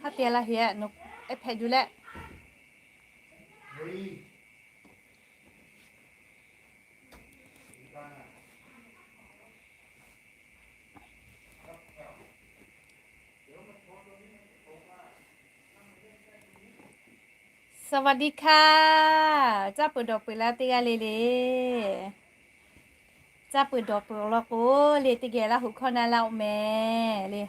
Haˉ te laˇ heˆ, nawˬ ehˉ hpehꞈ juˬ leh. Saˍ vaˍ diˆ hkaˇ, caˇ peuˬ dawˬ peuˬ laˇ teˇ g'aˇ le le. Caˇ peuˬ dawˬ peuˬ awˬ lawn k'o le, teˇ geh Laˇ huˍ hkawˇ na laˇ-oˆ mehˍ le.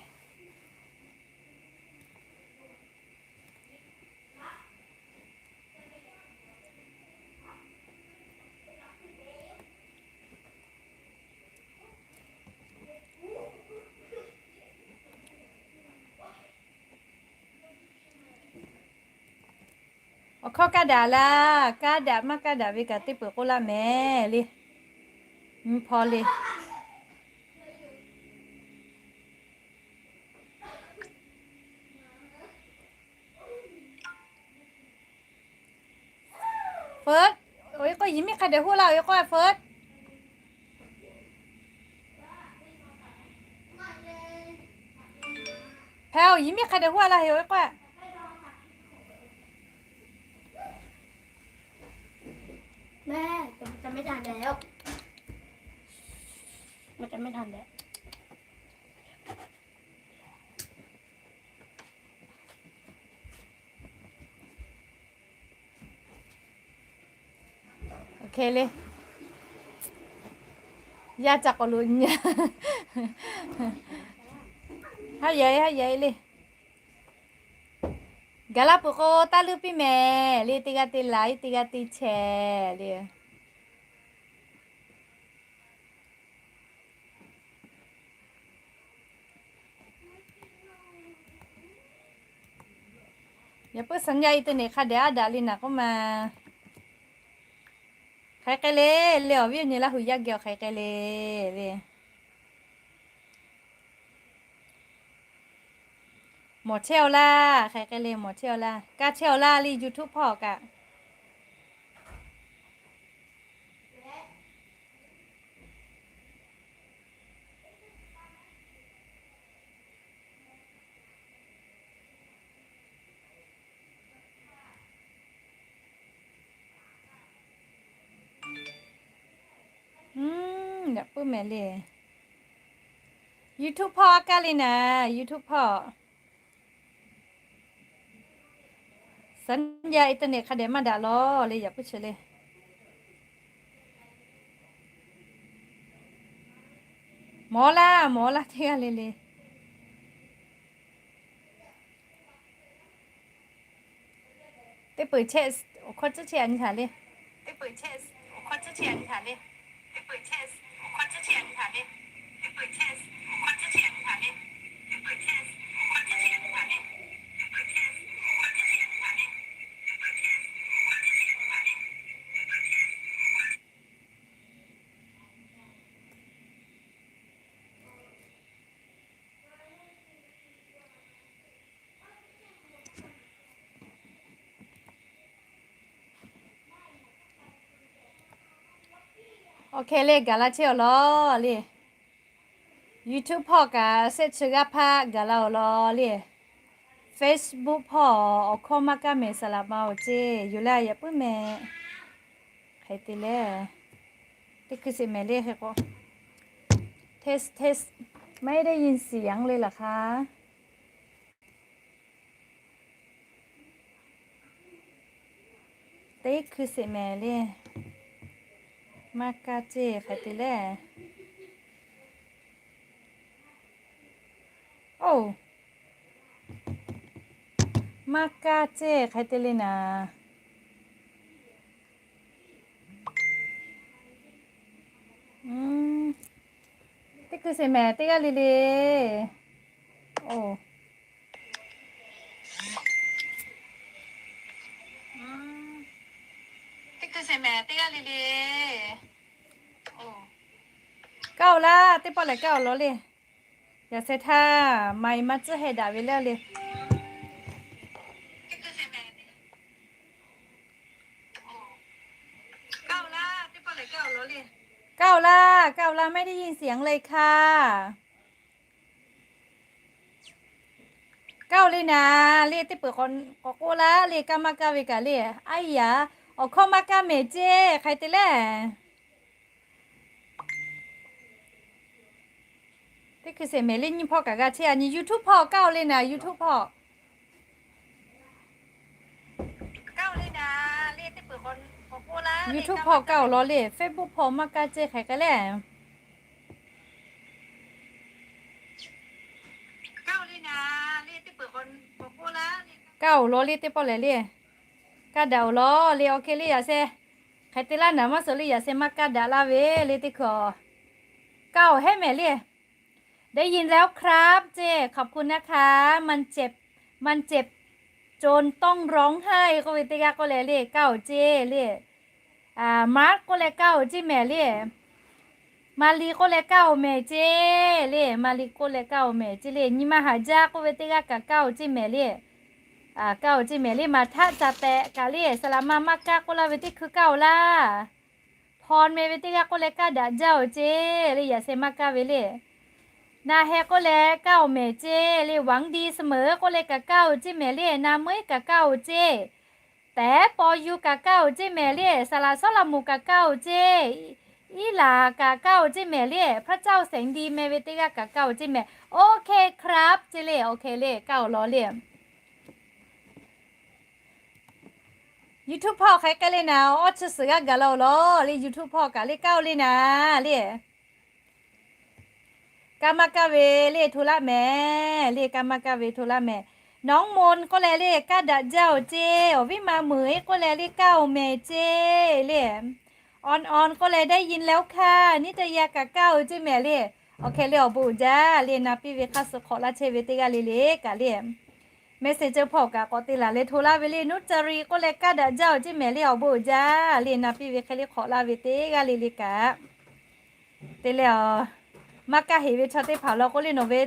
Awˬ hkawˇ kaˇ daꞈ laˇ, kaˇ daꞈ maˇ kaˇ daꞈ ve kaꞈ teˇ peuˬ k'oˆ laˇ mehˍ le. Nyi hpaw le. Feuˉ, awˬ e k'o yehˬ miˉ hk'a dehꞈ huˆ laˇ, awˬ e k'o feuˉ. Hpehꞈ-oˬ, yehˬ miˉ hk'a dehꞈ huˆ laˇ heˆ, awˬ e k'o. แม่ จะไม่ทันแล้ว มันจะไม่ทันแล้ว โอเคเลย yaˇ ca k'awꞈ lo nyi. Haˉ yehˬ haˉ yehˬ le. Gaˬ laˇ peuˬ k'o taˇ leuˉ piˇ mehˍ le, teˇ g'aˇ te laˬ iˉ, teˇ g'aˇ te chehˇ le. Yaꞈ puiˉ สัญญาณอินเทอร์เน็ต hk'a dehꞈ aˉ daꞈ le naˍ k'oˆ ma. Hk'aˬ hk'e le, le awˬ viˉ awˬ nyi Laˇ huˍ yaˇ geh awˬ hk'aˬ hk'e le le. Mawˬ chehˇ-aw laˇ, hk'aˬ hk'e le mawˬ chehˇ-aw laˇ, kaˇ chehˇ-aw laˇ le YouTube hpawˇ kaꞈ. Yaꞈ puiˉ mehˍ le. YouTube hpawˇ aˉ kaˇ le naˍ, YouTube hpawˇ. สัญญาณอินเทอร์เน็ต hk'a dehꞈ maˇ daꞈ lawˬ le, yaꞈ puiˉ chi le. Mawˬ laˇ, mawˬ laˇ teˇ g'aˇ le le. Teˇ peuˬ chehˇ, awˬ hkawˇ tcuhˉ chehˇ a nyi htaꞈ le. Awˬ hk'e le, gaˬ la chehˇ-aw law le. YouTube hpawˇ kaꞈ shehˆ chi g'aˇ hpaˇ gaˬ la-aˬ law le. Facebook hpawˇ awˬ hkawˇ maˇ kaˇ mehˍ, saˍ laꞈ ma-oˬ ceˇ, yuˬ leh yaꞈ puiˉ mehˍ. Hk'e te le, teˇ hkui sheˍ mehˍ le hk'e k'o. Test test, ไม่ได้ยินเสียงเลยเหรอคะ? Teˇ hkui sheˍ mehˍ le. Maˇ kaˇ ceˇ, hk'e te le. Oˇ, maˇ kaˇ ceˇ, hk'e te le naˍ. Teˇ hkui sheˍ mehˍ teˇ g'aˇ le le. Oˇ, teˇ hkui sheˍ mehˍ teˇ g'aˇ le le. Kaˇ-oˬ laˇ, teˇ pawˆ lehˬ kaˇ-oˬ law le. Yaꞈ sheh htaˇ, maˍ-e maˇ tcuhˉ heh daꞈ ve le le. Kaˇ-oˬ laˇ, kaˇ-oˬ laˇ, kaˇ-oˬ laˇ, ไม่ได้ยินเสียงเลยค่ะ. Kaˇ-oˬ le naˍ le, teˇ peuˬ k'awꞈ k'oˆ laˇ le, kaˇ maˇ kaˇ ve kaꞈ le. Aˉ yaꞈ, awˬ hkawˇ maˇ kaˇ mehˍ ceˇ, hk'aˬ hk'e te le. Teˇ hkui sheˍ mehˍ le, nyiˇ hpawˇ kaꞈ g'a chehˇ a nyi. YouTube hpawˇ kaˇ-oˬ le naˍ, YouTube hpawˇ. YouTube hpawˇ kaˇ-oˬ law le, Facebook hpawˇ maˇ kaˇ ceˇ, hk'aˬ hk'e le. Kaˇ-oˬ law le, teˇ pawˆ lehˬ le. Kaˇ daꞈ-oˬ law le, awˬ hk'e le yaꞈ sheh. Hk'aˬ hk'e te laˇ naˍ, maˇ suhˍ le yaꞈ sheh maˇ kaˇ daꞈ laˇ ve le teˇ hkui-a. Kaˇ-oˬ hehˉ mehˍ le. ได้ยินแล้วครับ ceˇ, ขอบคุณนะคะ มันเจ็บ มันเจ็บ จนต้องร้องไห้ k'oˆ ve teˇ g'aˇ k'oˆ leh le, kaˇ-oˬ ceˇ le. Mark k'oˆ leh kaˇ-oˬ ceˇ mehˍ le. Mali k'oˆ leh kaˇ-oˬ mehˍ ceˇ le. Mali k'oˆ leh kaˇ-oˬ mehˍ ceˇ le. Nyi ma haˍ jaˇ k'oˆ ve teˇ g'aˇ kaꞈ kaˇ-oˬ ceˇ mehˍ le. Kaˇ-oˬ ceˇ mehˍ le. Maˍ htaˆ ca tehꞈ kaꞈ le, saˍ laꞈ ma maˇ kaˇ k'oˆ laˇ ve teˇ hkui kaˇ-oˬ laˇ. Hpawn meh ve teˇ g'aˇ k'oˆ leh kaˇ daꞈ jaˇ-oˬ ceˇ le, yaꞈ sheh maˇ kaˇ ve le. Na heh k'oˆ leh kaˇ-oˬ mehˍ ceˇ le. หวังดีเสมอ k'oˆ leh kaꞈ kaˇ-oˬ ceˇ mehˍ le. Na meuˉ kaꞈ kaˇ-oˬ ceˇ. Tehˉ paw yuˬ kaꞈ kaˇ-oˬ ceˇ mehˍ le. Saˍ laꞈ sawˉ laꞈ moˍ kaꞈ kaˇ-oˬ ceˇ. Iˉ laˬ kaꞈ kaˇ-oˬ ceˇ mehˍ le. พระเจ้าแสนดี meh ve teˇ g'aˇ kaꞈ kaˇ-oˬ ceˇ mehˍ. OK ครับ ceˇ le, OK le, kaˇ-oˬ law le. YouTube hpawˇ hk'aˬ hk'e le naˍ, awˇ chi suhˍ g'aˇ gaˬ la-oˬ law le, YouTube hpawˇ kaꞈ le kaˇ-oˬ le naˍ le. Kaˇ maˇ kaˇ ve le hto laˇ mehˍ le, kaˇ maˇ kaˇ ve hto laˇ mehˍ. Naˍ-oˉ mon k'oˆ leh le kaˇ daꞈ jaˇ-oˬ ceˇ, awˬ viˉ ma meuˬ-eˬ k'oˆ leh le kaˇ-oˬ mehˍ ceˇ le. On on k'oˆ leh ได้ยินแล้วค่ะ นิตยา kaꞈ kaˇ-oˬ ceˇ mehˍ le. Awˬ hk'e le awˬ bon uiˍ jaˇ le, na piˇ ve hk'aˇ suh hk'awꞈ laˇ chehˇ ve teˇ g'aˇ le le kaꞈ le. Messenger hpawˇ kaꞈ k'awꞈ te laˬ leh hto laˇ ve le, นุชจารี k'oˆ leh kaˇ daꞈ jaˇ-oˬ ceˇ mehˍ le, awˬ bon uiˍ jaˇ le, na piˇ ve hk'e le hk'awꞈ laˇ ve teˇ g'aˇ le le kaꞈ. Te leh a, maˇ kaˇ heˍ ve chaw teˇ hpaˍ law k'oˆ le nawˬ ve,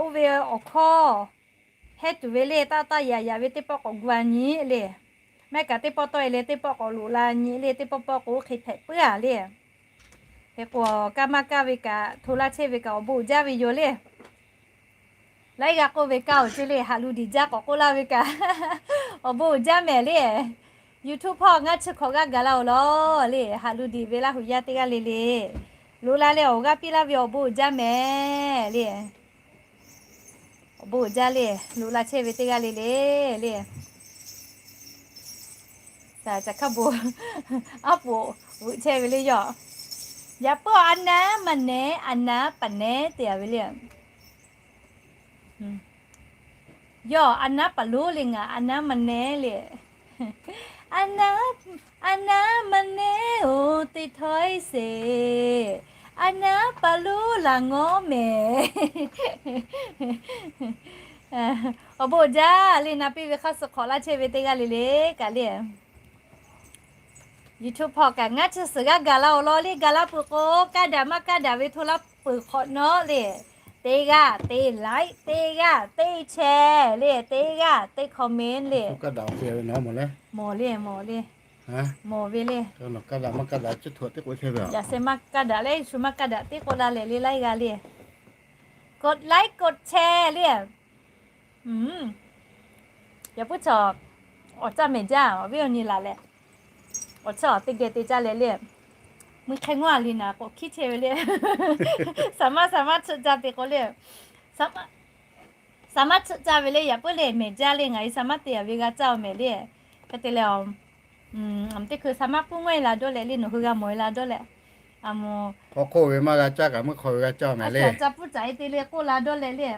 oˇ ve awˬ hkawˇ hehˉ tuˬ ve le, taˇ taˇ yaꞈ yaꞈ ve teˇ pawˆ k'awꞈ gu-a nyi le. Mehˆ kaꞈ teˇ pawˆ tawˆ-e leh teˇ pawˆ k'awꞈ loꞈ la nyi le, teˇ pawˆ pawˆ k'o hk'e hpehꞈ puiˉ-a le. Hk'e k'o, kaˇ maˇ kaˇ ve kaꞈ hto laˇ chehˇ ve kaꞈ awˬ bon uiˍ jaˇ ve yoˬ le. Laiˉ g'aˇ k'oˆ ve kaˇ-oˬ ceˇ le, haꞈ lu diˬ jaˇ k'awꞈ k'oˆ laˇ ve kaꞈ awˬ bon uiˍ jaˇ mehˍ le. YouTube hpawˇ ngaˇ chi hkawꞈ g'aˇ gaˬ la-oˬ law le, haꞈ lu diˬ ve Laˇ huˍ yaˇ teˇ g'aˇ le le. Loꞈ la leh awˬ g'aˇ piˇ laˇ ve awˬ bon uiˍ jaˇ mehˍ le. Awˬ bon uiˍ jaˇ le, loꞈ la chehˇ ve teˇ g'aˇ le le le. Caˬ hk'a bon aˉ poꞈ veuꞈ chehˇ ve le yoˬ. Yaꞈ puiˉ a naˉ maˇ nehˉ, a naˉ paˍ nehˉ te-a ve le. Yawˇ a naˉ paˍ lonˉ le, ngaˬ a naˉ maˇ nehˉ le. A naˉ, a naˉ maˇ nehˉ-oˬ, teˇ htawˇ-e sheˍ, a naˉ paˍ lonˉ laˬ ngawˉ mehˍ. Awˬ bon uiˍ jaˇ le, na piˇ ve hk'aˇ suh hk'awꞈ laˇ chehˇ ve teˇ g'aˇ le le kaꞈ le. YouTube hpawˇ kaꞈ ngaˇ chi suhˍ g'aˇ gaˬ la-oˬ law le, gaˬ la peuˬ k'o, kaˇ daꞈ maˇ kaˇ daꞈ ve hto laˇ peuˬ hk'awꞈ nawˉ le. Teˇ g'aˇ teˇ like, teˇ g'aˇ teˇ share le, teˇ g'aˇ teˇ comment le. Mawˬ le, mawˬ le. Mawˬ ve le. Yaꞈ sheh maˇ kaˇ daꞈ le, shu maˇ kaˇ daꞈ teˇ k'oˆ la leh le laiˉ g'aˇ le. กดไลค์ กดแชร์ le. Yaꞈ puiˉ chaw awˬ caˇ mehˍ jaˇ, awˬ viˉ awˬ nyi laˬ leh, awˬ chaw teˇ geh te caˇ leh le. Mui hk'e ngawˉ-a le naˍ k'o hkiˉ chehˇ ve le. Saˍ maˇ saˍ maˇ tsuhꞈ caˇ te k'o le, saˍ maˇ tsuhꞈ caˇ ve le. Yaꞈ puiˉ le mehˍ jaˇ le, ngaˬ hui saˍ maˇ te-a ve g'a caˇ-oˬ mehˍ le. Hk'e te leh a, teˇ hkui saˍ maˇ k'oˆ ngawˉ-e la dawˇ leh le, nawˬ hui g'a mawˬ-e la dawˇ leh, a mo, hk'aw hk'oˆ ve maˇ g'a caˇ kaꞈ meuˇ hk'aw ve g'a caˇ mehˍ le. Ca puˉ caꞈ-e te le k'oˆ la dawˇ leh le.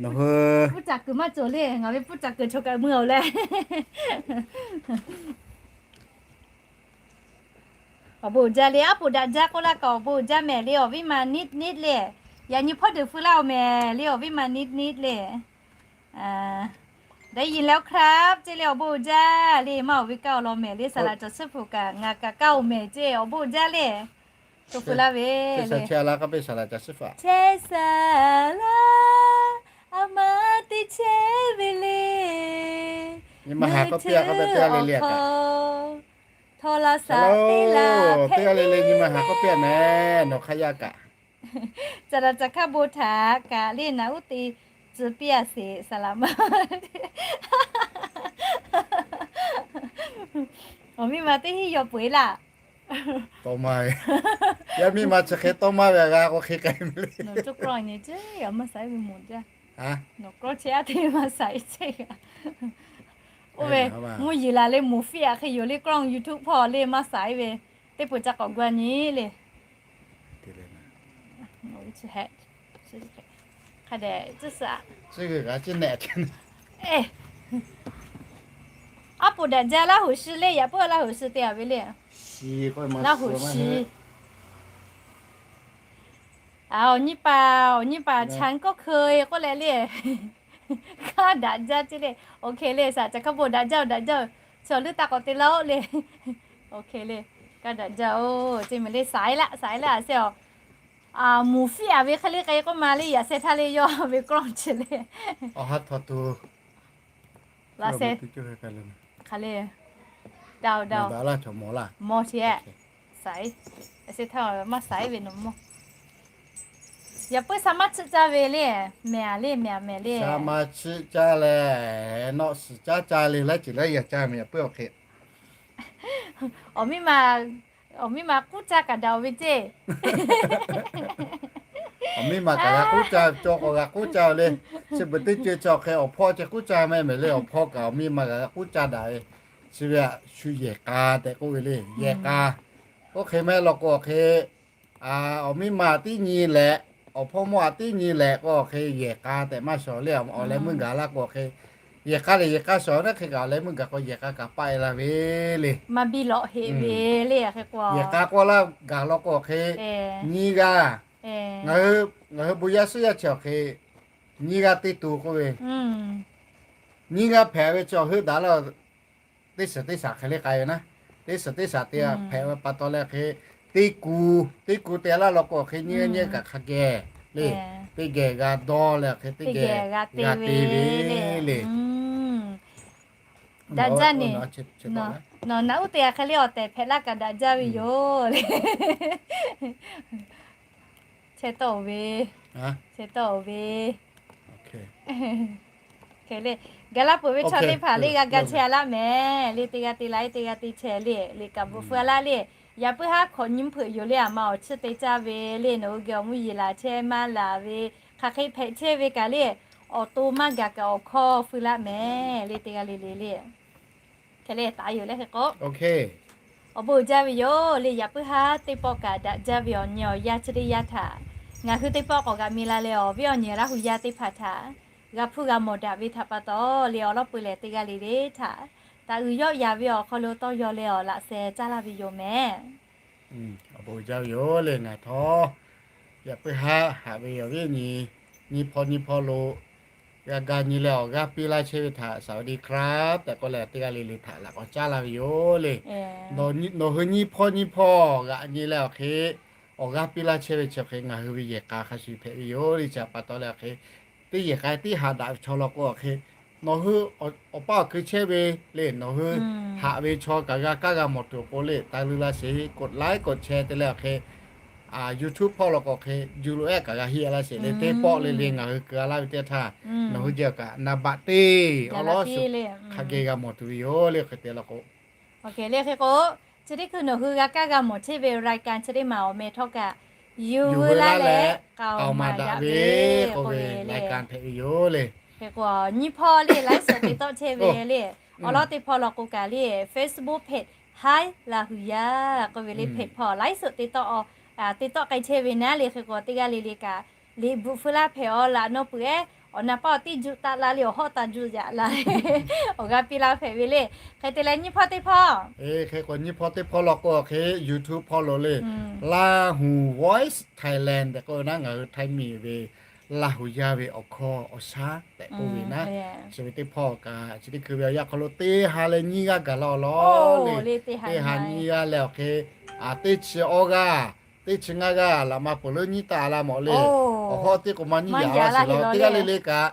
Nawˬ hui puˉ caꞈ kuiˬ maˇ cawˬ le, ngaˬ ve puˉ caꞈ kuiˬ chaw kaꞈ mui-a leh. Awˬ bon uiˍ jaˇ le, aˉ poꞈ daꞈ jaˇ k'oˆ laˇ kaꞈ awˬ bon uiˍ jaˇ mehˍ le, awˬ viˉ ma niˆ niˆ le. Yaꞈ nyi hpawˇ deuˬ feu laˇ-oˬ mehˍ le, awˬ viˉ ma niˆ niˆ le. ได้ยินแล้วครับ ceˇ le, awˬ bon uiˍ jaˇ le, maˇ-oˬ ve kaˇ-oˬ law mehˍ le, saˍ laꞈ caˬ suhˉ hpu kaꞈ ngaˬ kaꞈ kaˇ-oˬ mehˍ ceˇ, awˬ bon uiˍ jaˇ le. To feu laˇ ve le. Chehˇ saˍ laˇ, a ma teˇ chehˇ ve le. Nyi ma haˍ k'oˆ piˇ-a, k'oˆ piˇ-a le le. Htawˇ la saˍ teˇ la teˇ g'aˇ le le, nyi ma haˍ k'oˆ piˇ-a mehˍ, nawˬ hk'aˇ yaˇ kaꞈ. Caˍ laꞈ caˬ hk'a bon htaꞈ kaꞈ le, naˍ uˉ te Suh piˇ a seˍ saˍ laꞈ ma. Awˬ miˇ ma teˇ hinˉ yaw peu eˬ laˇ. Tawˇ maˇ ve. Yaˇ miˇ ma chi hk'e tawˇ maˇ ve g'a k'o hk'e k'ai ve le. Nawˬ cawˇ กล้อง nyi ceˇ, maˇ saiˉ ve mawˬ jaˇ. Nawˬ กล้อง chehˇ a teˇ maˇ saiˉ chehˇ g'a. Oˇ ve mvuhˇ yeˬ laˬ le, mvuhˇ fiˉ aꞈ hk'e yoˬ le, กล้อง YouTube hpawˇ le maˇ saiˉ ve, teˇ peuˬ ca k'awꞈ gu a nyi le. Hk'a dehꞈ cuˇ suhˍ. Aˉ poꞈ daꞈ jaˇ Laˇ huˍ shi le, yaꞈ puiˉ Laˇ huˍ shi te a ve le. Laˇ huˍ shi. Awˬ nyi paˍ, awˬ nyi paˍ ฉันก็เคย k'oˆ leh le. Kaˇ daꞈ jaˇ ceˇ le. OK le, saˍ caˬ hkaˇ bon daꞈ jaˇ-oˬ, daꞈ jaˇ-oˬ. Chi awˬ leuˉ taˇ k'awꞈ te laˇ-oˆ le. OK le, kaˇ daꞈ jaˇ-oˬ ceˇ mehˍ le, saiˉ laˇ, saiˉ laˇ a sehˉ-oˬ. Mvuhˇ fiˉ aꞈ ve hk'e le k'ai k'oˆ ma le, yaꞈ sehˉ htaˇ le yawˇ ve กล้อง chi le. Awˬ ha htaw tuˬ. Laꞈ sehˉ. Hk'aˬ le. Daꞈ-oˬ, daꞈ-oˬ. Mawˬ teˇ, saiˉ. Yaꞈ sehˉ htaˇ maˇ saiˉ ve nawˬ mawˬ. Yaꞈ puiˉ sa maˇ chiˆ caˇ ve le. Mehˍ a le, mehˍ a mehˍ le. Sa maˇ chiˆ caˇ leh, nawˬ suhˍ caˉ caˇ le, laiˉ ceuˬ laiˉ yaꞈ caˇ mehˍ yaꞈ puiˉ awˬ hk'e. Awˬ miˇ ma, awˬ miˇ ma k'uˉ caˇ kaꞈ daꞈ-oˬ ve ceˇ. Awˬ miˇ ma kaꞈ g'a k'uˉ caˇ, cawˬ k'awꞈ g'a k'uˉ caˇ le. Chi beuꞈ teˇ ceuˬ chi awˬ hk'e awˬ hpawˇ ceh k'uˉ caˇ mehˍ mehˍ le, awˬ hpawˇ kaꞈ awˬ miˇ ma g'a k'uˉ caˇ daꞈ ve. Chi ve aꞈ shu yehˬ k'a tehꞈ k'oˆ ve le, yehˬ k'a. Oˇ hk'e mehˍ law k'o awˬ hk'e, awˬ miˇ ma tiˉ nyi leh, awˬ hpawˇ mawˇ a tiˉ nyi leh k'o awˬ hk'e yehˬ k'a tehꞈ maˇ shawˍ le. Awˬ leh meuˇ gaˬ laˇ k'o awˬ hk'e, yehˬ k'a lehˬ yehˬ k'a shawˍ naˇ hk'e kaꞈ awˬ leh meuˇ gaˬ k'o yehˬ k'a kaꞈ paˆ e la ve le. Maˇ biˇ lawꞈ heˆ ve le, yehˬ k'a k'oˆ laˇ gaˬ law k'o awˬ hk'e, nyiˇ g'aˇ. Ngaˬ hui bon yaˇ suhˉ yaˇ chi awˬ hk'e nyiˇ g'aˇ teˇ to k'oˆ ve, nyiˇ g'aˇ hpehꞈ ve chi awˬ heuˆ daꞈ laˇ. Teˇ suhˍ teˇ shaˍ hk'e le k'ai ve naˉ, teˇ suhˍ teˇ shaˍ te hpehꞈ ve pa taw leh hk'e, teˇ ku, teˇ ku te laˇ law k'o awˬ hk'e nyiˇ g'aˇ nyiˇ g'aˇ kaꞈ hk'a geh le, teˇ geh g'a dawˇ leh awˬ hk'e teˇ geh g'a te ve le. Daꞈ jaˇ ne. Nawˬ naꞈ uˉ te a hk'e le awˬ tehˬ hpehꞈ laˇ kaꞈ daꞈ jaˇ ve yoˬ le. Chehˇ tawˆ-oˬ ve, chehˇ tawˆ-oˬ ve. Hk'e le, ga laˇ peuˬ ve chaw teˇ hpaˍ le g'a ga chehˇ a laˇ mehˍ le, teˇ g'aˇ te la e, teˇ g'aˇ te chehˇ le, liꞈ kaꞈ bvuhꞈ feu a laˇ le. Yaꞈ puiˉ haˉ hkawꞈ nyi hpeuꞈ yoˬ le, aˬ ma awˬ chiˇ te caˇ ve le, nawˬ hui geh awˬ mvuhˇ yeˬ laˬ chehˇ maˇ laˬ ve, hk'aˬ hk'e hpehꞈ chehˇ ve kaꞈ le, awˬ to maˇ gaˬ kaꞈ awˬ hkawˇ feu laˇ mehˍ le, teˇ g'aˇ le le le. Hk'e le taˍ yoˬ le hk'e k'o, awˬ bon uiˍ jaˇ ve yoˬ le. Yaꞈ puiˉ haˉ teˇ pawˆ kaꞈ daꞈ jaˇ ve awˬ nyi awˬ yaˇ chi teˇ yanˇ htaꞈ ngaˬ hui teˇ pawˆ k'awꞈ g'aꞈ mi la leh, awˬ viˉ awˬ nyi Laˇ huˍ yaˇ teˇ hpaˍ htaꞈ g'a hpuˇ g'a mawˬ daꞈ ve htaꞈ pa taw le, awˬ lawn peuˬ lehˬ teˇ g'aˇ le le htaꞈ taˍ uiˍ yawˆ yaˍ ve awˬ hk'aw lo tawˇ yaw leh awˬ laꞈ sheh caˇ laˇ ve yoˬ mehˍ. Awˬ bon uiˍ jaˇ ve yoˬ le ngaˬ htawˇ. Yaꞈ puiˉ haˉ haꞈ ve awˬ viˉ awˬ nyi, nyiˇ hpawˇ nyiˇ hpawˇ lo g'a ga nyi leh awˬ g'aˇ piˇ laˇ chehˇ ve htaꞈ สวัสดีครับ tehꞈ k'oˆ leh teˇ g'aˇ le le htaꞈ laꞈ k'awꞈ caˉ laˇ ve yoˬ le. Nawˬ hui nyiˇ hpawˇ nyiˇ hpawˇ g'aꞈ nyi leh awˬ hk'e awˬ g'aˇ piˇ laˇ chehˇ ve chi awˬ hk'e ngaˬ hui ve yehˬ k'a hk'a shuˍ hpehꞈ ve yoˬ le. Chi pa taw leh awˬ hk'e teˇ yehˬ k'a tiˉ haꞈ daꞈ ve chaw law k'o awˬ hk'e, nawˬ hui awˬ paˇ awˬ keu chehˇ ve le, nawˬ hui haꞈ ve chaw kaꞈ g'a kaˇ g'a mawˬ tuˬ awˬ pon le, taˇ luˇ laˇ sheˍ, กดไลค์ กดแชร์ te leh awˬ hk'e YouTube hpawˇ law k'o awˬ hk'e ju lo ehˉ kaꞈ g'a heˆ laˇ sheˍ le. Teˇ pawˆ le le ngaˬ hui keu a laˇ ve teˇ htaˇ, nawˬ hui geh kaꞈ naˍ baꞈ teˇ awˬ lawn shuˍ hk'a geh g'a mawˬ tuˬ ve yoˬ le. Hk'e te law k'o, le hk'e k'o, chi teˇ hkui nawˬ hui g'a kaˇ g'a mawˬ chehˇ ve รายการ chi teˇ maˬ awˬ meh htawˇ kaꞈ yuˬ hui laˇ leh k'aoˍ maˍ daꞈ ve k'oˆ ve รายการ hpehꞈ ve yoˬ le. Hk'e k'o, nyiˇ hpawˇ le ไลฟ์สด te tawˆ chehˇ ve le, awˬ lawn teˇ hpawˇ law k'o kaꞈ le, Facebook page Hi Laˇ huˍ yaˇ k'oˆ ve le, page hpawˇ ไลฟ์สด te tawˆ, te tawˆ k'ai chehˇ ve naˉ le. Hk'e k'o teˇ g'aˇ le le kaꞈ liꞈ bvuhꞈ feu laˇ hpehꞈ awˬ laꞈ nawˉ peuˬ ehˉ, awˬ na paˇ awˬ tiˉ juˆ taˆ laˇ le, awˬ hawˆ taˇ juˆ yaꞈ la le. Awˬ g'aˇ piˇ laˇ hpehꞈ ve le. Hk'e te leh nyiˇ hpawˇ teˇ hpawˇ, hk'e k'o nyiˇ hpawˇ teˇ hpawˇ law k'o hk'e YouTube hpawˇ lo le, Lahu Voice Thailand tehꞈ k'oˆ ve naˉ, ngaˬ hui Htaiˇ miˬ ve Laˇ huˍ yaˇ ve awˬ hkawˇ awˬ shaˉ tehꞈ k'oˆ ve naˉ, chi ve teˇ hpawˇ kaꞈ chi teˇ hkui ve awˬ yanˇ hk'aw lo teˇ ha leh nyiˇ g'aˇ gaˬ la awˬ lawn le. Teˇ ha nyiˇ g'aˇ leh awˬ hk'e, teˇ chi awˇ g'aˇ, teˇ chi ngaˇ g'aˇ laꞈ ma peuˬ leuˉ nyiˉ taˆ a laˇ mawˬ le. Awˬ hawˉ teˇ k'o maˇ nyiˉ yaꞈ laˇ sheˍ law, teˇ g'aˇ le le kaꞈ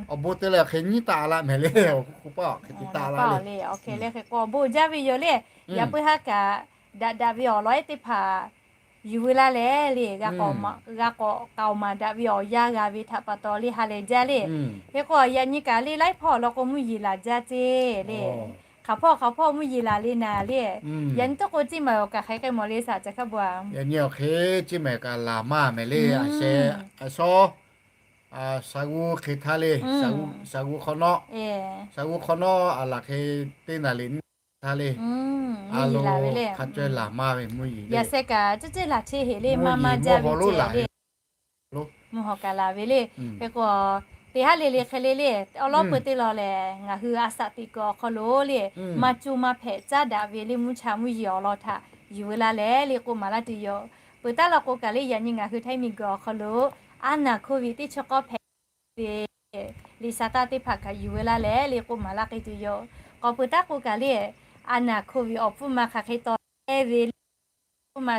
awˬ bon te leh awˬ hk'e nyiˉ taˇ a laˇ mehˍ le. Awˬ hk'oˆ k'oˆ paˇ awˬ hk'e te taˇ a laˇ le. Hk'e le hk'e k'o awˬ bon jaˇ ve yoˬ le. Yaꞈ puiˉ haˉ kaꞈ daꞈ daꞈ ve awˬ lawn ehˉ teˇ hpaˍ yuˬ veu laˇ leh le, g'a k'awꞈ k'aoˍ maˍ daꞈ ve awˬ yanˇ g'a ve htaꞈ pa taw le ha lehˬ jaˇ le. Hk'e k'o yaꞈ nyi kaꞈ le laiˉ hpawˇ awˬ lawn k'o mvuhˇ yeˬ laˬ jaˇ ceˇ le. Hk'aˬ hpawˇ hk'aˬ hpawˇ mvuhˇ yeˬ laˬ le naˍ le. Yaꞈ nyi teˇ k'o Ciˇ mehˍ awˬ kaꞈ hk'aˬ hk'e mawˬ le saˍ ca hk'a bon a. Yaꞈ nyi awˬ hk'e Ciˇ mehˍ kaꞈ laˬ maˇ mehˍ le. A shawˉ, Shaˍ g'uˇ hk'e htaˇ le, Shaˍ g'uˇ hk'awꞈ nawˉ, Shaˍ g'uˇ hk'awꞈ nawˉ a laˬ hk'e teˇ naˍ liꞈ nyiˇ htaˇ le, a lo hk'a caweh laˬ maˇ ve mvuhˇ yeˬ le. Mvuhˇ yeˬ mvuhˇ haw lonˉ laˬ ve, mvuhˇ haw kaꞈ laˬ ve le. Hk'e k'o teˇ haˉ le le hk'e le le, awˬ lawn peu teˇ law lehˬ ngaˬ hui a shaꞈ teꞈ kuiˬ awˬ hk'aw lo le, maˇ cuˇ maˇ hpehꞈ caˉ daꞈ ve le mvuhˇ cha mvuhˇ yeˬ awˬ lawn htaꞈ yuˬ veu laˇ leh le k'oˆ maˍ laˇ tuˬ yoˬ. Peuˬ taˉ law k'o kaꞈ le yaꞈ nyi ngaˬ hui Htaiˇ miˬ guiˬ awˬ hk'aw lo a naˍ hkoˇ ve teˇ chi k'awˇ hpehꞈ ve liꞈ sha taˇ teˇ hpaˍ kaꞈ yuˬ veu laˇ leh le k'oˆ maˍ laˇ k'ai tuˬ yoˬ. K'awꞈ peuˬ taˉ k'o kaꞈ le, a naˍ hkoˇ ve awˬ hpfuhˇ ma hk'aˬ hk'e taw leh ve le, awˬ hpfuhˇ ma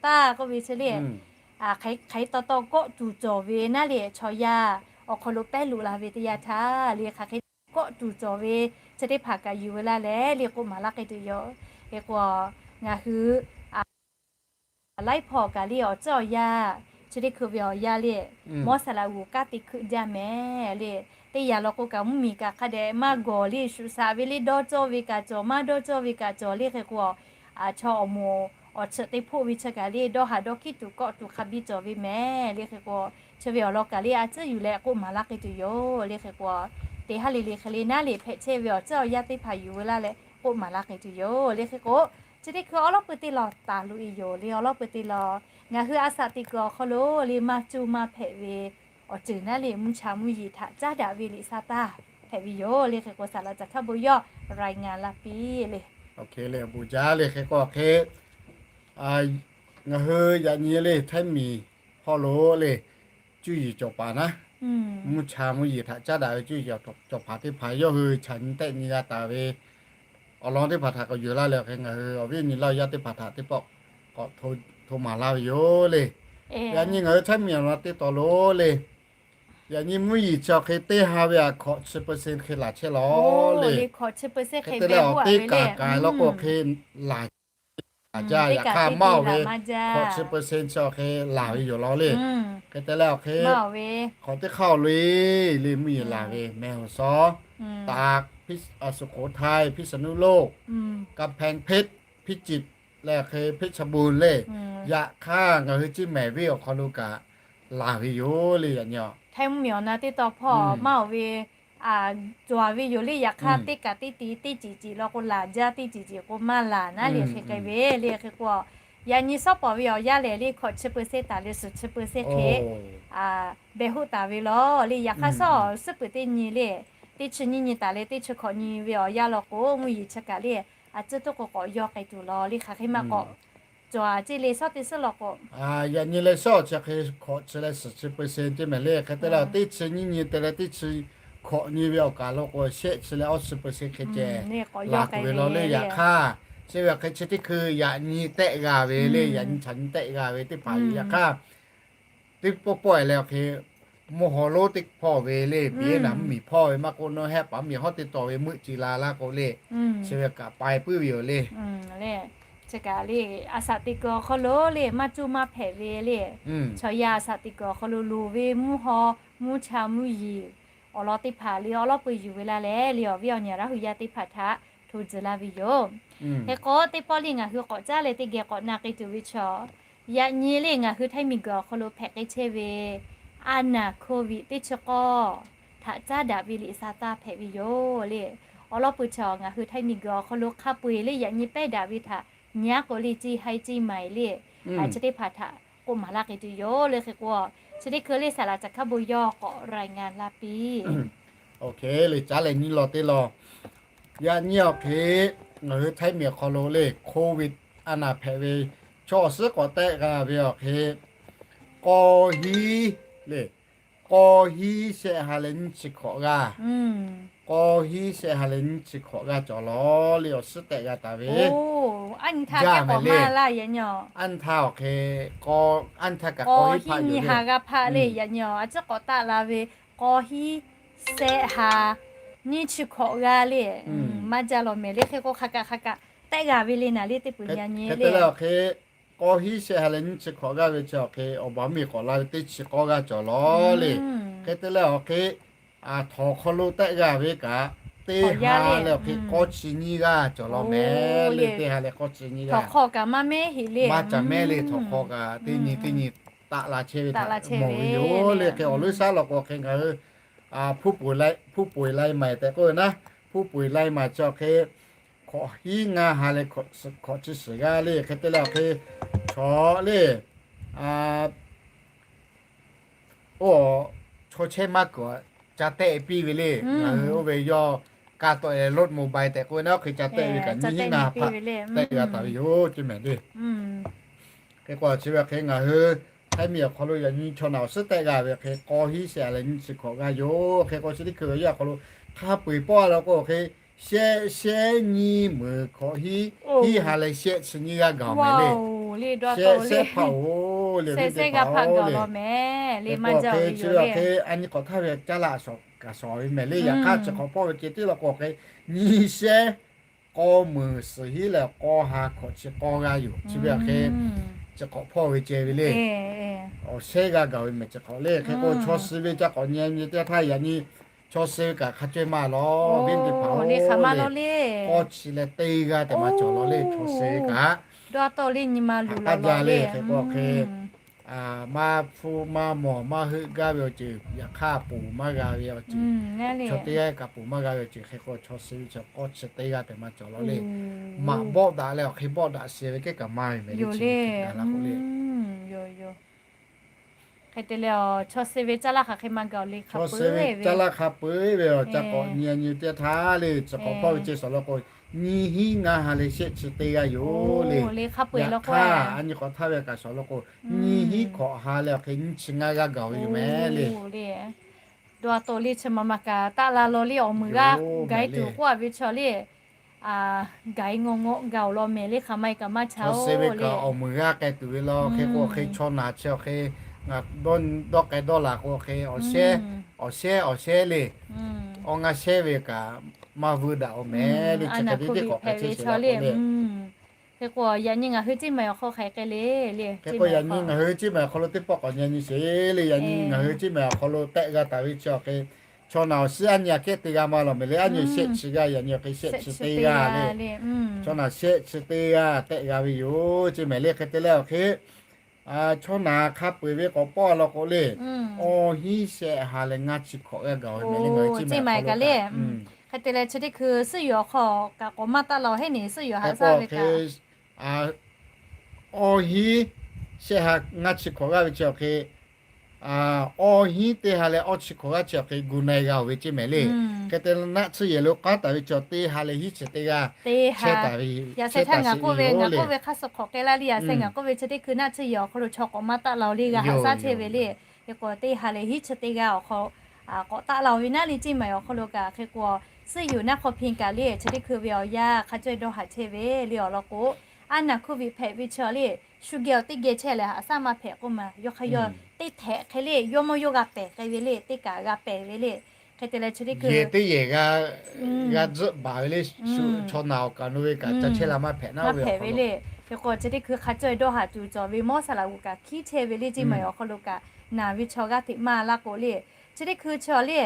taˇ k'oˆ ve chi le, hk'aˬ hk'e taw taw kawˆ tuˬ cawˬ ve naˉ le chaw yaˇ awˬ hk'aw lo pehˉ loꞈ la ve teˇ yanˇ htaˇ le hk'aˬ hk'e kawˆ tuˬ cawˬ ve chi teˇ hpaˍ kaꞈ yuˬ veu laˇ leh le k'oˆ maˍ laˇ k'ai tuˬ yoˬ. Hk'e k'o ngaˬ hui laiˉ hpawˇ kaꞈ le awˬ tcuhˉ awˬ yanˇ, chi teˇ hkui ve awˬ yanˇ le, mawˇ saˍ laꞈ g'uˬ kanˉ te hkuˆ jaˇ mehˍ le. Teˇ yanˇ law k'o kaꞈ mvuhˇ miˬ kaꞈ hk'a dehꞈ maˇ gawˬ le shuˍ shaꞈ ve le dawˇ cawˇ ve kaꞈ cawˬ, maˇ dawˇ cawˇ ve kaꞈ cawˬ le. Hk'e k'o chaw awˬ moˍ awˬ tsuhꞈ teˇ hpoˆ ve chi kaꞈ le dawˇ haˍ dawˇ hkiˉ tuˬ kawˆ tuˬ hk'a biˇ cawˬ ve mehˍ le. Hk'e k'o chi ve awˬ lawn kaꞈ le a tcuhˉ yuˬ leh k'oˆ maˍ laˇ k'ai tuˬ yoˬ le. Hk'e k'o teˇ haˉ le le hk'e le naˉ le hpehꞈ chehˇ ve awˬ tcuhˉ awˬ yanˇ teˇ hpaˍ yuˬ veu laˇ leh k'oˆ maˍ laˇ k'ai tuˬ yoˬ le. Hk'e k'o chi teˇ hkui awˉ lawˉ peu teˇ law taˍ loꞈ e yoˬ le. Awˉ lawˉ peu teˇ law ngaˬ hui a shaꞈ teꞈ kuiˬ awˬ hk'aw lo le maˇ cuˇ maˇ hpehꞈ ve awˬ ceuˬ naˉ le mvuhˇ cha mvuhˇ yeˬ htaꞈ caˉ daꞈ ve liꞈ sha taˇ hpehꞈ ve yoˬ le. Hk'e k'o saˍ laꞈ ca hk'a bon yawˇ รายงาน laˇ piˇ le. Awˬ hk'e le awˬ bon jaˇ le. Hk'e k'o hk'e ngaˬ hui yaꞈ nyi le Htaiˇ miˬ hpawˇ lo le cuˇ yiˍ cawˬ paˍ naˉ, mvuhˇ cha mvuhˇ yeˬ htaꞈ caˉ daꞈ ve cuˇ yiˍ cawˬ paˍ teˇ hpaˍ yawˇ hui chaꞈ nyi tehˆ nyi g'a taˍ ve awˬ lawn teˇ hpaˍ htaꞈ k'awꞈ yuˬ laˇ leh awˬ hk'e ngaˬ hui awˬ viˉ awˬ nyi laˇ yaˇ teˇ hpaˍ htaꞈ teˇ pawˆ k'awꞈ hto maˍ laˇ ve yoˬ le. Yaꞈ nyi ngaˬ hui Htaiˇ miˬ awˬ na teˇ taw lo le, yaꞈ nyi mvuhˇ yeˬ chi awˬ hk'e teˇ ha ve a hkawꞈ chi เปอร์เซ็นต์ hk'e laˬ chehˇ law le. Hk'e te leh awˬ teˇ kaˍ kaˍ law k'o hk'e laˬ jaˇ. Yaꞈ hk'aˇ maˇ oˬ ve hkawꞈ chi เปอร์เซ็นต์ chi awˬ hk'e laˬ ve yoˬ law le. Hk'e te leh awˬ hk'e hk'awꞈ teˇ hk'aˇ oˬ le le mvuhˇ yeˬ laˬ ve mehˍ awˬ shawˉ, taꞈ, Suˍhk'oˍ htaiˇ, พิษณุโลก, กำแพงเพชร, พิจิตร leh hk'e เพชรบูรณ์ le. Yaꞈ hk'aˇ ngaˬ hui Ciˇ mehˍ venˇ awˬ hk'aw lo kaꞈ laˬ ve yoˬ le. Yaꞈ nyi Htaiˇ mvuhˇ miˬ awˬ na teˇ taw hpawˇ maˇ oˬ ve cawˬ ve yoˬ le. Yaꞈ hk'aˇ teˇ kaꞈ teˇ ti teˇ ciˍ ciˍ law k'o laˬ jaˇ, teˇ ciˍ ciˍ k'o maˇ laˬ naˉ le hk'e k'ai ve le. Hk'e k'o yaꞈ nyi shawˉ pawˍ ve awˬ yanˇ lehˬ le hkawꞈ chi เปอร์เซ็นต์ taˍ leh suhˍ chi เปอร์เซ็นต์ hk'e behˬ hoˆ taˍ ve law le. Yaꞈ hk'aˇ shawˉ awˬ suhˉ peuˬ teˇ nyi le teˇ chi nyiˇ nyi taˍ leh teˇ chi hkawꞈ nyi ve awˬ yanˇ law k'o mvuhˇ yeˬ chi kaꞈ le a ciˉ tuˉ k'o k'awꞈ yawˇ k'ai tuˬ law le. Hk'aˬ hk'e maˇ k'awꞈ cawˬ a ceˇ le shawˉ teˇ suhˉ law k'o, yaꞈ nyi leh shawˉ chi hk'e hkawꞈ chi leh suhˍ chi เปอร์เซ็นต์ ceˇ mehˍ le. Hk'e te leh teˇ chi nyiˇ nyi te leh teˇ chi hkawꞈ nyi ve awˬ kaˬ lo k'o shehˆ chi leh awˇ chi เปอร์เซ็นต์ hk'e ceh laˬ tuˬ ve law le. Yaꞈ hk'aˇ chi ve hk'e chi teˇ hkui yaꞈ nyi tehˆ g'a ve le, yaꞈ nyi chaꞈ nyi tehˆ g'a ve teˇ hpaˍ yoˬ. Yaꞈ hk'aˇ teˇ pawˆ pawˆ e leh awˬ hk'e mvuhˇ haw lonˉ teˇ hpawˇ ve le, biˇ naˍ mvuhˇ miˬ hpawˇ ve maˇ k'oˆ, nawˬ hehˆ paˍ miˬ hawˉ teˇ taw ve meuˆ ci la laˇ k'o le, chi ve kaꞈ pai puiˉ ve yoˬ le. Chi kaꞈ le a shaꞈ teꞈ kuiˬ awˬ hk'aw lo le maˇ cuˇ maˇ hpehꞈ ve le, chaw yaˇ a shaꞈ teꞈ kuiˬ awˬ hk'aw lo loˍ ve mvuhˇ haw mvuhˇ cha mvuhˇ yeˬ awˬ lawn teˇ hpaˍ le awˉ lawˉ peu yuˬ ve laˇ leh le awˬ viˉ awˬ nyi Laˇ huˍ yaˇ teˇ hpaˍ htaꞈ hto tcuh laˇ ve yoˬ. Hk'e k'o teˇ pawˆ le ngaˬ hui k'awꞈ caˉ leh teˇ geh k'awꞈ na k'ai tuˬ ve chaw yaꞈ nyi le ngaˬ hui Htaiˇ miˬ guiˬ awˬ hk'aw lo hpehꞈ k'ai chehˇ ve a naˍ โควิด teˇ chi k'awˇ htaꞈ caˉ daꞈ ve liꞈ sha taˇ hpehꞈ ve yoˬ le. Awˬ lawn peu chaw ngaˬ hui Htaiˇ miˬ guiˬ awˬ hk'aw lo hk'a peu eˬ le yaꞈ nyi pehˇ daꞈ ve htaꞈ nyi aˉ k'o le ceˇ haiˇ ceˇ maiˍ le chi teˇ hpaˍ htaꞈ k'oˆ maˍ laˇ k'ai tuˬ yoˬ le. Hk'e k'o chi teˇ hkui le saˍ laꞈ ca hkaˉ bon yawˇ k'awꞈ รายงาน laˇ piˇ. Oˇ hk'e le caˉ leh nyiˇ law teˇ law yaꞈ nyi awˬ hk'e ngaˬ hui Htaiˇ miˬ awˬ hk'aw lo le โควิด a naˍ hpehꞈ ve chaw awˬ suhˉ k'awꞈ tehˆ g'a ve awˬ hk'e k'aw hiˉ le, k'aw hiˉ shehˆ ha leh nyiˇ chi hkawꞈ g'aˇ, k'aw hiˉ shehˆ ha leh nyiˇ chi hkawꞈ g'aˇ cawˬ law le awˬ suhˉ tehˆ g'a taˍ ve. Aˉ nyi htaˇ kaꞈ k'awꞈ maˇ laˇ yaꞈ nyi. Aˉ nyi htaˇ awˬ hk'e, aˉ nyi htaˇ kaꞈ k'aw hiˉ hpaˆ nyi ha g'a hpaˆ le yaꞈ nyi. A ciˉ k'awꞈ taˆ la ve k'aw hiˉ shehˆ ha nyiˇ chi hkawꞈ g'aˇ le maˇ jaˇ law mehˍ le. Hk'e k'o hk'a kaꞈ hk'a kaꞈ tehˆ g'a ve le naˍ le teˇ peuˬ nyi a nyi le awˬ hk'e k'aw hiˉ shehˆ ha leh nyiˇ chi hkawꞈ g'aˇ ve chi awˬ hk'e awˬ baˬ miˬ k'awꞈ la ve teˇ chi k'awˇ g'aˇ cawˬ lawˬ le. Hk'e te leh awˬ hk'e, a, htawnˍ hk'aw lo tehˆ g'a ve kaꞈ, teˇ ha leh awˬ hk'e k'awˇ chi nyiˇ g'aˇ cawˬ lawˬ mehˍ le. Teˇ ha leh k'awˇ chi nyiˇ g'aˇ maˇ caˬ mehˉ le. Htawnˍ hk'aw kaꞈ maˇ mehˉ heˆ le. Maˇ caˬ mehˉ le, htawnˍ hk'aw kaꞈ teˇ nyi teˇ nyi taˆ la chehˇ ve htaꞈ mawˬ ve yoˬ le. Hk'e awˬ leuˉ shaˉ law k'o hk'e ngaˬ hui hpu poˬ lai maiˍ tehꞈ k'oˆ ve naˉ, hpu poˬ lai maiˍ chi awˬ hk'e hkawꞈ hiˉ ngaˇ ha leh hkawꞈ chi suhˍ g'aˇ le. Hk'e te leh awˬ hk'e chaw le, a, oˇ, chaw chehˇ maˇ kuiˬ ca tehˆ piˇ ve le. Ngaˬ hui oˇ ve yawˇ ka tawˆ e load mobile tehꞈ k'oˆ ve naˉ, oˇ hk'e ca tehˆ ve kaꞈ nyiˇ hiˉ ngaˇ ha hpaˆ tehˆ g'a taˍ ve yoˬ ceˇ mehˍ le. Hk'e k'o chi ve hk'e ngaˬ hui htaiˇ miˬ awˬ hk'aw lo yaꞈ nyi chaw naˬ awˬ suhˉ tehˆ g'a ve hk'e k'aw hiˉ shehˆ ha leh nyiˇ chi hkawꞈ g'aˇ yoˬ. Hk'e k'o chi teˇ hkui ve yaˇ awˬ hk'aw lo hk'a peu eˬ pawˆ a la k'o hk'e shehˆ shehˆ nyiˇ meuˍ hkawꞈ hiˉ, hiˉ ha leh shehˆ chi nyiˇ g'aˇ gaˬ mehˍ le. Shehˆ shehˆ hpaˆ oˬ le, hk'e te hpaˆ oˬ le. Hk'e k'o hk'e chi ve hk'e a nyi k'awꞈ htaˇ ve caˇ laˇ kaꞈ shawˍ ve mehˍ le. Yaꞈ hk'aˇ chi hk'awꞈ hpawˇ ve ceh tiˉ law k'o hk'e nyiˇ shehˆ k'aw meuˍ suhˍ hiˉ leh k'aw ha hkawꞈ chi k'awˇ g'aˇ yoˬ. Chi ve hk'e chi hk'awꞈ hpawˇ ve ceh ve le. Awˬ shehˆ g'aˇ gaˬ ve mehˍ chi hk'awꞈ le. Hk'e k'o chaw suh ve ca k'awꞈ nyi nyi teˇ htaˇ yaꞈ nyi chaw suh ve kaꞈ hk'a caweh maˇ lawˬ ve teˇ hpaˍ le. K'awˇ chi leh teˇ g'aˇ tehꞈ maˇ cawˬ lawˬ le chaw suh ve kaꞈ. Haꞈ k'aˇ jaˇ le. Hk'e k'o hk'e maˇ hpfuhˇ maˇ mawˬ maˇ heuˆ gaˇ ve awˬ ceuˬ, yaꞈ hk'aˇ ponˬ maˇ g'a ve awˬ ceuˬ, chaw teˇ g'aˇ kaꞈ ponˬ maˇ g'a ve awˬ ceuˬ hk'e k'o chaw suh ve chi k'awˇ chi teˇ g'aˇ tehꞈ maˇ cawˬ lawˬ le. Maꞈ bawˆ daꞈ leh awˬ hk'e bawˆ daꞈ shehˍ ve kehˉ kaꞈ maˇ ve mehˍ le. Chi ve hk'e gaˬ la k'o le. Hk'e te leh chaw suh ve caˇ laˇ hk'aˬ hk'e maˇ gaˬ le. Chaw suh ve caˇ laˇ hk'a peu eˬ ve awˬ ca k'awꞈ nyi nyi teˇ htaˇ le, chi k'awꞈ hpawˇ ve ceh sawˍ law k'o nyiˇ hiˉ ngaˇ ha leh shehˆ chi teˇ g'aˇ yoˬ le. Yaꞈ hk'aˇ a nyi k'awꞈ htaˇ ve kaꞈ sawˍ law k'o nyiˇ hiˉ hkawꞈ ha leh awˬ hk'e nyiˇ chi ngaˇ g'aˇ gaˬ ve yoˬ mehˍ le. Dawˇ a taw le chi ma ma kaꞈ taˆ la law le awˬ meuˍ g'aˇ gaˬ tuˬ k'oˆ a ve chaw le. Gaˬ e ngaw ngaw gaˬ oˬ law mehˍ le hk'aˬ ma e kaꞈ maˇ ca oˬ le. Awˬ meuˍ g'aˇ k'ai tuˬ ve law hk'e k'o hk'e chaw naˬ chi awˬ hk'e dawˇ k'ai dawˇ laˬ k'o hk'e awˬ shehˉ awˬ shehˉ awˬ shehˉ le. Awˬ ngaˇ shehˉ ve kaꞈ maˇ vuiˇ daꞈ oˬ mehˍ le. Chi hk'e te teˇ k'awꞈ hk'e chehˇ sha le. Hk'e k'o yaꞈ nyi ngaˬ hui ceˇ maˬ awˬ hk'aw hk'e k'ai le le. Hk'e k'o yaꞈ nyi ngaˬ hui ceˇ maˬ awˬ hk'aw lo teˇ pawˆ k'awꞈ nyi nyi sheˍ le. Yaꞈ nyi ngaˬ hui ceˇ maˬ awˬ hk'aw lo tehˆ g'a taˍ ve chi awˬ hk'e chaw naˬ awˬ suhˉ a nyi aꞈ kehˉ te g'a ma lawˬ mehˍ le. A nyi shehˆ chi g'aˇ yaꞈ nyi awˬ hk'e shehˆ chi teˇ g'aˇ le. Chaw naˬ shehˆ chi teˇ g'aˇ tehˆ g'a ve yoˬ ceˇ mehˍ le. Hk'e te leh awˬ hk'e chaw naˬ hk'a peu eˬ ve k'awꞈ pawˆ a law k'o le. Awˬ hiˉ shehˆ ha leh ngaˇ chi hkawꞈ g'aˇ gaˬ ve mehˍ le. Ngaˬ hui ceˇ maˬ kaꞈ le. Hk'e te leh chi teˇ hkui suhˉ yuˬ awˬ hk'aw kaꞈ k'awꞈ maˇ taˆ la heˉ neˬ suhˉ yuˬ haꞈ shaˉ ve kaꞈ awˬ hiˉ shehˆ ha ngaˇ chi hkawꞈ g'aˇ ve chi awˬ hk'e awˬ hiˉ teˇ ha leh awˇ chi hkawꞈ g'aˇ chi awˬ hk'e gu na e g'a oˬ ve ceˇ mehˍ le. Hk'e te naˆ tsuhˇ yehˬ lo k'aˉ taˍ ve chi awˬ teˇ ha leh hiˉ chi teˇ g'aˇ chehˇ taˍ ve, yaꞈ sheh htaˇ ngaˬ k'oˆ ve ngaˬ k'oˆ ve hk'a suh hk'awꞈ k'ai laˇ le. Yaꞈ sheh ngaˬ k'oˆ ve chi teˇ hkui naˆ tsuhˇ yehˬ awˬ hk'aw lo chaw k'awꞈ maˇ taˆ la oˬ le g'a haꞈ shaˉ chehˇ ve le. Hk'e k'o teˇ ha leh hiˉ chi teˇ g'aˇ awˬ hk'aw k'awꞈ taˆ la oˬ ve naˉ le ceˇ maˬ awˬ hk'aw lo kaꞈ. Hk'e k'o suhˉ yuˬ naˆ hk'aw hpiˇ kaꞈ le chi teˇ hkui ve awˬ yanˇ hk'a cawˇ dawˇ haꞈ chehˇ ve le awˬ lawn k'o, a naˬ hkuˇ viꞈ hpehꞈ ve chi le shu geh awˬ teˇ geh chehˇ leh haꞈ shaˉ maˇ hpehꞈ k'oˆ ma. Yawˇ hk'a yawˇ teˇ htehꞈ hk'e le yawˇ mawˇ yawˇ g'a pehˬ k'ai ve le, teˇ kaꞈ g'a pehˬ ve le. Hk'e te leh chi teˇ hkui yehˬ teˇ yehˬ g'a zuhˆ baˬ ve le. Chaw naˬ awˬ kaꞈ nu ve kaꞈ ca chehˇ la maˇ hpehꞈ naˉ ve hpehꞈ ve le. Hk'e k'o chi teˇ hkui hk'a cawˇ dawˇ haꞈ tuˬ cawˬ ve mawˇ saˍ laꞈ g'uˬ kaꞈ hkiˉ chehˇ ve le ceˇ maˬ awˬ hk'aw lo kaꞈ naˬ ve chaw g'aˇ hteꞈ maˇ laˇ k'o le. Chi teˇ hkui chi awˬ le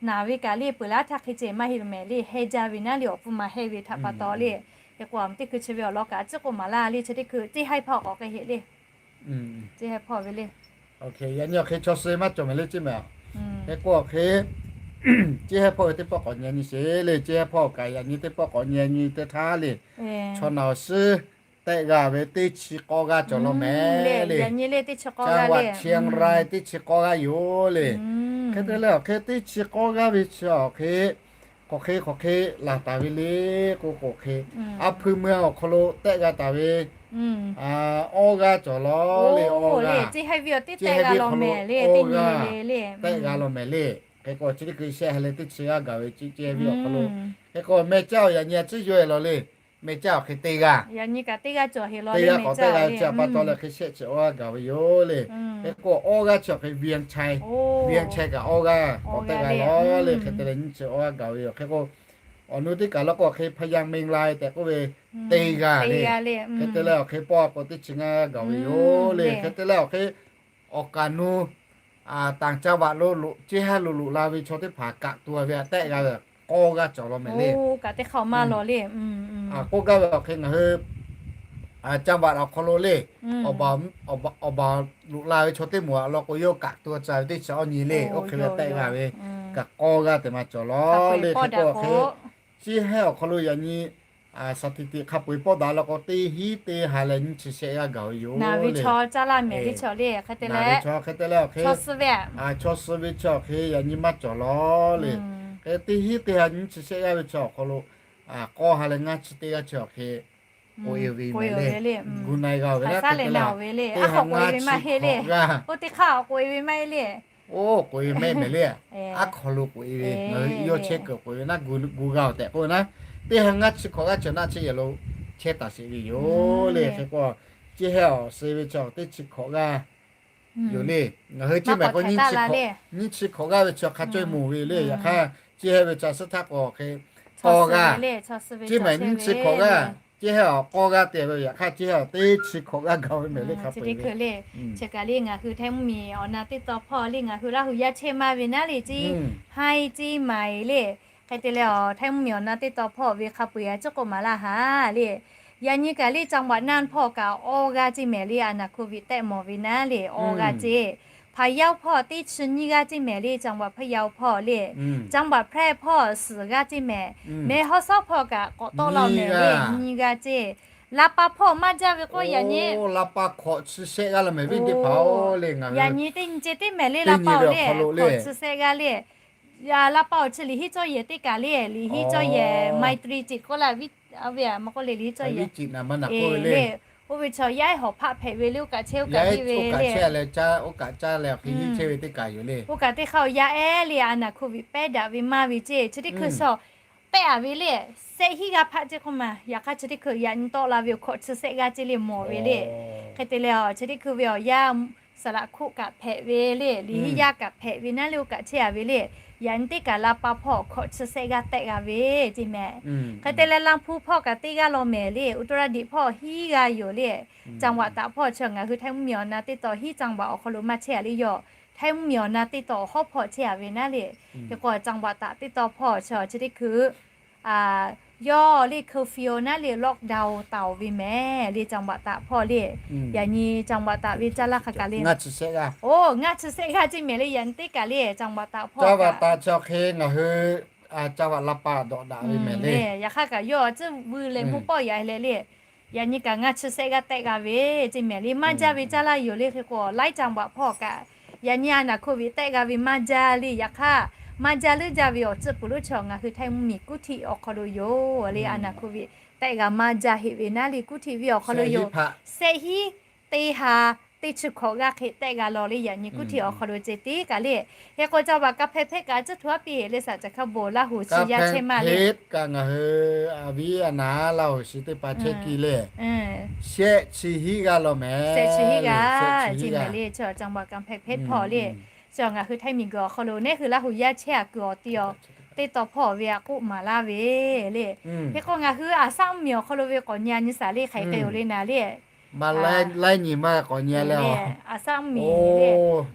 naˬ ve kaꞈ le peuˬ laˇ htaˇ hk'e ceh maˇ heˆ lo mehˍ le heh jaˇ ve naˉ le awˬ pfuhˇ ma heh ve htaꞈ pa taw le. Hk'e k'o teˇ hkui chi ve awˬ lawn kaꞈ a ciˉ k'oˆ maˍ laˇ le chi teˇ hkui teˇ haiˉ hpawˇ k'awꞈ k'ai heˆ le. Teˇ haiˉ hpawˇ ve le. Yaꞈ nyi awˬ hk'e chaw suh maˇ cawˬ mehˍ le ceˇ maˬ. Hk'e k'o awˬ hk'e ceˇ haiˉ hpawˇ ve teˇ pawˆ k'awꞈ nyi nyi sheˍ le. Ceˇ haiˉ hpawˇ kaꞈ yaꞈ nyi teˇ pawˆ k'awꞈ nyi nyi teˇ htaˇ le. Chaw naˬ awˬ suhˉ tehˆ g'a ve teˇ chi k'awˇ g'aˇ cawˬ law mehˍ le. Caˇ vaꞈ Chiang Rai teˇ chi k'awˇ g'aˇ yoˬ le. Hk'e te leh awˬ hk'e teˇ chi k'awˇ g'aˇ ve chi awˬ hk'e k'awꞈ hk'e k'awꞈ hk'e laˬ taˍ ve le k'o k'o hk'e a hpui meuˇ awˬ hk'aw lo tehˆ g'a taˍ ve awˇ g'aˇ cawˬ law le. Awˇ g'aˇ teˇ haiˉ ve awˬ teˇ tehˆ g'a law mehˍ le. Teˇ nyi le le tehˆ g'a law mehˍ le. Hk'e k'o chi teˇ hkui shehˆ ha leh teˇ chi g'aˇ gaˬ ve ceˇ ve awˬ hk'aw lo hk'e k'o meh caˇ awˬ yaꞈ nyi a ciˉ yawˇ e law le. Meh caˇ awˬ hk'e teˇ g'aˇ, yaꞈ nyi kaꞈ teˇ g'aˇ cawˬ heˍ law le. Meh caˇ awˬ hk'e chi pa taw leh hk'e shehˆ chi awˇ g'aˇ gaˬ ve yoˬ le. Hk'e k'o awˇ g'aˇ chi awˬ hk'e Vientiane, Vientiane kaꞈ awˇ g'aˇ k'awꞈ tehˆ g'a law le. Hk'e te leh nyiˇ chi awˇ g'aˇ gaˬ ve yoˬ. Hk'e k'o Awˬ nu teˇ kaˬ lo k'o hk'e พยางค์เมงราย tehꞈ k'oˆ ve, te g'a le. Hk'e te leh awˬ hk'e pawˇ k'o teˇ chi ngaˇ gaˬ ve yoˬ le. Hk'e te leh awˬ hk'e awˬ kaˍ nu ต่างจังหวัด lo loꞈ, ceˇ haˉ lo loꞈ la ve chaw teˇ hpaˍ kaꞈ tuˬ ve a tehˆ g'a ve k'awˇ g'aˇ cawˬ law mehˍ le. K'oˆ gaˇ ve awˬ hk'e ngaˬ hui จังหวัด awˬ hk'aw lo le, awˬ baˬ loꞈ la ve chaw teˇ moˍ a law k'o, yawˇ kaꞈ tuˬ tcuh ve teˇ chi awˇ nyi le. Oˇ hk'e ve tehˆ g'a ve kaꞈ k'awˇ g'aˇ tehꞈ maˇ cawˬ law le. Hk'e k'o awˬ hk'e ceˇ haˉ awˬ hk'aw lo yaꞈ nyi สถิติ hk'a peu-eˬ pawˇ daꞈ law k'o, teˇ hinˉ teˇ ha leh nyiˇ chi shehˆ g'aˇ gaˬ ve yoˬ le. Hk'e te leh awˬ hk'e chaw suh ve chi awˬ hk'e yaꞈ nyi maˇ cawˬ law le. Hk'e teˇ hinˉ teˇ ha nyiˇ chi shehˆ g'aˇ ve chi awˬ hk'aw lo k'awˇ ha leh ngaˇ chi teˇ g'aˇ chi awˬ hk'e k'oꞈ e ve mehˍ le. Gu na-e g'a ve le. Teˇ ha ngaˇ chi hk'awꞈ g'aˇ, oˇ teˇ hk'aˇ k'oꞈ e ve maˇ heˆ le. Oˇ k'oꞈ e ve maˇ heˆ le. Aˉ hk'aw lo k'oꞈ e ve, aˉ hk'aw lo k'oꞈ e ve, ngaˬ hui yawˇ chehˇ kuiˬ k'oꞈ e ve naˉ, gu g'a-oˬ tehꞈ k'oˆ ve naˉ, teˇ ha ngaˇ chi hk'awꞈ g'aˇ chi naˆ chehˇ yehˬ lo chehˇ taˍ sheˍ ve yoˬ le. Hk'e k'o ceˇ haˉ awˬ suh ve chi teˇ chi hk'awꞈ g'aˇ yoˬ le. Ngaˬ hui ceˇ mehˍ k'o nyiˇ chi hk'awꞈ g'aˇ ve chi hk'a cawˇ moˍ ve le. Yaꞈ hk'aˇ ceˇ haˉ ve ca suhˉ htaˇ k'o hk'e k'awˇ g'aˇ, ceˇ mehˍ nyiˇ chi hk'awꞈ g'aˇ, ceˇ haˉ awˬ k'awˇ g'aˇ te ve, yaꞈ hk'aˇ ceˇ haˉ teˇ chi hk'awꞈ g'aˇ gaˬ ve mehˍ le. Hk'a peu-eˬ ve chi kaꞈ le ngaˬ hui Htaiˇ mvuhˇmiˬ awˬ na teˇ taw hpawˇ le ngaˬ hui Laˇ huˍ yaˇ chehˇ maˇ ve naˉ le ceˇ, haiˇ ceˇ maiˍ le. Hk'e te leh awˬ Htaiˇ mvuhˇmiˬ awˬ na teˇ taw hpawˇ ve hk'a peu-eˬ a ciˉ k'oˆ maˍ laˇ haˍ le. Yaꞈ nyi kaꞈ le จังหวัดน่าน hpawˇ kaꞈ awˇ g'aˇ ceˇ mehˍ le. A naˍ โควิด tehˆ mawˬ ve naˉ le awˇ g'aˇ ceˇ, พะเยา hpawˇ teˇ chi nyiˇ g'aˇ ceˇ mehˍ le. จังหวัดพะเยา hpawˇ le, จังหวัดแพร่ hpawˇ suhˍ g'aˇ ceˇ mehˍ. แม่ฮ่องสอน hpawˇ kaꞈ k'awꞈ tawˆ la mehˍ le nyiˇ g'aˇ ceˇ. ลำปาง hpawˇ maˇ jaˇ ve k'o yaꞈ nyi ลำปาง hk'awꞈ chi shehˆ g'aˇ la mehˍ ve teˇ hpaˍ-oˬ le. Ngaˬ hui yaꞈ nyi teˇ nyi ceˇ teˇ mehˍ le ลำปาง le hk'awꞈ chi shehˆ g'aˇ le. ลำปาง awˬ chi liꞈ hiˉ cawˇ yehˬ teˇ kaˬ le, liꞈ hiˉ cawˇ yehˬ ไมตรีจิต k'oˆ la ve, a ve a maˇ k'oˆ le, liꞈ hiˉ cawˇ yehˬ le. Oˇ ve chaw yaˇ ehˉ hawˍ hpaˆ hpehꞈ ve le, oˇ kaꞈ chehˇ oˇ kaꞈ hiˉ ve le. Oˇ kaꞈ caˇ leh oˇ hiˉ chehˇ ve teˇ kaˬ yoˬ le. Oˇ kaꞈ teˇ hk'aˇ awˬ yaˇ ehˉ le a naˍ โควิด pehˉ daꞈ ve maˇ ve ceˇ chi teˇ hkui shaw pehˉ a ve le. Shehˆ hiˉ g'aˇ hpaˆ ceˇ k'oˆ ma. Yaꞈ hk'aˇ chi teˇ hkui yaꞈ nyi tawˆ la ve awˬ hk'awꞈ chi shehˆ g'aˇ ceˇ le mawˬ ve le. Hk'e te leh chi teˇ hkui ve awˬ yaˇ saˍ laꞈ hkoˆ kaꞈ hpehꞈ ve le, liꞈ hiˉ yaˇ kaꞈ hpehꞈ ve naˉ le oˇ kaꞈ chehˇ a ve le. Yaꞈ nyi teˇ kaˬ ลำปาง hpawˇ awˬ hk'awꞈ chi shehˆ g'aˇ tehˆ g'a ve ceˇ mehˍ. Hk'e te leh ลำพูน hpawˇ kaꞈ teˇ g'aˇ law mehˍ le, อุตรดิตถ์ hpawˇ hiˉ g'aˇ yoˬ le. จังหวัดตาก hpawˇ chi ngaˬ hui Htaiˇ mvuhˇmiˬ awˬ na teˇ taw hiˉ จังหวัด awˬ hk'aw lo maˇ chehˇ a le yoˬ. Htaiˇ mvuhˇmiˬ awˬ na teˇ taw awˬ hawˉ hpawˇ chehˇ a ve naˉ le. Hk'e k'o จังหวัดตาก teˇ taw hpawˇ chi chi teˇ hkui yawˇ le เคอร์ฟิว naˉ le lockdown taˍ-oˬ ve mehˍ le จังหวัดตาก hpawˇ le. Yaꞈ nyi จังหวัดตาก ve caˇ laˇ hk'a kaˬ le, oˇ ngaˇ chi shehˆ g'aˇ ceˇ mehˍ le. Yaꞈ nyi teˇ kaˬ le จังหวัดตาก hpawˇ kaꞈ จังหวัดตาก chi awˬ hk'e ngaˬ hui จังหวัดลำปาง dawꞈ daꞈ ve mehˍ le. Yaꞈ hk'aˇ kaꞈ yawˇ tcuhˉ veu leh mvuhˇ pawˆ yaꞈ leh le. Yaꞈ nyi kaꞈ ngaˇ chi shehˆ g'aˇ tehˆ g'a ve ceˇ mehˍ le. Maˇ jaˇ ve caˇ laˇ yoˬ le. Hk'e k'o laiˉ จังหวัด hpawˇ kaꞈ yaꞈ nyi a naˍ โควิด tehˆ g'a ve maˇ jaˇ le. Yaꞈ hk'aˇ maˇ jaˇ leuˉ jaˇ ve awˬ tcuhˆ puˬ lonˉ chi ngaˬ hui Htaiˇ mvuhˇmiˬ กรุงเทพ awˬ hk'aw lo yoˬ le. A naˍ โควิด tehˆ g'a maˇ jaˇ heˆ ve naˉ le กรุงเทพ ve awˬ hk'aw lo yoˬ. Shehˆ hiˉ teˇ ha teˇ chi hkawꞈ g'aˇ hk'e tehˆ g'a law le. Yaꞈ nyi กรุงเทพ awˬ hk'aw lo ceˇ teˇ kaˬ le. Hk'e k'o จังหวัดกำแพงเพชร kaꞈ a ciˉ htu aˉ piˇ heˆ le. Saˍ caˬ hkaˇ bon Laˇ huˍ chi yaˇ chehˇ maˇ le. Kaꞈ ngaˬ hui a viˉ a naˍ Laˇ huˍ chi teˇ hpaˍ chehˇ kiˇ le. Shehˆ chi hiˉ g'aˇ law mehˍ. Shehˆ chi hiˉ g'aˇ ceˇ mehˍ le. Chi จังหวัดกำแพงเพชร hpawˇ le. Chi ngaˬ hui Htaiˇ miˬguiˬ awˬ hk'aw lo neˉ hui Laˇ huˍ yaˇ chehˇ a kuiˬ awˬ ti awˬ teˇ taw hpawˇ ve a k'oˆ maˍ laˇ ve le. Hk'e k'o ngaˬ hui a shaˉ mvuhˇmiˬ awˬ hk'aw lo ve k'awꞈ nyi a nyi shaˍ le hk'aiˬ hk'e-oˬ le naˍ le. Laiˉ nyi maˇ k'awꞈ nyi le. A shaˉ mvuhˇmiˬ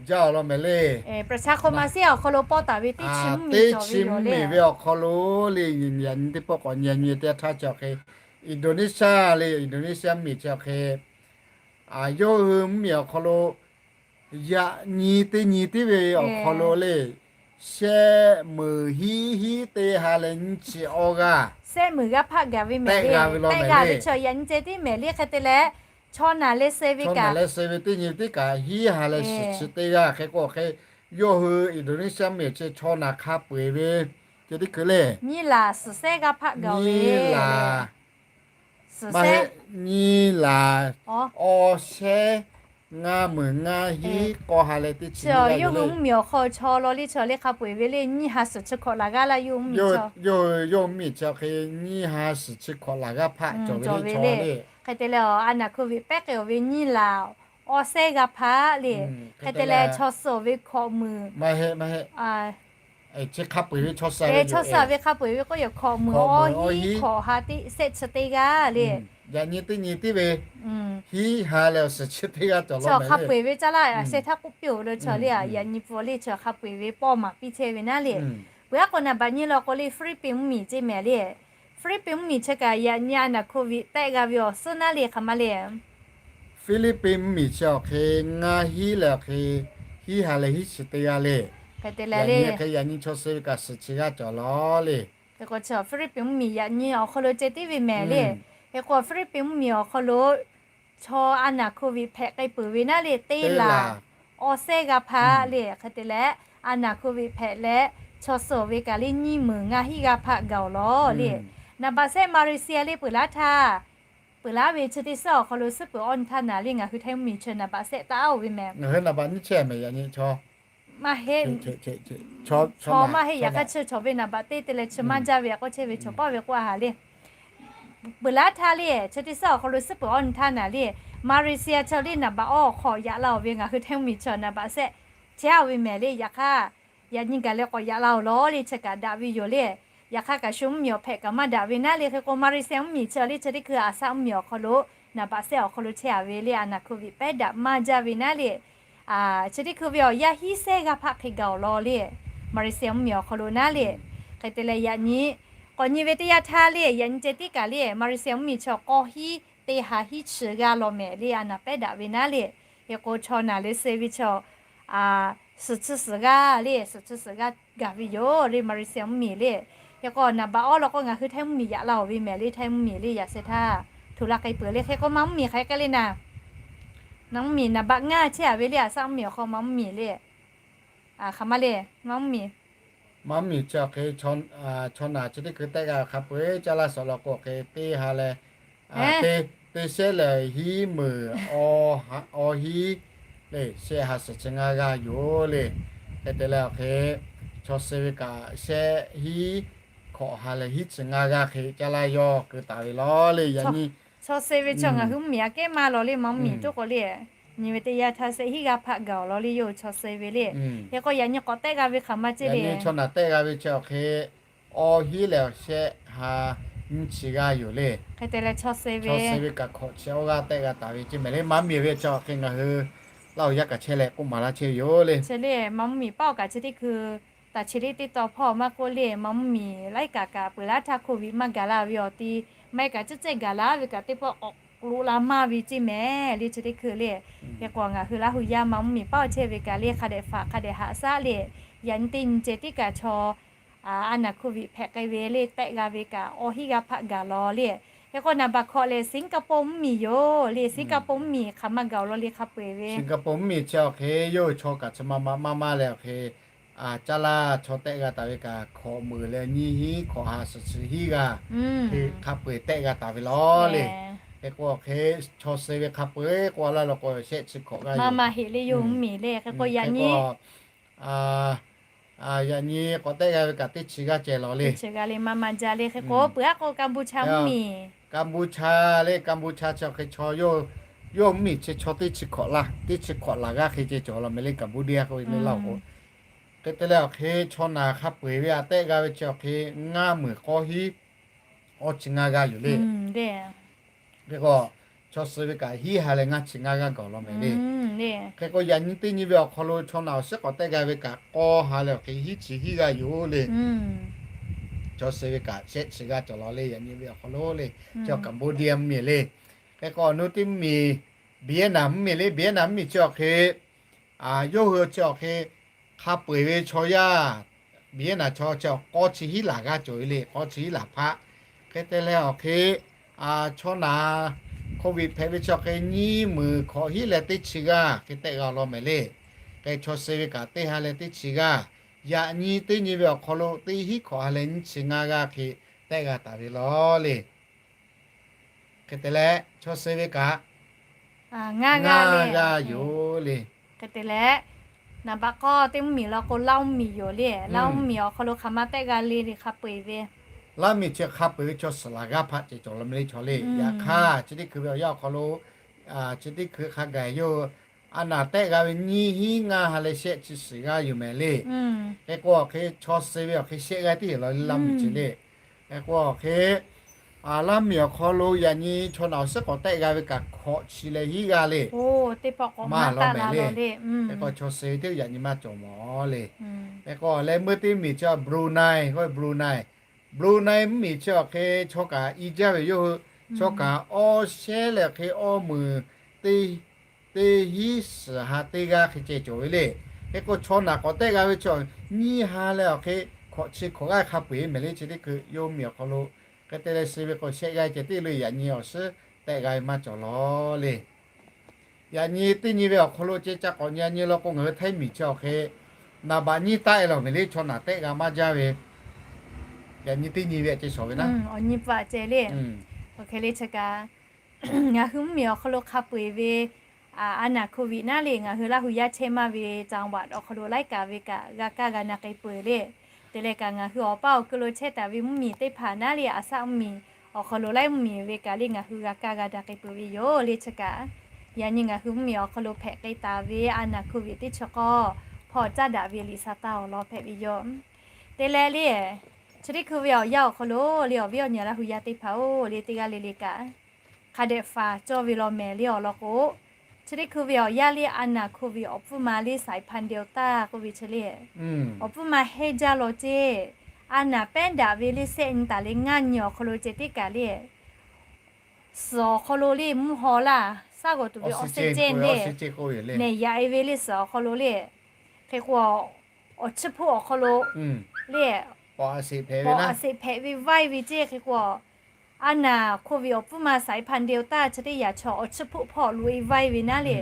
jaˇ-oˬ law mehˍ le. ประชาคมอาเซียน awˬ hk'aw lo pawˇ taˍ ve teˇ chi mvuhˇmiˬ ve awˬ hk'aw lo le. Yaꞈ nyi teˇ pawˆ k'awꞈ nyi a nyi teˇ htaˇ chi awˬ hk'e Indonesia le, Indonesia mvuhˇmiˬ chi awˬ hk'e yawˇ hui mvuhˇmiˬ awˬ hk'aw lo yaꞈ nyi teˇ nyi tiˉ ve awˬ hk'aw lo le, shehˆ meunˍ hiˉ hiˉ teˇ ha leh nyiˇ chi awˇ g'aˇ, shehˆ meunˍ g'aˇ hpaˆ gaˬ ve mehˍ le. Tehˆ g'a ve chaw yaꞈ nyi ceh tiˉ mehˍ le. Hk'e te leh chaw naˬ leh suh ve kaꞈ, leh suh ve teˇ nyi tiˉ kaꞈ hiˉ ha leh shiˍ chi teˇ g'aˇ. Hk'e k'o hk'e yawˇ hui Indonesia mvuhˇmiˬ chi chaw naˬ hk'a peu-eˬ ve ceh tiˉ hkui le, nyiˇ laˬ suhˍ shehˆ g'aˇ hpaˆ gaˬ ve laˬ, maˇ heˆ, nyiˇ laˬ awˇ shehˆ ngaˇ meunˍ ngaˇ hiˉ k'awˇ ha leh teˇ chi. Yawˇ hui mvuhˇmiˬ awˬ hk'aw chaw law le, chaw le hk'a peu-eˬ ve le, nyiˇ ha suhˍ chi hkawꞈ laˬ g'aˇ laˇ yawˇ hui mvuhˇmiˬ chi. Yawˇ hui mvuhˇmiˬ chi hk'e nyiˇ ha suhˍ chi hkawꞈ laˬ g'aˇ hpaˆ cawˬ ve le. Hk'e te leh a naˍ hkui viꞈ pehˉ k'ai-oˬ ve nyiˇ laˬ awˇ shehˆ g'aˇ hpaˆ le. Hk'e te leh chaw suh-oˬ ve hkawꞈ meunˍ maˇ heˆ, maˇ heˆ, Chi hk'a peu-eˬ ve chaw suh ve hk'a peu-eˬ ve k'oˆ yoˬ, hkawꞈ meuˍ awˇ hiˉ hkawꞈ ha teˇ shehˆ chi teˇ g'aˇ le. Yaꞈ nyi teˇ nyi tiˉ ve hiˉ ha leh awˬ suhˍ chi teˇ g'aˇ cawˬ law mehˍ le. Hk'a peu-eˬ ve caˇ laˇ sheh htaˇ k'oˆ piˇ-oˬ lo chaw le, yaꞈ nyi pfuhˍ le chaw hk'a peu-eˬ ve pawˇ maˍ piˇ chehˇ ve naˉ le. Peuˬ aˉ k'o naˍ baꞈ nyi law k'o le Hpiˇliˇpiˆ mvuhˇmiˬ ceˇ mehˍ le. Hpiˇliˇpiˆ mvuhˇmiˬ chi kaꞈ yaꞈ nyi a naˍ hk'oˆ viꞈ tehˆ g'a ve awˬ suhˉ naˉ le hk'aˬ ma le. Hpiˇliˇpiˆ mvuhˇmiˬ chi awˬ hk'e ngaˇ hiˉ leh awˬ hk'e hiˉ ha leh hiˉ chi teˇ g'aˇ le. Hk'e te leh le, yaꞈ nyi chaw suh ve kaꞈ suhˍ chi g'aˇ cawˬ law le. Hk'e k'o chi Hpiˇliˇpiˆ mvuhˇmiˬ yaꞈ nyi awˬ hk'aw lo ceh tiˉ ve mehˍ le. Hk'e k'o Hpiˇliˇpiˆ mvuhˇmiˬ awˬ hk'aw lo chaw a naˍ hk'oˆ viꞈ hpehꞈ k'ai peuˬ ve naˉ le teˇ laˬ awˬ sehˉ g'a hpaˆ le. Hk'e te leh a naˍ hk'oˆ viꞈ hpehꞈ leh chaw suh ve kaꞈ le nyiˇ meunˍ ngaˇ hiˉ g'a hpaˆ gaˬ-oˬ law le. Naˍ baꞈ sehˆ Malaysia le peuˬ laˉ htaˇ, peuˬ laˉ ve chi teˇ suhˉ awˬ hk'aw lo suhˉ peuˬ awˇ nyi htaˇ naˍ le ngaˬ hui Htaiˇ mvuhˇmiˬ chi naˍ baꞈ sehˆ taˍ-oˬ ve mehˍ. Ngaˬ hui naˍ baꞈ nyiˇ chehˇ mehˍ yaꞈ nyi chaw maˇ heˆ. Chaw maˇ heˆ. Yaꞈ hk'aˇ chi chaw ve naˍ baꞈ teˇ te leh chi maˇ jaˇ ve a k'oˆ chehˇ ve chaw paˇ ve k'oˆ a haˍ le. Peuˬ laˉ htaˇ le chi teˇ suhˉ awˬ hk'aw lo suhˉ peuˬ awˇ nyi htaˇ naˍ le Malaysia chaw le naˍ baꞈ awˇ hk'awꞈ yaꞈ la-oˬ ve ngaˬ hui Htaiˇ mvuhˇmiˬ chi naˍ baꞈ sehˆ chehˇ-oˬ ve mehˍ le. Yaꞈ hk'aˇ yaꞈ nyi gaˬ leh k'awꞈ yaꞈ la-oˬ law le chi kaꞈ daꞈ ve yoˬ le. Yaꞈ hk'aˇ kaꞈ shu mvuhˇmiˬ awˬ hpehꞈ kaꞈ maˇ daꞈ ve naˉ le. Hk'e k'o Malaysia mvuhˇmiˬ chi le chi teˇ hkui a shaˆ mvuhˇmiˬ awˬ hk'aw lo naˍ baꞈ sehˆ awˬ hk'aw lo chehˇ a ve le a naˍ hk'oˆ viꞈ pehˉ daꞈ maˇ jaˇ ve naˉ le. Chi teˇ hkui ve awˬ yanˇ hiˉ sehˉ g'a hpaˆ hk'e gaˬ-oˬ law le. Malaysia mvuhˇmiˬ awˬ hk'aw lo naˉ le. Hk'e te leh yaꞈ nyi k'awꞈ nyi ve teˇ yanˇ htaˇ le yaꞈ nyi ceh tiˉ kaꞈ le Malaysia mvuhˇmiˬ chi k'awˇ hiˉ teˇ ha hiˉ chi g'a law mehˍ le a naˍ pehˉ daꞈ ve naˉ le. Hk'e k'o chaw naˍ le suh ve chaw suhˍ chi suhˍ g'aˇ le suhˍ chi suhˍ g'aˇ gaˬ ve yoˬ le Malaysia mvuhˇmiˬ le. Hk'e k'o naˍ baꞈ awˇ law k'o ngaˬ hui Htaiˇ mvuhˇmiˬ yaꞈ la-oˬ ve mehˍ le Htaiˇ mvuhˇmiˬ le yaꞈ sheh htaˇ htoꞈ la k'ai peuˬ le. Hk'e k'o maˇ mvuhˇmiˬ hk'aˬ hk'e le naˍ, naˍ mvuhˇmiˬ naˍ baꞈ ngaˇ chehˇ a ve le a shaˆ mvuhˇmiˬ awˬ hk'aw maˇ mvuhˇmiˬ le. Hk'aˬ ma le maˇ mvuhˇmiˬ maˇ mvuhˇmiˬ chi awˬ hk'e chaw naˍ chi teˇ hkui tehˆ g'a hk'a peu-eˬ caˇ laˇ suhˍ law k'o hk'e teˇ ha leh teˇ shehˆ lehˬ hiˉ meunˍ awˇ hiˉ le shehˆ ha suhˍ chi ngaˇ g'aˇ yoˬ le. Hk'e te leh awˬ hk'e chaw suh ve kaꞈ shehˆ hiˉ hkawꞈ ha leh hiˉ chi ngaˇ g'aˇ hk'e caˇ laˇ yawˇ keu taˍ ve law le. Yaꞈ nyi chaw suh ve chaw ngaˬ hui mvuhˇmiˬ aꞈ kehˉ maˇ law le maˇ mvuhˇmiˬ tuˉ k'o le. Nyi ve teˇ yanˇ htaˇ shehˆ hiˉ g'aˇ hpaˆ gaˬ-oˬ law le yawˇ hui chaw suh ve le. Hk'e k'o yaꞈ nyi k'awꞈ tehˆ g'a ve hk'aˬ ma ceˇ le. Chaw naˍ tehˆ g'a ve chi awˬ hk'e awˇ hiˉ leh awˬ shehˆ ha nyiˇ chi g'aˇ yoˬ le. Hk'e te leh chaw suh ve kaꞈ hkawꞈ chi awˇ g'aˇ tehˆ g'a taˍ ve ceˇ mehˍ le maˇ mvuhˇmiˬ ve chi awˬ hk'e ngaˬ hui Laˇ huˍ yaˇ kaꞈ chehˇ leh k'oˆ maˍ laˇ chehˇ ve yoˬ le. Chi le maˇ mvuhˇmiˬ paˆ awˬ kaꞈ chi teˇ hkui taˍ chi le teˇ taw hpawˇ maˇ k'oˆ le maˇ mvuhˇmiˬ laiˉ kaꞈ kaꞈ peuˬ laˉ htaˇ hk'oˆ viꞈ maˇ gaˬ la ve awˬ ti maˇ heˆ kaꞈ cehˇ cehˇ gaˬ la ve kaꞈ teˇ pawˆ k'awꞈ k'oˆ la maˇ ve ceˇ mehˍ le chi teˇ hkui le. Hk'e k'o ngaˬ hui Laˇ huˍ yaˇ maˇ mvuhˇmiˬ paˆ awˬ chehˇ ve kaꞈ le hk'a dehꞈ faꞈ hk'a dehꞈ haꞈ shaˉ le. Yaꞈ nyi teˇ nyi ceh tiˉ kaꞈ chaw a naˍ hk'oˆ viꞈ hpehꞈ k'ai ve le tehˆ g'a ve kaꞈ awˇ hiˉ g'aˇ hpaˆ gaˬ law le. Hk'e k'o naˍ baˬ hkawꞈ lehˬ Singapore mvuhˇmiˬ yoˬ le. Singapore mvuhˇmiˬ hk'aˬ ma gaˬ-oˬ law le hk'a peu-eˬ ve Singapore mvuhˇmiˬ chi awˬ hk'e yawˇ hui chaw kaꞈ chi ma ma maˇ maˇ leh awˬ hk'e caˇ laˇ chaw tehˆ g'a taˍ ve kaꞈ hkawꞈ meuˍ leh nyiˇ hiˉ hkawꞈ ha suhˍ chi hiˉ g'aˇ hk'e hk'a peu-eˬ tehˆ g'a taˍ ve law le. Hk'e k'o awˬ hk'e chaw suh ve hk'a peu-eˬ k'oˆ laˇ law k'o shehˆ chi hkawꞈ g'aˇ maˇ maˇ heˆ le yawˇ hui mvuhˇmiˬ le. Hk'e k'o yaꞈ nyi yaꞈ nyi k'awꞈ tehˆ g'a ve kaꞈ teˇ chi g'aˇ ceh law le. Chi g'aˇ le maˇ maˇ jaˇ le. Hk'e k'o peuˬ aˉ k'o Kaˍbuˍchaˍ mvuhˇmiˬ, Kaˍbuˍchaˍ le Kaˍbuˍchaˍ chi awˬ hk'e chaw yawˇ hui mvuhˇmiˬ chi chaw teˇ chi hkawꞈ laˇ teˇ chi hkawꞈ laˬ g'aˇ hk'e ceh cawˬ law mehˍ le Kaˍbuˍdiˇ k'oˆ ve le Laˇ huˍ k'o. Hk'e te leh awˬ hk'e chaw naˍ hk'a peu-eˬ ve aꞈ tehˆ g'a ve chi awˬ hk'e ngaˇ meunˍ k'awˇ hiˉ awˇ chi ngaˇ g'aˇ yoˬ le. Hk'e k'o chaw suh ve kaꞈ hiˉ ha leh ngaˇ chi ngaˇ g'aˇ gaˬ law mehˍ le. Hk'e k'o yaꞈ nyi teˇ nyi ve awˬ hk'aw lo chaw naˍ awˬ shiˉ k'awꞈ tehˆ g'a ve kaꞈ k'awˇ ha leh awˬ hk'e hiˉ chi hiˉ g'aˇ yoˬ le. Chaw suh ve kaꞈ shehˆ chi g'aˇ cawˬ law le yaꞈ nyi ve awˬ hk'aw lo le. Chi Kaˍbuˍdiˇ mvuhˇmiˬ le. Hk'e k'o awˬ nu teˇ mvuhˇmiˬ Vietnam mvuhˇmiˬ le. Vietnam mvuhˇmiˬ chi awˬ hk'e yawˇ hui chi awˬ hk'e hk'a peu-eˬ ve chaw yaˇ Vietnam chaw chi awˬ k'awˇ chi hiˉ laˬ g'aˇ cawˬ ve le. K'awˇ chi hiˉ laˬ hpaˆ. Hk'e te leh awˬ hk'e chaw naˍ hk'oˆ viꞈ hpehꞈ ve chi awˬ hk'e nyiˇ meunˍ hkawꞈ hiˉ leh teˇ chi g'aˇ hk'e tehˆ g'a law mehˍ le. Hk'e chaw suh ve kaꞈ teˇ ha leh teˇ chi g'aˇ. Yaꞈ nyi teˇ nyi ve awˬ hk'aw lo teˇ hiˉ hkawꞈ ha leh nyiˇ chi ngaˇ g'aˇ hk'e tehˆ g'a taˍ ve law le. Hk'e te leh chaw suh ve kaꞈ ngaˇ g'aˇ yoˬ le. Hk'e te leh naˍ baꞈ k'awˇ teˇ mvuhˇmiˬ law k'o Laˇ mvuhˇmiˬ yoˬ le. Laˇ mvuhˇmiˬ awˬ hk'aw lo hk'aˬ ma tehˆ g'a le le hk'a peu-eˬ ve Laˇ mvuhˇmiˬ chi hk'a peu-eˬ ve chaw suhˍ laˬ g'aˇ hpaˆ ceh cawˬ law mehˍ le chaw le. Yaꞈ hk'aˇ chi teˇ hkui ve awˬ yanˇ awˬ hk'aw lo chi teˇ hkui hk'a gaˬ yawˇ hui a naˍ tehˆ g'a ve nyiˇ hinˉ ngaˇ ha leh shehˆ chi suhˍ g'aˇ yoˬ mehˍ le. Hk'e k'o awˬ hk'e chaw suh ve awˬ hk'e shehˆ g'aˇ teˇ hk'e law laˇ mvuhˇ miˬ chi le. Hk'e k'o awˬ hk'e laˇ miˬ awˬ hk'aw lo yaꞈ nyi chaw naˬ awˬ suhˉ k'awꞈ tehˆ g'a ve kaꞈ hkawꞈ chi leh hiˉ g'aˇ le. Maˇ lawˬ mehˍ le. Hk'e k'o chaw suh ve teˇ yanꞈ nyi maˇ cawˬ mawˬ le. Hk'e k'o leh meuˇ teˇ miˬ chi Brunei k'oˆ ve, Brunei, Brunei mvuhˇ miˬ chi awˬ hk'e chaw kaꞈ i jaˇ ve yoˬ hui. Chaw kaꞈ awˇ shehˉ leh awˬ hk'e awˇ meunˍ teˇ teˇ hinˉ suhˍ ha teˇ g'aˇ hk'e ceh cawˬ ve le. Hk'e k'o chaw naˬ k'awꞈ tehˆ g'a ve chi nyiˇ ha leh awˬ hk'e hkawꞈ chi hkawꞈ g'aˇ hk'a peu-eˬ mehˍ le. Chi teˇ hkui yawˇ miˬ awˬ hk'aw lo hk'e te leh suh ve k'o shehˆ g'aˇ ceh tiˉ le. Yaꞈ nyi awˬ suhˉ tehˆ g'a ve maˇ cawˬ lawˬ le. Yaꞈ nyi teˇ nyi ve awˬ hk'aw lo ceh ca k'awꞈ nyi a nyi law k'o ngaˬ hui Htaiˇ miˬ chi awˬ hk'e naˍ baꞈ nyiˇ taˆ e lawˬ mehˍ le. Chaw naˬ tehˆ g'a maˇ jaˇ ve yaꞈ nyi teˇ nyi ve ceh shawˍ ve naˉ, awˬ nyi pa ceh le. Awˬ hk'e le chi kaꞈ ngaˬ hui mvuhˇ miˬ awˬ hk'aw lo hk'a peu-eˬ ve a naˍ hk'oˆ viꞈ naˉ le ngaˬ hui Laˇ hu yaˇ chehˇ maˇ ve จังหวัด awˬ hk'aw lo laiˉ kaꞈ ve kaꞈ g'a kaˇ g'a na k'ai peuˬ le. Te leh kaꞈ ngaˬ hui awˬ paˇ awˬ ku lo chehˇ taˍ ve mvuhˇ miˬ teˇ hpaˍ naˉ le, a shaˆ mvuhˇ miˬ awˬ hk'aw lo laiˉ mvuhˇ miˬ ve kaꞈ le ngaˬ hui g'a kaˇ g'a na k'ai peuˬ ve yoˬ le. Chi kaꞈ yaꞈ nyi ngaˬ hui mvuhˇ miˬ awˬ hk'aw lo hpehꞈ k'ai taˍ ve a naˍ hk'oˆ viꞈ teˇ chi k'awˇ hpawˇ caˉ daꞈ ve liꞈ sa taˇ awˬ lawn hpehꞈ ve yoˬ. Te leh le chi teˇ hkui ve awˬ yanˇ awˬ hk'aw lo le awˬ viˉ awˬ nyi Laˇ hu yaˇ teˇ hpaˍ-oˬ le, teˇ g'aˇ le le kaꞈ hk'a dehꞈ faˍ cawˇ ve law mehˍ le awˬ lawn k'o, chi teˇ hkui ve awˬ yanˇ le a naˍ hk'oˆ viꞈ awˬ pfuhˇ ma le สายพันธุ์เดลต้า k'oˆ ve chi le, awˬ pfuhˇ ma hehnˇ jaˇ law ceˇ. A naˍ pehˉ daꞈ ve le shehˆ nyi taˍ leh ngaˇ nyi awˬ hk'aw lo ceh tiˉ kaꞈ le, suhˍ awˬ hk'aw lo le mvuhˇ haw laˇ shaˉ g'awˬ tuˬ ve ออกซิเจน le nehˬ yaꞈ e ve le suhˍ awˬ hk'aw lo le. Hk'e k'o awˬ chiˇ hpoˆ awˬ hk'aw lo le, awˬ a seꞈ hpehꞈ ve vaiˇ ve ceˇ. Hk'e k'o a naˍ hk'oˆ viꞈ awˬ pfuhˇ ma สายพันธุ์เดลต้า chi teˇ yaꞈ chaw awˬ chiˇ hpoˆ hpawˇ loꞈ e vaiˇ ve naˉ le.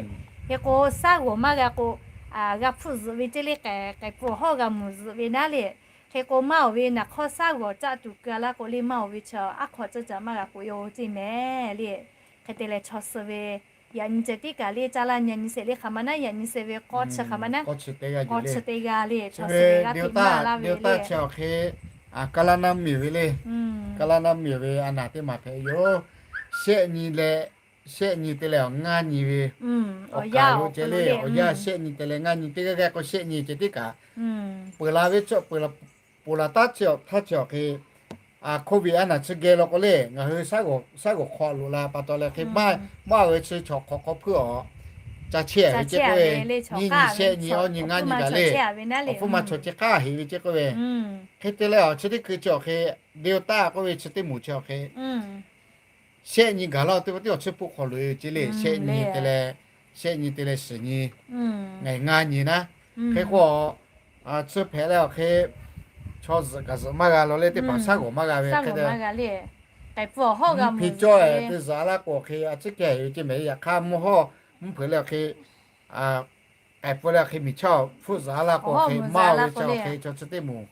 Hk'e k'o shaˉ g'awˬ maˇ g'a k'o, g'a hpfuhˆ zuhꞈ ve ceˇ le, k'ai pfuhˇ hawˇ g'a mawˬ zuhꞈ ve naˉ le. Hk'e k'o maˇ oˬ ve naˍ hk'awˇ shaˉ g'awˬ caˆ tuˬ keu a laˇ k'o le maˇ oˬ ve chi a hk'awꞈ caˇ caꞈ maˇ g'a k'oꞈ e-o ceˇ mehˍ le. Hk'e te leh chaw suh ve yaꞈ nyi ceh tiˉ kaꞈ le caˇ laˇ nyi nyi sheˍ le hk'aˬ ma naˉ, yaꞈ nyi sheˍ ve k'awˇ chi hk'aˬ ma naˉ, k'awˇ chi teˇ g'aˇ le. Chaw suh ve g'aˇ hteꞈ maˇ laˇ ve le. Chi awˬ hk'e kaˇ laˇ naˉ miˬ ve le. Kaˇ laˇ naˉ miˬ ve a naˍ teˇ maˬ hpehꞈ yoˬ. Shehˆ nyi leh, shehˆ nyi te leh awˬ ngaˇ nyi ve awˬ kaˍ lo ceh le. Awˬ yanˇ shehˆ nyi te leh ngaˇ nyi teˇ g'aˇ g'aˇ k'o shehˆ nyi ceh tiˉ kaꞈ peuˬ la ve, peuˬ laˬ taˉ chi htaˇ chi awˬ hk'e COVID a naˍ chi geh law k'o le ngaˬ hui shaˉ g'awˬ hk'aw loꞈ la pa taw leh hk'e maˇ, maˇ ve chi chaw hk'awꞈ hk'aw hpuˇ awˬ ca chehˇ ve ceˇ k'oˆ ve, nyiˇ nyi shehˆ nyi awˇ nyi ngaˇ nyi gaˬ le. Awˬ hpfuhˇ ma chaw chi hk'aˇ heꞈ ve ceˇ k'oˆ ve, hk'e te leh awˬ chi teˇ hkui chi awˬ hk'e Delta k'oˆ ve chi teˇ moˍ chi awˬ hk'e shehˆ nyi gaˬ laˇ teˇ pa teˇ awˬ chi hpuˇ hk'aw loꞈ e ve ceˇ le. Shehˆ nyi te leh, shehˆ nyi te leh shiˍ nyi, ngaˬ ngaˇ nyi naˉ. Hk'e k'o, chi hpehꞈ leh awˬ hk'e chaw zuhꞈ kaꞈ zuhꞈ maˇ g'a law le, teˇ hpaˍ shaˉ g'awˬ maˇ g'a ve hk'e te, mvuhˇ hpi cawˇ te zuhꞈ a laˇ k'o awˬ hk'e a ciˉ kehˬ ve ceˇ mehˍ le. Yaꞈ hk'aˇ mvuhˇ hawˇ mvuhˇ hpeuꞈ leh awˬ hk'e k'ai pfuhˇ leh awˬ hk'e miˬ chaˇ awˬ hpfuhˆ zuhꞈ a laˇ k'o awˬ hk'e maˇ oˬ ve chi awˬ hk'e chaw chi teˇ moˍ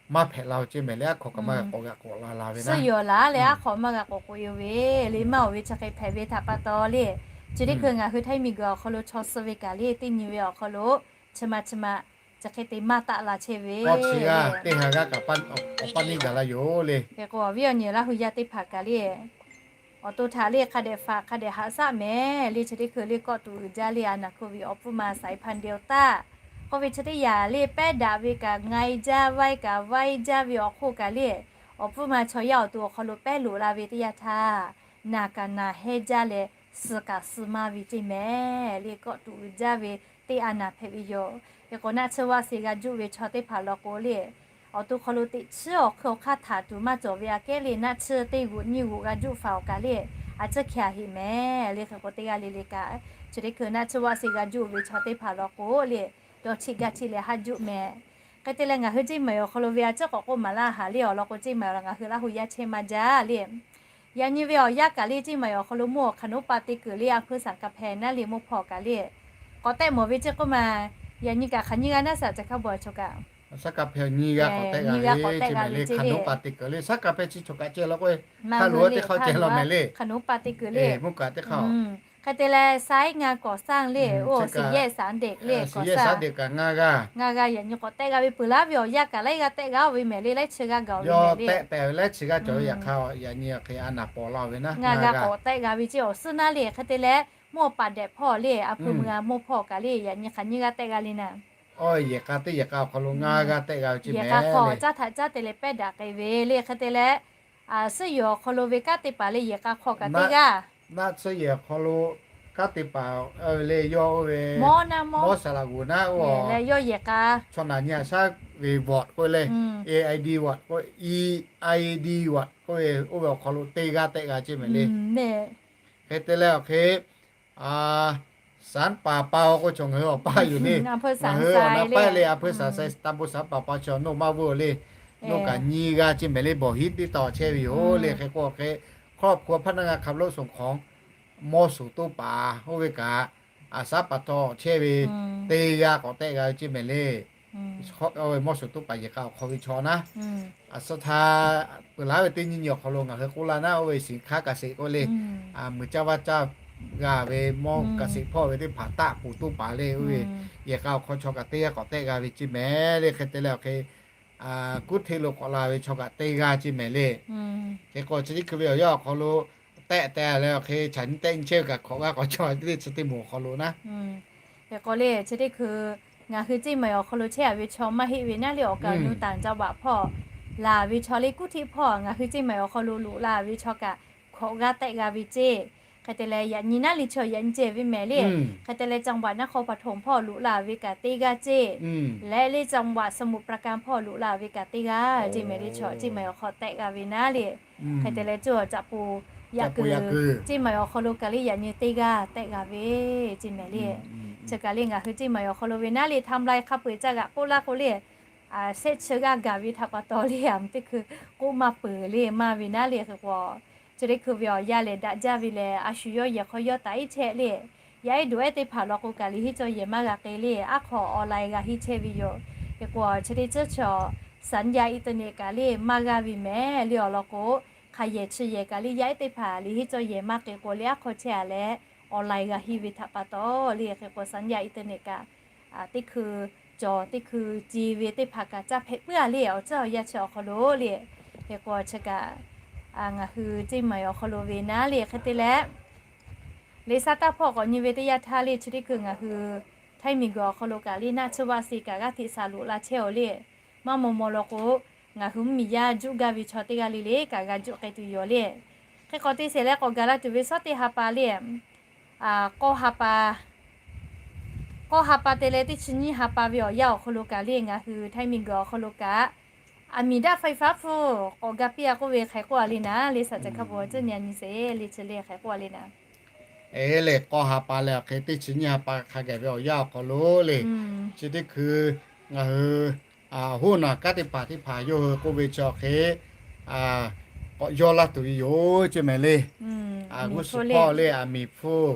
maˇ hpehꞈ la ve ceˇ mehˍ le. Aˉ hk'awꞈ kaꞈ maˇ g'a k'awꞈ g'a k'awꞈ la la ve naˉ, suh yawˬ laˬ leh aˉ hk'awꞈ maˇ g'a k'awꞈ k'oꞈ e ve le. Maˇ oˬ ve chi hk'e hpehꞈ ve htaꞈ pa taw le, chi teˇ hkui ngaˬ hui Htaiˇ miˬ guiˬ awˬ hk'aw lo chaw suh ve kaꞈ le teˇ nyi ve awˬ hk'aw lo chi ma chi ma chi hk'e te maˇ taˆ la chehˇ ve, teˇ ha g'aˇ kaꞈ awˬ paˇ neˇ gaˬ la yoˬ le. Hk'e k'o awˬ viˉ awˬ nyi Laˇ hu yaˇ teˇ hpaˍ kaꞈ le, awˬ to htaꞈ le hk'a dehꞈ faˍ hk'a dehꞈ haꞈ shaˆ mehˍ le. Chi teˇ hkui le kawˆ tuˬ uiˍ jaˇ le a naˍ hkoˇ ve awˬ pfuhˇ ma saiˍ hpaˇ deˍ awˬ taˆ k'oˆ ve chi teˇ yaꞈ le pehˉ daꞈ ve kaꞈ nga e jaˇ, vaiˇ kaꞈ vaiˇ jaˇ ve awˬ hk'oˆ kaꞈ le, awˬ pfuhˇ ma chaw yaˇ awˬ to awˬ hk'aw lo pehˉ loꞈ la ve teˇ yanˇ htaˇ, naˬ kaꞈ naˬ hehnˇ jaˇ leh, suh kaꞈ suh maˇ ve ceˇ mehˍ le. Kawˆ tuˬ uiˍ jaˇ ve teˇ a naˍ hpehꞈ ve yoˬ. Hk'e k'o naˆ tsuhˇ vaˆ se g'a juˆ ve chaw teˇ hpaˍ law k'o le, awˬ to hk'aw lo teꞈ chiˉ awˬ hk'aˇ hk'aˇ htaˍ tuˬ maˇ cawˬ ve aꞈ kehˉ le, naˆ tsuhˇ teˇ g'uꞈ nyiˇ g'uꞈ g'a juˆ faˍ awˬ kaꞈ le, a ciˉ hkeh a heꞈ mehˍ le. Hk'e k'o teˇ g'aˇ le le kaꞈ, chi teˇ hkui naˆ tsuhˇ vaˆ se g'a juˆ ve chaw teˇ hpaˍ law k'o le, dawˇ chiˆ gaˇ chiˆ leh haˉ juˆ mehˍ. Hk'e te leh ngaˬ hui ceˇ maˬ awˬ hk'aw lo ve a ciˉ k'awꞈ k'oˆ maˍ laˇ haˍ le awˬ lawn k'o, ceˇ maˬ awˬ lawn ngaˬ hui Laˇ hu yaˇ chehˇ maˇ jaˇ le. Yaꞈ nyi ve awˬ yanˇ kaꞈ le ceˇ maˬ awˬ hk'aw lo mvuhˇ awˬ hk'aˬ noˉ pa te kuiˬ le a hpuiˇ saˍ kaˍ hpehꞈ naˉ le mvuhˇ hpawˇ kaꞈ le, k'awꞈ tehˆ mawˬ ve ceˇ k'oˆ ma. Yaꞈ nyi kaꞈ hk'aˬ nyi g'a naˉ saˍ ca hkaˇ bawˬ chaw kaꞈ, saˉ kaˍ hpehꞈ nyi g'a k'awꞈ tehˆ g'a ve ceˇ mehˍ le. Hk'aˬ noˉ pa te kuiˬ le saˉ kaˍ hpehꞈ chi chaw kaꞈ ceh law k'o, hk'a loꞈ teˇ hk'aˇ ceh law mehˍ le. Hk'aˬ noˉ pa te kuiˬ le mvuhˇ kaꞈ teˇ hk'aˇ hk'e te leh saiˉ ngaˇ kawˍ saˇ le, oˇ siˍ yehˇ saˍ deꞈ le kawˍ saˇ, ngaˇ g'aˇ yaꞈ nyi k'awꞈ tehˆ g'a ve peuˬ laˇ ve awˬ yanˇ kaꞈ laiˉ g'aˇ tehˆ g'a ve mehˍ le. Laiˉ chi g'aˇ gaˬ ve mehˍ le. Tehˆ tehꞈ ve laiˉ chi g'aˇ cawˬ ve yaꞈ hk'aˇ, yaꞈ nyi hk'e a naˍ pawˍ la ve naˉ, ngaˇ g'aˇ k'awꞈ tehˆ g'a ve ceˇ awˬ suhˉ naˉ le. Hk'e te leh mawˇ paˍ dehꞈ hpawˇ le, a hpu mui a mawˇ hpawˇ kaꞈ le, yaꞈ nyi hk'aˬ nyiˇ g'aˇ tehˆ g'a le naˍ. Yehˬ k'a teˇ yehˬ k'a awˬ hk'aw lo ngaˇ g'aˇ tehˆ g'a ve ceˇ mehˍ. Yehˬ k'a hk'aw caˉ htaꞈ caˉ te leh pehˉ daꞈ k'ai ve le. Hk'e te leh, suhˉ yehˬ awˬ hk'aw lo ve kanˉ te paˍ le yehˬ k'a hk'aw kaꞈ teˇ g'aˇ, naˆ tsuhˇ yehˬ awˬ hk'aw lo kanˉ te paˍ le yawˇ oˇ ve mawˇ naˆ mawˇ, mawˇ saˍ laꞈ g'uˬ naˆ oˇ leh yawˇ yehˬ k'a chaw naˍ nyi a shaˉ ve ward k'oˆ le, A I D ward k'oˆ, E I D ward k'oˆ ve, oˇ ve awˬ hk'aw lo teˇ g'aˇ tehˆ g'a ceˇ mehˍ le. Hk'e te leh awˬ hk'e saˍ paˍ pa k'o chaw ngaˬ hui awˬ paˇ yoˬ le. Ngaˬ hui awˬ naˉ paˇ le, a hpui saˍ sai ta bon saˍ paˍ pa chaw nawˬ maˇ vuiˇ le. Nawˬ kaꞈ nyiˇ g'aˇ ceˇ mehˍ le, bawˬ hiˉ teˇ taw chehˇ ve yoˬ le. Hk'e k'o hk'e ครอบครัวพนักงานขับรถส่งของ mawˇ suˍ toˇ paˍ oˇ ve kaꞈ, a shaˉ pa taw chehˇ ve teˇ g'aˇ k'awꞈ tehˆ g'a ve ceˇ mehˍ le. Mawˇ suˍ toˇ paˍ yehˬ k'a awˬ hk'aw ve chaw naˉ, a suh htaˇ peuˬ laˉ ve teˇ nyi nyi awˬ hk'aw lo ngaˬ hui k'oˆ laˇ naˉ, oˇ ve สินค้าเกษตร k'oˆ le, mui caˇ vaˇ caˇ g'a ve mawˇ เกษตร hpawˇ ve teˇ hpaˍ taˆ kuˬ toˇ paˍ le, oˇ ve yehˬ k'a awˬ hk'aw chaw kaꞈ teˇ g'aˇ k'awꞈ tehˆ g'a ve ceˇ mehˍ le. Hk'e te leh awˬ hk'e kuˉ hteˇ lo k'awꞈ la ve chaw kaꞈ teˇ g'aˇ ceˇ mehˍ le. Hk'e k'o chi teˇ hkui ve awˬ yanˇ awˬ hk'aw lo tehˆ tehˆ leh awˬ hk'e chaꞈ nyi tehˆ nyi chehˇ ve kaꞈ hk'awꞈ g'aˇ k'awꞈ chaw teˇ chi teˇ moˍ awˬ hk'aw lo naˉ. Hk'e k'o le chi teˇ hkui ngaˬ hui ceˇ mehˍ awˬ hk'aw lo chehˇ a ve chaw maˇ heˆ ve naˉ le, awˬ kaˍ awˬ nu ต่างจังหวัด hpawˇ laˬ ve chaw le, kuˉ hteˇ hpawˇ ngaˬ hui ceˇ mehˍ awˬ hk'aw lo loꞈ la ve chaw kaꞈ hk'awꞈ g'aˇ tehˆ g'a ve ceˇ. Hk'e te leh yaꞈ nyi naˉ le chaw yaꞈ nyi ceh ve mehˍ le. Hk'e te leh จังหวัดนครปฐม hpawˇ loꞈ la ve kaꞈ teˇ g'aˇ ceˇ. Leh le จังหวัดสมุทรปราการ hpawˇ loꞈ la ve kaꞈ teˇ g'aˇ ceˇ mehˍ le, chaw ceˇ mehˍ awˬ hk'aw tehˆ g'a ve naˉ le. Hk'e te leh cawˬ caꞈ pu yaꞈ kuiˬ ceˇ mehˍ awˬ hk'aw lo kaꞈ le yaꞈ nyi teˇ g'aˇ tehˆ g'a ve ceˇ mehˍ le. Chi kaꞈ le ngaˬ hui ceˇ mehˍ awˬ hk'aw lo ve naˉ le ทำลาย hk'a peu-eˬ caˇ g'aꞈ k'oˆ laˇ k'o le, shehˆ chi g'aˇ gaˬ ve htaꞈ pa taw le, a mvuhˇ teˇ hkui k'oˆ maˇ peuˬ le maˇ ve naˉ le. Hk'e k'o chi teˇ hkui ve awˬ yanˇ lehˬ daꞈ jaˇ ve lehˬ, a shu yawˇ yehˬ hk'aw yawˇ taꞈ iˉ chehˇ le. Yaˇ ehˉ doꞈ ehˉ teˇ hpaˍ law k'o kaꞈ liꞈ henˇ cawˇ yehˬ maˇ g'a k'e le, aˉ hk'aw online g'a henˇ chehˇ ve yoˬ. Hk'e k'o chi teˇ ceuˬ chaw สัญญาณอินเทอร์เน็ต kaꞈ le maˇ g'a ve mehˍ le awˬ lawn k'o, hk'a yehˬ chi yehˬ kaꞈ le yaˇ ehˉ teˇ hpaˍ liꞈ henˇ cawˇ yehˬ maˇ k'e k'o le aˉ hk'aw chehˇ a leh online g'a henˇ ve htaꞈ pa taw le. Hk'e k'o สัญญาณอินเทอร์เน็ต kaꞈ teˇ hkui cawˬ teˇ hkui ce ve teˇ hpaˍ kaꞈ caˇ hpehꞈ puiˉ a le awˬ ceuˬ awˬ yanˇ chi awˬ hk'aw lo le. Hk'e k'o chi kaꞈ ngaˬ hui ceˇ mehˍ awˬ hk'aw lo ve naˉ le. Hk'e te leh liꞈ sa taˇ hpawˇ k'awꞈ nyi ve teˇ yanˇ htaˇ le chi teˇ hkui ngaˬ hui htaiˇ miˬ guiˬ awˬ hk'aw lo kaꞈ le naˆ tsuhˇ vaˆ se kaꞈ g'aˇ hteꞈ shaˍ loꞈ la chehˇ aˬ le. Maˇ maw maw law k'o, ngaˬ hui mvuhˇ miˬ yaˇ juˆ gaˇ ve chaw teˇ g'aˇ le le kaꞈ g'a juˆ k'ai tuˬ yoˬ le. Hk'e k'awꞈ te sheˍ leh k'awꞈ gaˬ la tuˬ ve suhˉ teˇ ha pa le, k'awˇ ha pa, k'awˇ ha pa te leh teˇ chi nyiˇ ha pa ve awˬ yanˇ awˬ hk'aw lo kaꞈ le ngaˬ hui htaiˇ miˬ guiˬ awˬ hk'aw lo kaꞈ, aˬ miˍ daˆ ไฟฟ้า hpfuhˇ k'awꞈ ga piˇ a k'oˆ ve hk'e k'oˆ a le naˉ le, saˍ ceh hk'a peuˬ ceh nyi a nyi sheˍ le chi le hk'e k'oˆ a le naˉ. Eˬ le, k'awˇ ha pa leh awˬ hk'e teˇ chi nyiˇ ha pa hk'a gaˬ ve awˬ yanˇ awˬ hk'aw lo le, chi teˇ hkui ngaˬ hui hoˉ naˬ kanˉ teˇ hpaˍ teˇ hpaˍ yawˇ hui k'oˆ ve chi awˬ hk'e k'awꞈ yawˇ laˇ tuˬ ve yoˬ ceˇ mehˍ le. G'uˇ suhˍ hpawˇ le aˬ miˍ hpfuhˇ,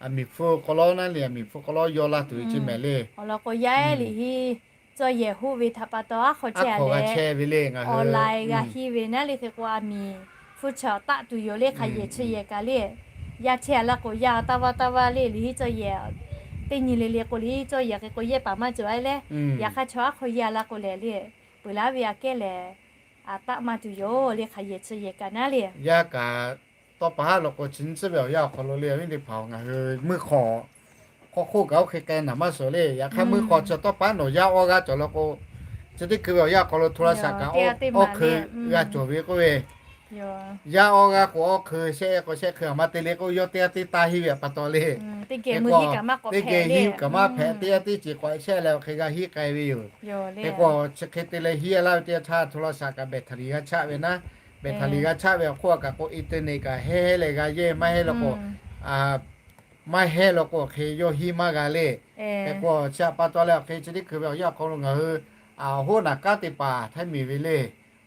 aˬ miˍ hpfuhˇ k'aw lawˉ naˉ le, aˬ miˍ hpfuhˇ k'aw lawˉ yawˇ laˇ tuˬ ve ceˇ mehˍ le. Awˬ lawn k'o yaˇ ehˉ liꞈ henˇ cawˇ yehˬ hoˆ ve htaꞈ pa taw aˉ hk'aw chehˇ a leh, online g'a henˇ ve naˉ le. Hk'e k'o aˬ miˍ hpfuhˇ chaw taˆ tuˬ yoˬ le, hk'a yehˬ chi yehˬ kaꞈ le. Yaˇ chehˇ a laˇ k'o yaˇ taˇ vaˇ taˇ vaˇ le liꞈ henˇ cawˇ yehˬ teˇ nyi le le k'o liꞈ henˇ cawˇ yehˬ hk'e k'o yehˇ paˍ maˇ cawˬ a leh, yaꞈ hk'aˇ chaw aˉ hk'aw yaˇ a laˇ k'o lehˬ le, peuˬ laˉ ve aꞈ kehˉ lehˬ taˆ maˇ tuˬ yoˬ le, hk'a yehˬ chi yehˬ kaꞈ naˉ le. Yaˇ kaꞈ tawˇ pa haˉ law k'o chi nyi tcuhˉ ve awˬ yanˇ awˬ hk'aw lo le, awˬ viˉ teˇ hpaˍ-oˬ, ngaˬ hui meuˇ hk'aw hk'aw hk'oˆ kaꞈ oˇ hk'e k'ai naˍ maˇ suhˍ le. Yaꞈ hk'aˇ meuˇ hk'aw chi tawˇ pa nawˬ yaˇ awˇ g'aˇ cawˬ law k'o, chi teˇ hkui ve awˬ yanˇ awˬ hk'aw lo โทรศัพท์ kaꞈ awˇ hk'e g'a cawˬ ve k'oˆ ve, yaˇ awˇ g'aˇ k'o awˇ hk'e shehˆ k'o shehˆ hk'e a ma te le k'o yawˇ teˇ g'aˇ teˇ taˇ henˇ ve pa taw le. Teˇ geh henˇ kaꞈ maˇ hpehꞈ, teˇ g'aˇ teˇ ceuˬ k'awꞈ shehˆ leh awˬ hk'e g'a henˇ k'ai ve yoˬ. Hk'e k'o chi hk'e te leh henˇ a laˇ ve teˇ yanˇ htaˇ โทรศัพท์ kaꞈ แบตเตอรี่ g'a chaˆ ve naˉ, แบตเตอรี่ g'a chaˆ ve awˬ hk'oˆ kaꞈ k'o internet kaꞈ hehnˇ hehnˇ leh g'a yehˇ maˇ hehnˇ law k'o, maˇ hehnˇ law k'o awˬ hk'e yawˇ henˇ maˇ g'a le. Hk'e k'o chi htaꞈ pa taw leh awˬ hk'e chi teˇ hkui ve awˬ yanˇ awˬ hk'aw lo ngaˬ hui hoˉ naˬ kanˉ teˇ hpaˍ htaiˇ miˬ ve le,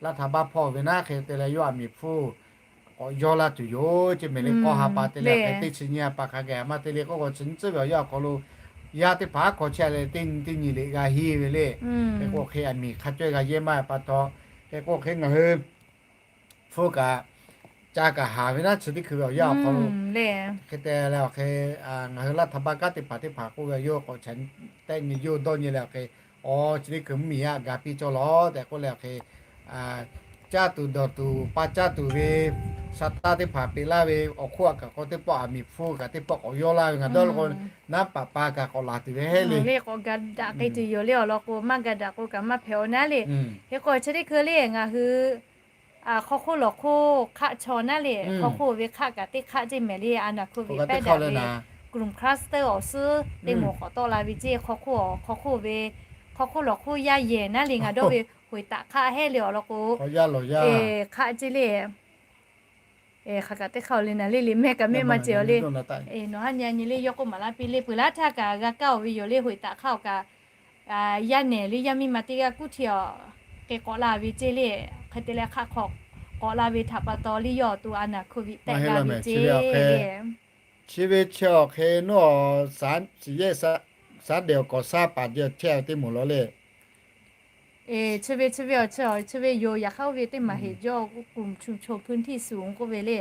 laˇ htaꞈ baˇ hpawˇ ve naˉ hk'e te leh yawˇ aˬ miˍ hpfuhˇ k'awꞈ yawˇ laˇ tuˬ yoˬ ceˇ mehˍ le. K'awˇ ha pa te leh hk'e teˇ chi nyiˇ ha pa hk'a gaˬ a ma te le k'oˆ k'o chi nyi tcuhˉ ve awˬ yanˇ awˬ hk'aw lo yaˇ teˇ hpaˍ aˉ hk'aw chehˇ leh teˇ nyi teˇ nyi le g'a henˇ ve le. Hk'e k'o hk'e aˬ miˍ hk'a cawehˇ g'a yehˇ maˇ pa taw, hk'e k'o hk'e ngaˬ hui hpfuhˇ kaꞈ ca kaꞈ haˍ ve naˉ chi teˇ hkui ve awˬ yanˇ awˬ hk'aw lo hk'e te leh awˬ hk'e ngaˬ hui laˇ htaꞈ baˇ kanˉ teˇ hpaˍ teˇ hpaˍ k'oˆ ve yawˇ k'awꞈ tehˆ nyi yawˇ dawˇ nyi leh awˬ hk'e, awˬ chi teˇ hkui mvuhˇ miˬ yaˇ ga piˇ cawˇ lawˬ tehꞈ k'oˆ leh awˬ hk'e caˇ tuˬ dawˬ tuˬ pa caˇ tuˬ ve, shaˍ taˇ teˇ hpaˍ peꞈ laˇ ve awˬ hk'oˆ a kaꞈ k'o, teˇ pawˆ aˬ miˍ hpfuhˇ kaꞈ teˇ pawˆ k'awꞈ yawˇ laˇ ve ngaˬ dawˇ la k'o, naˉ paˍ pa kaꞈ k'awꞈ laˬ tuˬ ve heˆ le. Le k'awꞈ ga daꞈ k'ai tuˬ yoˬ le awˬ lawn k'o, maˇ ga daꞈ k'o kaꞈ maˇ hpehꞈ-o naˉ le. Hk'e k'o chi teˇ hkui le ngaˬ hui hk'aw hk'oˆ lawˬ hk'oˆ hk'aˆ chaw naˉ le, hk'aw hk'oˆ ve hk'aˆ kaꞈ teˇ hk'aˆ ceˇ mehˍ le, a naˍ hk'oˆ ve pehˉ daꞈ ve, group cluster awˬ suhˉ teˇ moˍ k'awꞈ tawˆ la ve ceˇ, hk'aw hk'oˆ, hk'aw hk'oˆ ve, hk'aw hk'oˆ lawˬ hk'oˆ yaˇ yehˬ naˉ le ngaˬ dawˇ ve hoꞈ taꞈ hk'aˆ heˆ le awˬ lawn k'o, hk'aˆ ceˇ le. Hk'aˬ kaꞈ teˇ hk'aˆ le naˉ le le mehˆ kaꞈ mehˆ maˇ ceh-o le. Nawˬ haˉ nyi nyi le yawˇ k'oˆ maˍ laˇ piˇ le, peuˬ laˇ htaˇ kaꞈ g'a kaˇ-oˬ ve yoˬ le, hoꞈ taꞈ hk'aˆ awˬ kaꞈ yaˇ nehˬ le yaˇ miˇ ma teˇ g'aˇ kuˉ hti awˬ hk'e k'awꞈ la ve ceˇ le. Hk'e te leh hk'aˆ hk'aw k'awꞈ la ve htaꞈ pa taw le yawˇ awˬ to a naˍ hk'oˆ viꞈ tehꞈ g'a ve ceˇ le. Chi ve chi awˬ hk'e naˉ, siˍ yehˇ saˉ dehꞈ awˬ kawˍ saˉ paˍ jehˇ chehˇ ve teˇ moˍ law le. Chi ve chi ve awˬ chi awˬ chi ve yoˬ. Yaꞈ hk'aˇ oˇ ve teˇ maˬ heˍ jawˇ k'o กลุ่มชุมชนพื้นที่สูง k'oˆ ve le.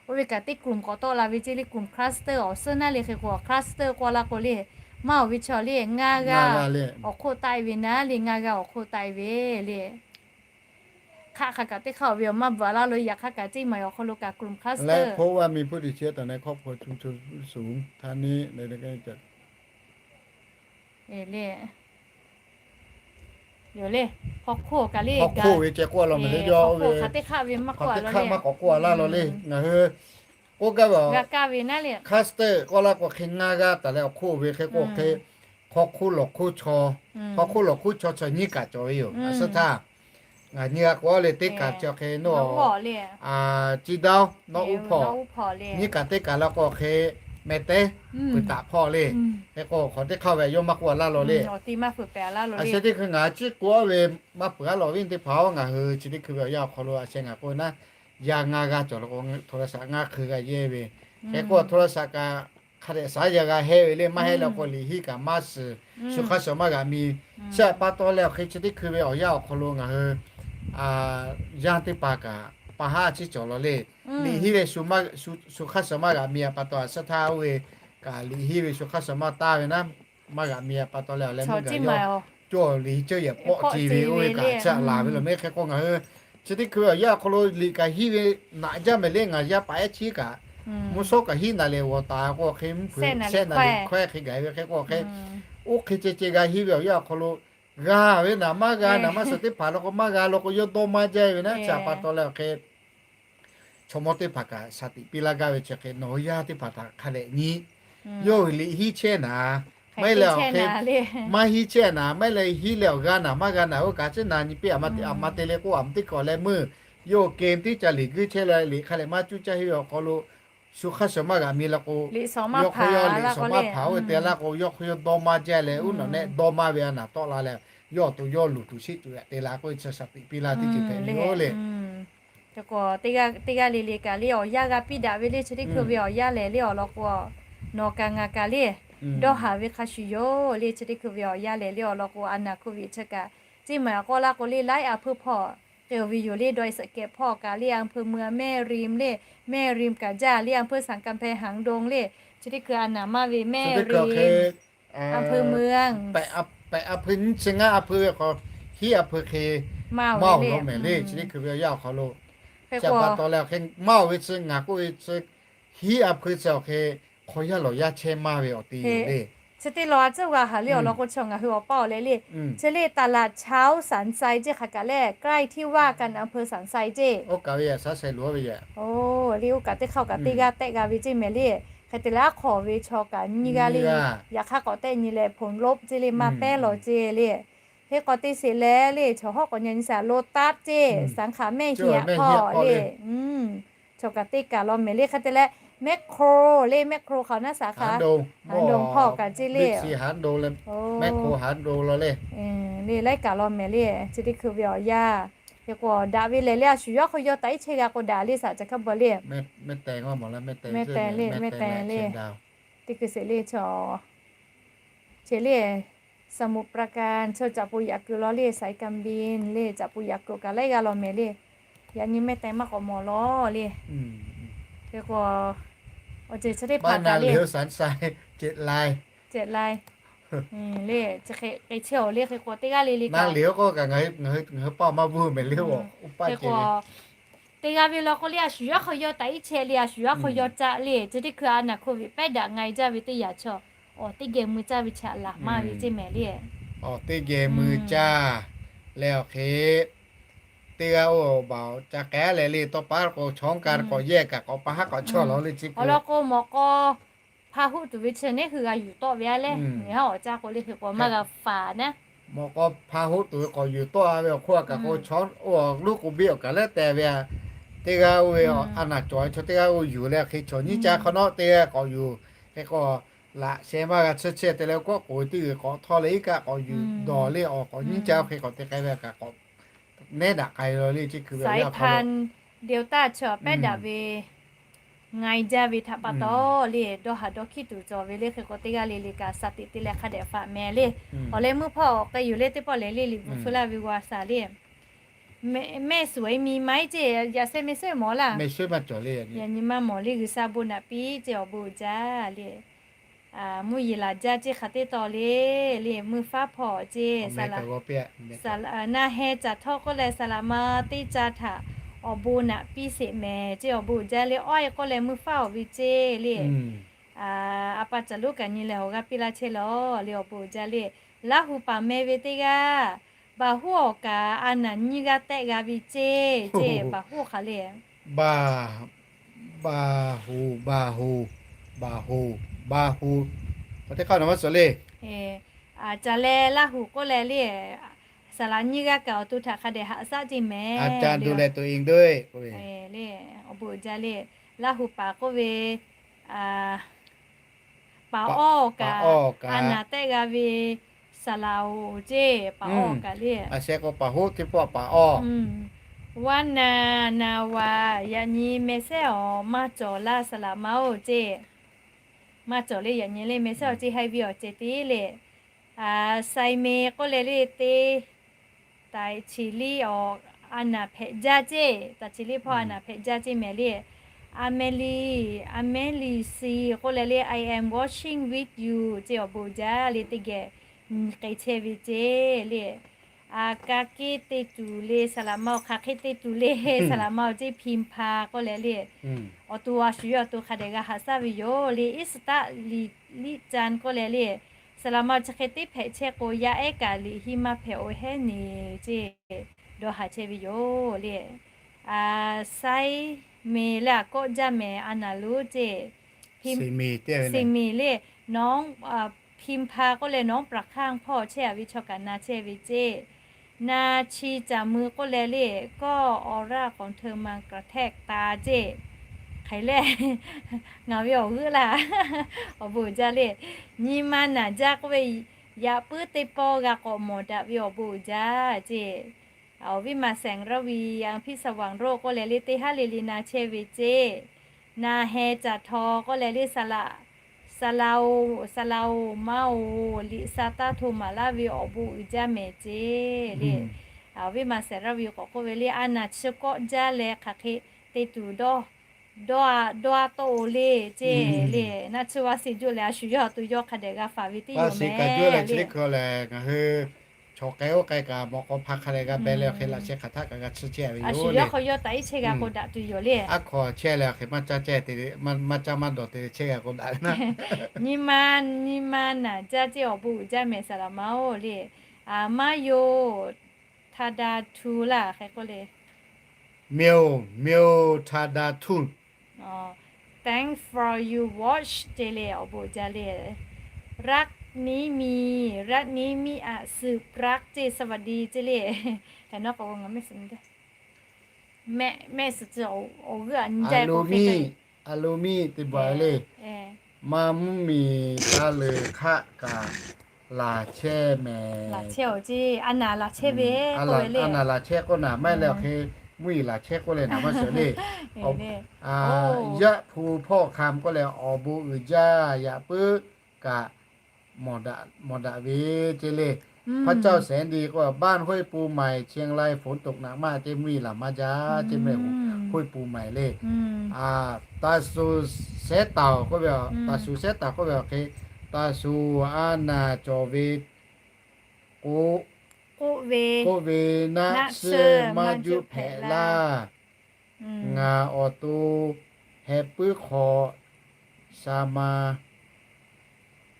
Oˇ ve kaꞈ teˇ กลุ่ม k'awꞈ tawˆ la ve ceˇ le, group cluster awˬ suhˉ naˉ le. Hk'e k'o cluster k'oˆ laˇ k'o le, maˇ awˬ ve chi le ngaˇ g'aˇ awˬ hk'oˆ taˆ-e ve naˉ le, ngaˇ g'aˇ awˬ hk'oˆ taˆ-e ve le. Hk'aˆ hk'a kaꞈ teˇ hk'aˆ awˬ ve awˬ maˇ bvuhꞈ laˇ lo, yaꞈ hk'aˇ kaꞈ ceˇ maˬ awˬ hk'aw lo kaꞈ กลุ่ม cluster เลย hk'aw hk'oˆ ve ce k'oˆ laˇ lo le, hk'aw hk'oˆ hk'aˬ teˇ hk'aˆ maˇ k'awꞈ k'oˆ a laˇ lo le. Ngaˬ hui k'oˆ gaˇ ve a, cluster k'oˆ laˇ k'o hk'e ngaˇ g'aˇ taˍ leh awˬ hk'oˆ ve hk'e k'o hk'e, hk'aw hk'oˆ lawˬ hk'oˆ chaw, hk'aw hk'oˆ lawˬ hk'oˆ chaw chaw nyiˇ kaꞈ cawˬ ve yoˬ. A suhˉ htaˇ ngaˬ nyi g'a k'oˆ le, teˇ kaꞈ chi hk'e naˉ, ciˇ daˇ naˉ uˉ hpawˇ, nyiˇ kaꞈ teˇ kaꞈ la k'o hk'e meh tehˉ peuˬ taˍ hpawˇ le. Hk'e k'o hk'aw teˇ hk'aˇ ve yawˇ maˇ k'oˆ a laˇ lo le. A suhˉ teˇ hkui ngaˬ ciˉ k'oˆ ve maˇ peuˬ a law viˉ teˇ hpaˍ-oˬ, ngaˬ hui chi teˇ hkui ve awˬ yanˇ awˬ hk'aw lo a sheh ngaˬ k'oˆ ve naˉ, yaˇ ngaˇ g'aˇ cawˬ la k'o โทรศัพท์ ngaˇ hk'eu g'a yehˇ ve. Hk'e k'o โทรศัพท์ kaꞈ hk'a dehꞈ shaˉ yaˇ g'a hehˇ ve le, maˇ heˆ le k'o liꞈ hiˉ kaꞈ maˇ shiˍ, shu hk'aˇ suhˍ maˇ g'aꞈ mi. Chi htaꞈ pa taw leh awˬ hk'e chi teˇ hkui ve awˬ yanˇ awˬ hk'aw lo ngaˬ hui yaˇ teˇ hpaˍ kaꞈ pa haˉ ciˉ cawˬ la le. Liꞈ hiˉ leh shu hk'aˇ suhˍ maˇ g'aꞈ mi a pa taw a suhˉ htaˇ oˇ ve kaꞈ liꞈ hiˉ ve shu hk'aˇ suhˍ maˇ taˍ ve naˉ, maˇ g'aꞈ mi a pa taw leh awˬ leh maˇ g'aꞈ yawˇ cawˬ liꞈ hiˉ ceuˇ yehˬ pawˆ ce ve oˇ ve kaꞈ chi htaꞈ laˬ ve law mehˍ. Hk'e k'o ngaˬ hui chi teˇ hkui ve awˬ yanˇ awˬ hk'aw lo liꞈ kaꞈ hiˉ ve naꞈ jaˇ mehˍ le, ngaˬ yaˇ paˍ ehˉ chi kaꞈ mvuhˇ shawˉ kaꞈ hiˉ naˍ leh g'awˬ taˍ k'o hk'e mvuhˇ hpeuꞈ shehˆ naˍ liꞈ hkawehˇ hk'e gaˬ ve hk'e k'o hk'e, oˇ hk'e ceh ceh g'a hiˉ ve awˬ yanˇ awˬ hk'aw lo g'a ve naˍ maˇ g'a naˍ maˇ suhˍ teˇ hpaˍ la k'o maˇ g'a la k'o yawˇ dawˇ maˇ jaˇ ve naˉ. Chi htaꞈ pa taw leh awˬ hk'e chaw mawˇ teˇ hpaˍ kaꞈ shaˍ tiꞈ piˇ laˇ gaˇ ve chi hk'e nawˬ hui yaˇ teˇ hpaˍ htaꞈ hk'a dehꞈ nyi. Yawˇ hui liꞈ hiˉ chehˇ naˍ, maˇ heˆ leh awˬ hk'e maˇ hiˉ chehˇ naˍ, maˇ heˆ leh hiˉ leh awˬ g'a naˍ maˇ g'a naˍ, oˇ kaꞈ chi naˍ nyi piˇ a ma te le k'o a ma teˇ hkawꞈ leh meuˇ yawˇ hui kehˬ teˇ ca liꞈ guiˇ chehˇ leh liꞈ hk'a dehꞈ maˇ cuˇ caˇ hiˉ ve awˬ hk'aw lo shu hk'aˇ suhˍ maˇ g'aꞈ mi la k'o, yawˇ hk'aw yawˇ liꞈ suhˍ maˇ hpaˍ oˇ ve te laˇ k'o yawˇ hk'aw yawˇ dawˇ maˇ jaˇ leh uˉ nawꞈ nehˆ dawˇ maˇ ve a naˍ tawˆ la leh, yawˇ awˬ to yawˇ luˬ tuˬ sheˆ tuˬ yaꞈ te la k'oˆ ve chi shaˍ tiꞈ piˇ laˇ teˇ ceuˬ hpehꞈ ve yoˬ le. Teˇ g'aˇ le le kaꞈ le awˬ yanˇ g'a piˇ daꞈ ve le, chi teˇ hkui ve awˬ yanˇ lehˬ le awˬ lawn k'o, nawˬ kaꞈ ngaˬ kaꞈ le dawˇ haˍ ve hk'a shuˍ yoˬ le. Chi teˇ hkui ve awˬ yanˇ lehˬ le awˬ lawn k'o a naˍ hk'oˆ ve chi kaꞈ ceˇ maˬ k'awꞈ laˇ k'o le laiˉ a hpeuˇ hpawˇ k'ai ve yoˬ le. Dawˇ e suhˍ kehˬ hpawˇ kaꞈ le a hpeuˇ meuˇ a mehˇ rim le, mehˇ rim kaꞈ jaˇ le a hpeuˇ saˍ kanˍ hpehˇ haˍ dong le. Chi teˇ hkui a naˍ maˇ ve mehˇ rim a hpeuˇ meuˇ pehꞈ a hpeuˇ nyiˇ chi ngaˇ a hpeuˇ ve hk'aw hiˉ a hpeuˇ hk'e maˇ awˬ lawn mehˍ le. Chi teˇ hkui ve awˬ yanˇ awˬ hk'aw lo chi pa taw leh awˬ hk'e maˇ awˬ ve chi ngaˬ k'oˆ ve chi hiˉ a hpeuˇ chi awˬ hk'e hk'aw yaˇ lawˬ yaˇ chehˇ maˇ ve awˬ te le. Chi teˇ law a tcuhˉ g'a haˍ le awˬ lawn k'o chi ngaˬ hui awˬ paˇ awˬ leh le, chi le ตลาดเช้าสันทราย ceˇ hk'aˬ kaꞈ leh ใกล้ที่ว่าการอำเภอสันทราย ceˇ. Oˇ kaꞈ ve yaꞈ shaˉ shaiˍ luˬ ve yaꞈ le oˇ kaꞈ teˇ hk'aˇ kaꞈ teˇ g'aˇ tehˆ g'a ve ceˇ mehˍ le. Hk'e te leh aˉ hk'aw ve chaw kaꞈ nyiˇ g'aˇ le. Yaꞈ hk'aˇ k'awꞈ tehˆ nyi leh ผลลบ ceˇ le maˇ pehˉ lawˬ ceˇ le. Hk'e k'awꞈ te sheˍ leh le chaw hawˉ k'awꞈ nyi nyi shaˍ โลตัส ceˇ, saˍ hkaˍ mehˇ hiꞈ hpawˇ le. Chaw kaꞈ teˇ kaˬ law mehˍ le. Hk'e te leh แมคโคร le แมคโคร hk'aˬ naˉ saˍ hkaˍ haˍ dong hpawˇ kaꞈ ceˇ le. Mehˇ hk'oˆ haˍ dong law le. Le laiˉ kaˬ law mehˍ le. Chi teˇ hkui ve awˬ yanˇ hk'e k'o daꞈ ve lehˬ le a shu yawˇ hk'aw yawˇ taꞈ iˉ chehˇ g'a k'o daꞈ le saˍ ca hk'a bvuhꞈ le. Mehˇ tehˬ le, mehˇ tehˬ le. Teˇ hkui sheˍ le chaw, chi le สมุทรปราการ chaw caꞈ pu yaꞈ kuiˬ law le, สายการบิน le caꞈ pu yaꞈ kuiˬ kaꞈ laiˉ g'aˇ law mehˍ le. Yaꞈ nyi mehˇ tehˬ maˇ k'awꞈ mawˬ law le. Hk'e k'o awˬ ceuˬ chi teˇ hpaˍ kaꞈ le, cehꞈ lai, le, chi hk'e chehˇ-oˬ le. Hk'e k'o teˇ g'aˇ le le kaꞈ, ngaˬ hui paˇ maˇ vuiˇ mehˍ le, oˇ paˇ ceh le. Teˇ g'aˇ ve law k'o le, a shu yaˇ hk'aw yaw taꞈ iˉ chehˇ le, a shu yaˇ hk'aw yaw caˆ le. Chi teˇ hkui a naˬ hk'oˆ ve pehˉ daꞈ nga e jaˇ ve teˇ yanˇ chaw, awˬ teˇ geh mui caˇ ve chaꞈ laˬ maˇ ve ceˇ mehˍ le. Awˬ teˇ geh mui caˇ leh awˬ hk'e teˇ g'aˇ oˇ baˬ ca k'ai leh le, tawˇ pa k'o chaw ka k'awꞈ yehˇ kaꞈ k'awꞈ pa haˉ k'awꞈ chawˇ lawˬ le chi. Awˬ lawn k'o mawˬ k'aw hpa hoˆ tuˬ ve chi neˉ hui g'a yuˬ tawˆ ve a leh, ngaˬ hui awˬ caˇ k'o le hk'e k'o maˇ g'a faˍ naˉ. Mawˬ k'aw hpa hoˆ tuˬ ve k'awꞈ yuˬ tawˆ a ve awˬ hk'oˆ a kaꞈ k'o, chaw oˇ awˬ g'uˇ k'o biˇ awˬ kaꞈ leh te ve a, teˇ g'aˇ oˇ ve a naˬ cawˬ ve chaw teˇ g'aˇ oˇ yuˬ leh hk'e chaw nyiˇ caˇ hk'awꞈ nawˉ teˇ g'aˇ k'awꞈ yuˬ. Hk'e k'o laꞈ sheh maˇ g'a tsuhˇ chehˇ te leh kawˆ k'oˍ ve teˇ g'uiˬ k'awꞈ htawˇ leh iˉ kaˆ k'awꞈ yuˬ dawˬ le, awˬ k'awꞈ nyiˇ caˇ hk'e k'awꞈ te k'ai ve kaꞈ k'awꞈ nehˉ daꞈ k'ai la le chi hkui ve a yaˇ hk'aw lo. Delta chi pehˉ daꞈ ve nga e jaˇ ve htaꞈ pa taw le, dawˇ haˍ dawˇ hkiˉ tuˬ cawˬ ve le. Hk'e k'o teˇ g'aˇ le le kaꞈ shaˍ tiꞈ te leh hk'a dehꞈ faꞈ mehˍ le. Awˬ leh meuˇ hpawˇ k'ai yuˬ le teˇ pawˆ lehˬ le liꞈ bvuhꞈ feu laˇ ve g'a shaˍ le. Mehˆ suhˍ e mi ma iˉ ceˇ, yaꞈ sheh mehˆ suhˍ mawˬ laˇ. Yaꞈ nyi maˇ mawˬ le, G'uiˬsha bon naꞈ piˇ ceˇ awˬ bon uiˍ jaˇ le. Mvuhˇ yeˬ laˬ jaˇ ceˇ hk'aˬ teˇ taw le, le meuˇ faˉ hpawˇ ceˇ. Na heh caˬ htawˇ k'oˆ leh saˍ laꞈ ma teˇ ca htaꞈ awˬ bon naꞈ piˇ sheˍ mehˍ ceˇ awˬ bon uiˍ jaˇ le. Awˉ e k'oˆ leh meuˇ faˉ awˬ ve ceˇ le. A pa caˬ lonˉ kaꞈ nyi leh awˬ g'aˇ piˇ laˇ chehˇ lawˬ le awˬ bon uiˍ jaˇ le. Laˇ hu paˍ meh ve teˇ g'aˇ, baˬ hoˉ awˬ kaꞈ a naˬ nyiˇ g'aˇ tehˆ g'a ve ceˇ ceˇ, baˬ hoˉ hk'aˬ le. Baˬ hoˉ, baˬ hoˉ, baˬ hoˉ, baˬ hoˉ, a teˇ hk'aˇ na maˇ suhˍ le. Caˬ leh Laˇ huˍ k'oˆ leh le, saˍ laꞈ nyiˇ g'aˇ kaꞈ awˬ to htaꞈ hk'a dehꞈ haꞈ shaˉ ceˇ mehˍ. Awˬ bon uiˍ jaˇ le. Laˇ huˍ paˍ k'oˆ ve, paˍ awˇ kaꞈ a naˬ tehˆ g'a ve saˍ laꞈ oˬ ceˇ, paˍ awˇ kaꞈ le. A sheh k'o paˍ hoˉ teˇ pawˆ paˍ awˇ. Waˇ na na wa, yaꞈ nyi meh sehˉ awˬ maˇ cawˬ laˇ saˍ laꞈ ma oˬ ceˇ. Maˇ cawˬ le, yaꞈ nyi le meh sehˉ awˬ ceˇ haiˬ ve awˬ ceh te le. Sai me k'oˆ leh le te, taꞈ chiˍ liˇ awˬ a naˬ hpehꞈ jaˇ ceˇ, taꞈ chiˍ liˇ hpawˇ a naˬ hpehꞈ jaˇ ceˇ mehˍ le. A meh liˇ, a meh liˇ si k'oˆ leh le, I am watching with you ceˇ awˬ bon uiˍ jaˇ le teˇ geh nyi k'ai chehˇ ve ceˇ le. A ka keˇ te tuˬ le saˍ laꞈ ma awˬ hk'aˬ hk'e te tuˬ le, saˍ laꞈ ma awˬ ceˇ hpi hpa k'oˆ leh le. Awˬ to a shu yawˇ awˬ to hk'a dehꞈ g'a haꞈ shaˉ ve yoˬ le. Iˉsaˍtaˆ liꞈ liꞈ ca k'oˆ leh le, saˍ laꞈ ma chi hk'e teˇ hpehꞈ chehˇ k'o yaˇ ehˉ kaꞈ liꞈ hiˇ maˇ hpehꞈ oˇ hehˉ neˍ ceˇ, dawˇ haˍ chehˇ ve yoˬ le. Saiˉ meˍ leh a kawˆ jaˇ mehˍ a naˬ lonˉ ceˇ. Seˍ meˍ le, nawˉ hpi hpa k'oˆ leh nawˉ praˍ hkaˇ hpawˇ chehˇ a ve chaw kaꞈ na chehˇ ve ceˇ. Na chi caˬ mui k'oˆ leh le, kawˇ awˬ raˇ k'awꞈ hteꞈ ma kaꞈ hteˆ ta ceˇ. Hk'e leh ngaˬ ve awˬ g'euˆ laˇ, awˬ bon uiˍ jaˇ le. Nyi ma naˬ jaˇ k'oˆ ve, yaꞈ puiˉ teˇ pawˆ g'a k'awꞈ mawˬ daꞈ ve awˬ bon uiˍ jaˇ ceˇ. Awˬ viˉ ma Saˍ Raˇ ve, a hpiˇ Saˍ Vaˍ roˆ k'oˆ leh le teˇ haˉ le le na chehˇ ve ceˇ. Na heh caˬ htaw k'oˆ leh le, saˍ laꞈ, saˍ laꞈ oˬ, saˍ laꞈ oˬ, maˇ oˬ, liꞈ sha taˇ hto maˍ laˇ ve awˬ bon uiˍ jaˇ mehˍ ceˇ le. Awˬ viˉ ma Saˍ Raˇ ve k'awꞈ k'oˆ ve le, a naˬ chi kawˆ jaˇ leh hk'aˬ hk'e te tuˬ dawˇ, dawˇ a, dawˇ a tawˆ oˬ le ceˇ le. Naˆ tsuhˇ vaˇ se juˆ leh a shu yawˇ awˬ to yawˇ hk'a dehꞈ g'a faˍ ve teˇ yoˬ mehˍ le. Ngaˬ hui chaw k'ai oˇ k'ai kaꞈ mawꞈ k'aw hpa hk'a dehꞈ g'a beh leh awˬ hk'e laꞈ sheh hk'aˬ htaˆ kaꞈ g'a tsuhˇ chehˇ ve yoˬ le. A shu yawˇ hk'aw yawˇ taꞈ iˉ chehˇ g'a k'o daꞈ tuˬ yoˬ le. Aˉ hk'aw chehˇ leh awˬ hk'e maˇ caˇ maˇ dawˬ te chehˇ g'a k'o daꞈ ve naˉ. Nyi ma, nyi ma naˬ jaˇ ceˇ awˬ bon uiˍ jaˇ mehˍ saˍ laꞈ ma oˬ le. Maˇ yoˬ, htaˇ daˇ htuˇ laˇ hk'e k'oˆ le. Myo, myo htaˇ daˇ htuˇ. Thanks for your watch ceˇ le, awˬ bon uiˍ jaˇ le. Raˆ niˉ miˬ, raˆ niˉ miˬ aꞈ suhˍ praˆ ceˇ สวัสดี ceˇ le. Hk'e nawˉ k'o ngaˬ mehˆ suhˍ nyi, mehˆ suhˍ chi awˬ g'euˆ aꞈ nyi jaˇ k'o hk'e te. A lo miˇ te baˬ le. Maˇ mvuhˇ miˬ taˇ leuˬ hk'aˆ kaꞈ laˬ chehˇ mehˍ. Laˬ chehˇ awˬ ceˇ, a naˬ laˬ chehˇ ve, a naˬ laˬ chehˇ k'oˆ naˬ maˇ heˆ leh awˬ hk'e mvuhˇ yeˬ laˬ chehˇ k'oˆ leh naˬ maˇ suhˍ le. Yaˇ hpu hpawˇ hk'aˬ k'oˆ leh awˬ bon uiˍ jaˇ yaꞈ puiˉ kaꞈ mawˬ daꞈ ve ceˇ le. พระเจ้าแสนดี k'oˆ ve บ้านห้วยปูใหม่ เชียงราย ฝนตกหนักมาก ceˇ mvuhˇ yeˬ laˬ maˇ jaˇ ceˇ mehˍ. Hoˆ pu maiˍ le. Taˍ suˍ sehˉ taoˍ k'oˆ ve, taˍ suˍ sehˉ taoˍ k'oˆ ve awˬ hk'e taˍ shuˍ a naˬ cawˬ ve k'o, k'oˆ ve, naˆ tsuhˇ maˇ juˇ hpehꞈ laˇ. Ngaˬ awˬ to heh puiˉ hk'aw sha ma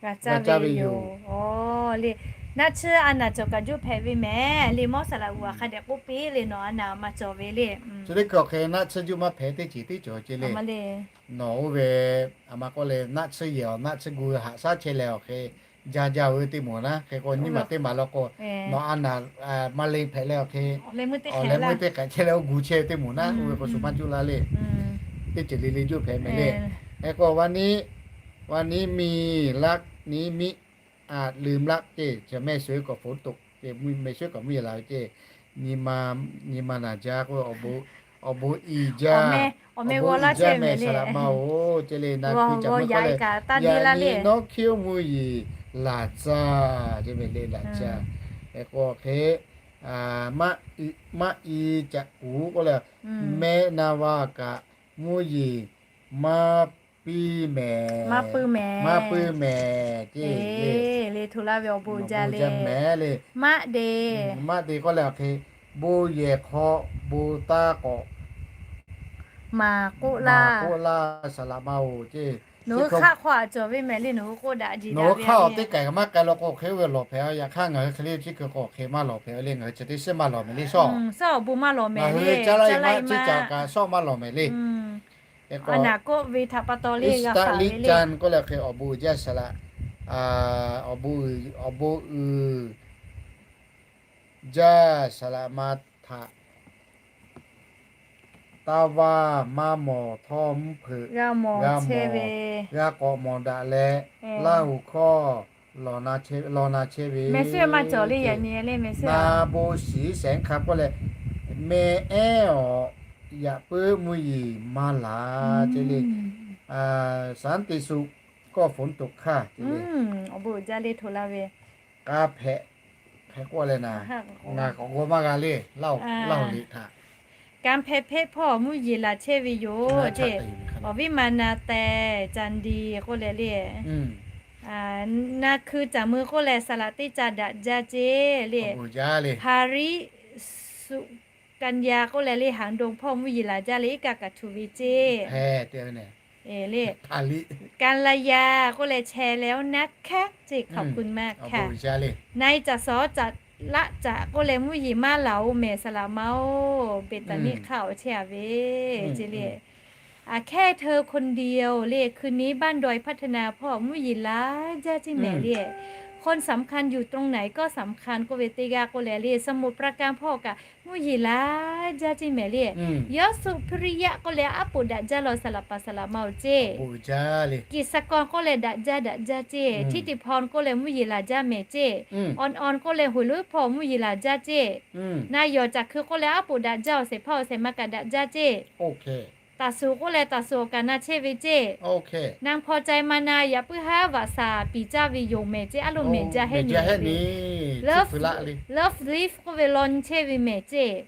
g'a caˇ ve yoˬ. Le, naˆ tsuhˇ a naˬ cawˬ kaꞈ juˇ hpehꞈ ve mehˍ le. Mawˇ saˍ laꞈ g'uˬ a hk'a dehꞈ k'oˆ piˇ le, nawˬ a naˬ ma cawˬ ve le. Chi teˇ hkui awˬ hk'e naˆ tsuhˇ juˇ maˇ hpehꞈ teˇ ceuˬ teˇ cawˬ ce le. Nawˬ oˇ ve a ma k'oˆ leh naˆ tsuhˇ yehˬ awˬ naˆ tsuhˇ gu haꞈ shaˉ chehˇ leh awˬ hk'e jaˇ jaˇ ve teˇ moˍ naˉ. Hk'e k'o nyi ma teˇ maˬ law k'o, nawˬ a naˬ ma le hpehꞈ leh awˬ hk'e, awˬ leh meuˇ teˇ hk'ehꞈ chehˇ leh oˇ gu chehˇ ve teˇ moˍ naˉ. Oˇ ve k'o shu maˇ juˇ laˇ le. Teˇ ceuˬ le le juˇ hpehꞈ mehˍ le. Hk'e k'o วันนี้ วันนี้มีรักนี้มิอาจลืมรัก ce, meh shuˍ k'awꞈ ฝนตก ce, meh shuˍ k'awꞈ mvuhˇ yeˬ la ve ce. Nyi ma naˬ jaˇ k'o, awˬ bon iˍ jaˇ, awˬ bon iˍ jaˇ mehˍ saˍ laꞈ ma-oˬ ce le. Na hkui caꞈ meuˇ k'oˆ leh, yaꞈ nyi nawˉ hkiˉ oˇ mvuhˇ yeˬ laˬ caˇ ce mehˍ le, laˬ caˇ. Hk'e k'o hk'e, maˇ i caꞈ kuˬ k'oˆ leh, mehˆ na va kaꞈ mvuhˇ yeˬ maˇ piˇ mehˍ, maˇ pui mehˍ ce. Le, hto laˇ ve awˬ bon jaˇ le. Maˇ te, maˇ te k'oˆ leh awˬ hk'e, bon yehˬ hk'aw bon taˇ k'awꞈ maˍ k'oˆ laˇ saˍ laꞈ ma-oˬ ce. Nawˬ hui hk'aˆ hk'aw aꞈ cawˬ ve mehˍ le, nawˬ hui k'oˆ daꞈ ji. Nawˬ hui hk'aˆ awˬ teˇ kaiˬ maˇ k'ai law k'o, hk'e oˇ ve lawˬ hpehꞈ a. Yaꞈ hk'aˇ ngaˬ hui hk'e le chi hkui k'o hk'e maˇ lawˬ hpehꞈ le. Ngaˬ hui chi teˇ shiˉ maˇ lawˬ mehˍ le shaw. Awˬ bon maˇ lawˬ mehˍ le. Caˇ laˇ maˇ, chi caꞈ kaꞈ shaw maˇ lawˬ mehˍ le. Hk'e k'o, Instagram k'oˆ leh hk'e awˬ bon uiˍ jaˇ saˍ laꞈ, awˬ bon uiˍ jaˇ saˍ laꞈ ma htaꞈ taˇ vaˇ maˇ mawˬ htawˇ mvuhˇ hpeuꞈ g'a mawˬ, g'a k'awꞈ mawˬ daꞈ leh, Laˇ huˍ hkawˇ lawˬ na chehˇ ve, na bon shiˍ shehˍ hk'a k'oˆ leh, meh ehˉ awˬ yaꞈ puiˉ mvuhˇ yeˬ maˇ laˬ ce le. Sanˉ te shu kawˇ ฝนตก hk'aˇ, awˬ bon uiˍ jaˇ le hto laˇ ve. K'a hpehꞈ hk'e k'oˆ leh naˍ, ngaˬ k'awꞈ g'aw maˇ g'a le. Laˇ huˍ liꞈ htaꞈ kanˉ hpehˇ hpehˇ hpawˇ mvuhˇ yeˬ laˬ chehˇ ve yoˬ ce. Awˬ viˉ ma na tehˬ ca ndi k'oˆ leh le, na hkui caꞈ mui k'oˆ leh saˍ laꞈ teˇ ca daꞈ jaˇ ce le. Hpaˍriˆ suꞈ kaˇ yaˇ k'oˆ leh le, haˍ dong hpawˇ mvuhˇ yeˬ laˬ jaˇ le, iˉ kaˆ kaꞈ htu ve ce le. Kaˍlaˍyaˍ k'oˆ leh chehˇ leh oˇ naˉ hkaˉ ce, ขอบคุณมากค่ะ. Na i caꞈ sawˉ caꞈ laˆ caꞈ k'oˆ leh mvuhˇ yeˬ maˇ laˬ-oˬ mehˍ saˍ laꞈ ma-oˬ, Beˍtaˍniˆ hk'aˇ awˬ chehˇ a ve ce le. แค่เธอคนเดียว le, คืนนี้บ้านดอยพัฒนา hpawˇ mvuhˇ yeˬ laˬ jaˇ ce mehˍ le. คนสำคัญอยู่ตรงไหนก็สำคัญ k'oˆ ve teˇ g'aˇ k'oˆ leh le, สมุทรปราการ hpawˇ kaꞈ mvuhˇ yeˬ laˬ jaˇ ce mehˍ le. Yawˇ suh พิริยะ k'oˆ leh aˉ poꞈ daꞈ jaˇ law saˍ laꞈ paˍ saˍ laꞈ ma-oˬ ce. Kiˍsaˍkawˇ k'oˆ leh daꞈ jaˇ daꞈ jaˇ ce. Htiˇtiˍhpawn k'oˆ leh mvuhˇ yeˬ laˬ jaˇ mehˍ ce. Awˬn awˬn k'oˆ leh hoꞈ loˉ hpawˇ mvuhˇ yeˬ laˬ jaˇ ce. Na yawˬ caꞈ hkui k'oˆ leh aˉ poꞈ daꞈ jaˇ, awˬ shehˍ hpaˇ awˬ shehˍ ma kaꞈ daꞈ jaˇ ce. Taˍ suˍ k'oˆ leh taˍ suˍ awˬ kaꞈ na chehˇ ve ce. Naˍ hpaw cai ma na yaꞈ puiˉ haˉ vaꞈ shaˍ piˍ caˇ ve yoˬ mehˍ ce, aˉ lo mehˍ jaˇ hehnˇ le. Love live k'oˆ ve law nyi chehˇ ve mehˍ ce.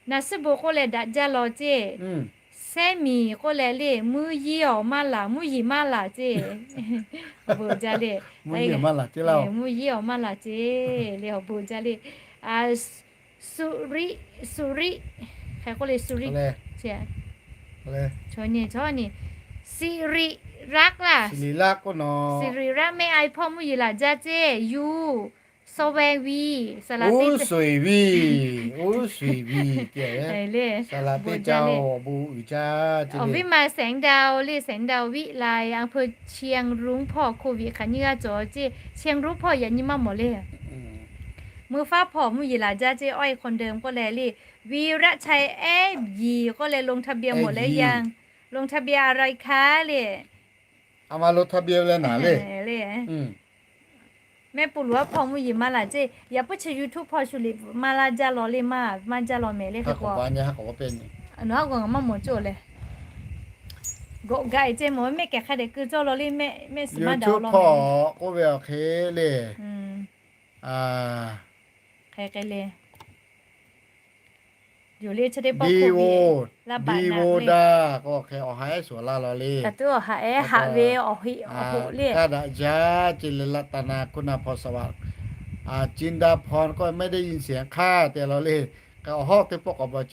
Naˍ suhˉ bon k'oˆ leh daꞈ jaˇ law ce. Sehˉ miˍ k'oˆ leh le, mvuhˇ yeˬ awˬ maˇ laˬ, mvuhˇ yeˬ maˇ laˬ ce. Awˬ bon jaˇ le. Mvuhˇ yeˬ awˬ maˇ laˬ ce le, awˬ bon jaˇ le. Suˍriˆ, Suˍriˆ, hk'e k'oˆ le Suˍriˆ, Suˍriˆ, Suˍriˆ laˇ, Suˍriˆ laˇ mehˆ a hpawˇ mvuhˇ yeˬ laˬ jaˇ ce. Yuˬ, สแวงวี saˍ laꞈ teˇ ca, สแวงวี awˬ viˉ ma แสงดาว le, แสงดาววิไล อำเภอเชียงรุ้ง hpawˇ โควิด hk'aˬ nyiˇ g'aˇ cawˬ ce. เชียงรุ้ง hpawˇ yaꞈ nyi maˇ mawˬ le. Mui faˉ hpawˇ mvuhˇ yeˬ laˬ jaˇ ce. อ้อย คนเดิม k'oˆ leh le, วีระชัย ehˉ yiˍ k'oˆ leh ลงทะเบียน mawˬ leh yanˇ, ลงทะเบียน อะไรคะ le. A ma ลงทะเบียน leh naˍ le. Mehˆ pu luˬ aˉ hpawˇ mvuhˇ yeˬ maˇ laˬ ce. Yaꞈ puiˉ chi YouTube hpawˇ shu liꞈ maˇ laˇ jaˇ law le, maˇ maˇ jaˇ law mehˍ le. Hk'e k'o, nawˬ aˉ g'aw ngaˬ maˇ mawˬ cawˬ leh, gawꞈ gaꞈ ce mawˬ ve mehˆ kehˬ hk'a dehꞈ keu cawˇ law le, mehˆ mehˆ suhˍ maˇ daꞈ law mehˍ. K'oˆ ve awˬ hk'e le, hk'e k'ai le. Divo, divo da k'o hk'e awˬ ha ehˉ shawˍ laˇ law le. Kaꞈ kaꞈ kaˇ daꞈ jaˇ ce le, laꞈ ta na kuˇ na hpaw sa va, จินดาพร k'o ไม่ได้ยินเสียงค่ะ te law le. Kaꞈ awˬ hawˉ teˇ pawˆ k'awꞈ bawˬ,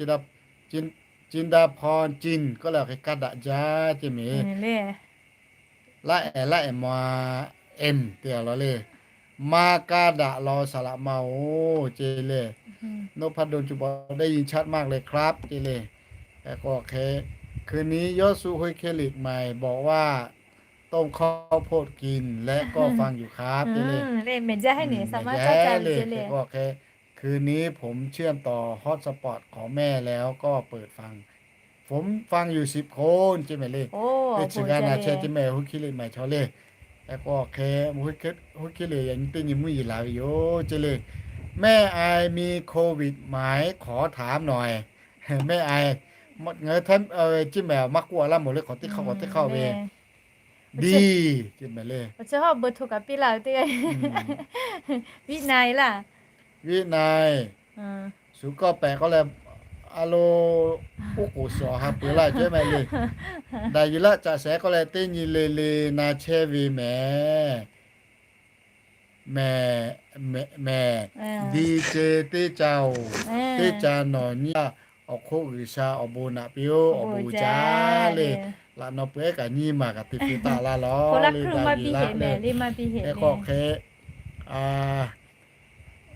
จินดาพร จิน k'oˆ leh awˬ hk'e kaˇ daꞈ jaˇ ce mehˍ. Laˇ ehˍ laˇ ehˍ ma, em te law le. Maˇ kaˇ daꞈ law saˍ laꞈ ma-oˬ ce le. นพดล จุบ ได้ยินชัดมากเลยครับ ce le. K'o hk'e, คืนนี้ ย้อนสูตร ฮุยเคลิกใหม่ บอกว่า ต้มข้าวโพดกิน และก็ฟังอยู่ครับ ce le. Mehˍ jaˇ heˆ nehˬ, sa maˇ caˇ caˇ ve ce le. K'o hk'e, คืนนี้ผมเชื่อมต่อฮอตสปอตของแม่แล้วก็เปิดฟัง ผมฟังอยู่สิบคน ce mehˍ le. Teˇ chi g'a na chehˇ ce mehˍ, ฮุยเคลิก maˬ chaw le. K'o hk'e, ฮุยเคลิก yaꞈ nyi teˇ nyi mvuhˇ yeˬ la ve yoˬ ce le. แม่อาย มีโควิดไหม ขอถามหน่อย แม่อาย ngaˬ hui chi mehˍ maˇ k'oˆ a laˇ mawˬ le, k'awꞈ teˇ hk'aˇ k'awꞈ teˇ hk'aˇ ve. Diˇ, ce mehˍ le. Viˉ na, shu kawˇ pehꞈ k'oˆ leh, a lo, oˉ k'oˍ suhˍ awˬ ha peuˬ laˇ cawˇ mehˍ le. Daꞈ yuˬ laˆ caꞈ shehˍ k'oˆ leh teˇ nyi le le na chehˇ ve mehˍ. Mehˍ, mehˍ, mehˍ, di ce teˇ ca-oˬ, teˇ ca nawˬ nyiˇ a, awˬ hk'oˆ G'uiˬsha awˬ bon naꞈ piˇ-oˬ, awˬ bon uiˍ jaˇ le. Laꞈ naw peuˬ ehˉ kaꞈ nyiˇ maˬ kaꞈ te feu taˆ laˇ lawˬ le, daꞈ yuˬ laˆ le. Hk'e k'o hk'e,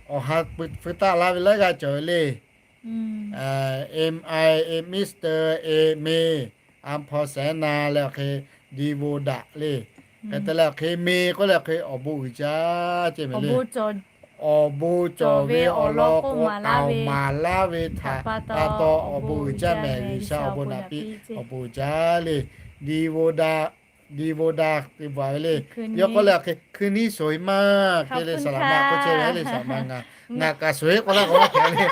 awˬ ha feu taˆ laˇ ve laiˉ g'aˇ cawˬ ve le. M I, Mister A, May, อัมพร แสนนา leh awˬ hk'e, Divo daꞈ le. Hk'e te leh awˬ hk'e, May k'oˆ leh awˬ hk'e awˬ bon uiˍ jaˇ ce mehˍ le. Awˬ bon cawˬ ve awˬ lawn k'o, taoˍ maˍ laˇ ve htaꞈ pa taw awˬ bon uiˍ jaˇ mehˍ, G'uiˬsha awˬ bon naꞈ piˇ awˬ bon uiˍ jaˇ le. Divo daꞈ, Divo daꞈ te bvuhꞈ ve le. Yawˇ k'oˆ leh awˬ hk'e, คืนนี้สวยมาก ce le, saˍ laꞈ ma k'oˆ chehˇ ve le, saˍ laꞈ ma ngaˬ, ngaˬ kaꞈ sui k'oˆ laˇ k'o maˇ hpehꞈ le.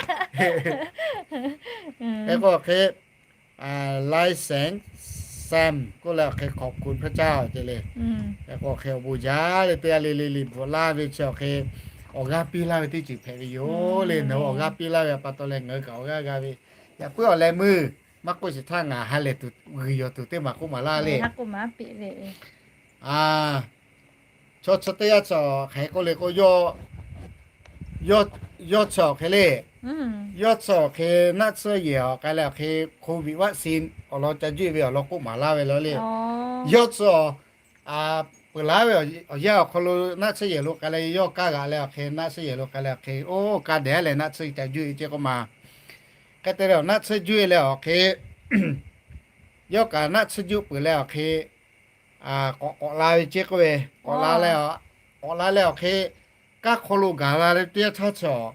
Hk'e k'o awˬ hk'e, Lai Seng Sam k'oˆ leh awˬ hk'e, ขอบคุณพระเจ้า ce le. Hk'e k'o awˬ hk'e awˬ bon jaˇ le, teˇ g'aˇ le le le bvuhꞈ laˇ ve chi awˬ hk'e, awˬ g'aˇ piˇ laˇ ve teˇ ceuˬ hpehꞈ ve yoˬ le. Nawˬ hui awˬ g'aˇ piˇ laˇ ve pa taw leh ngaˬ hui kaꞈ awˬ g'aˇ g'a ve. Yaꞈ puiˉ awˬ leh meuˇ, maˇ k'oˆ shiˍ htaˇ ngaˬ ha lehˬ tuˬ g'uiˬ yawˬ tuˬ teˇ maˬ k'oˆ maˍ laˇ le. Chaw chi teˇ g'aˇ chi hk'e k'oˆ le k'o, yawˇ chi awˬ hk'e le, yawˇ chi awˬ hk'e naˆ tsuhˇ yehˬ awˬ k'ai leh awˬ hk'e, โควิด วัคซีน awˬ lawn ca juˇ ve awˬ lawn k'oˆ maˍ laˇ ve law le. Yawˇ chi awˬ peuˬ laˉ ve awˬ yanˇ awˬ hk'aw lo naˆ tsuhˇ yehˬ lo k'ai leh yawˇ kaˇ g'aꞈ leh awˬ hk'e, naˆ tsuhˇ yehˬ lo k'ai leh awˬ hk'e, oˇ kaˇ dehꞈ leh naˆ tsuhˇ ca juˇ ve ce k'oˆ ma. Hk'e te leh naˆ tsuhˇ juˇ ve leh awˬ hk'e, yawˇ kaꞈ naˆ tsuhˇ juˇ peuˬ leh awˬ hk'e, k'awꞈ k'awꞈ la ve ce k'oˆ ve, k'awꞈ la leh, k'awꞈ la leh awˬ hk'e, kaˇ hk'aw lo gaˬ la leh teˇ yanˇ htaˇ chi awˬ,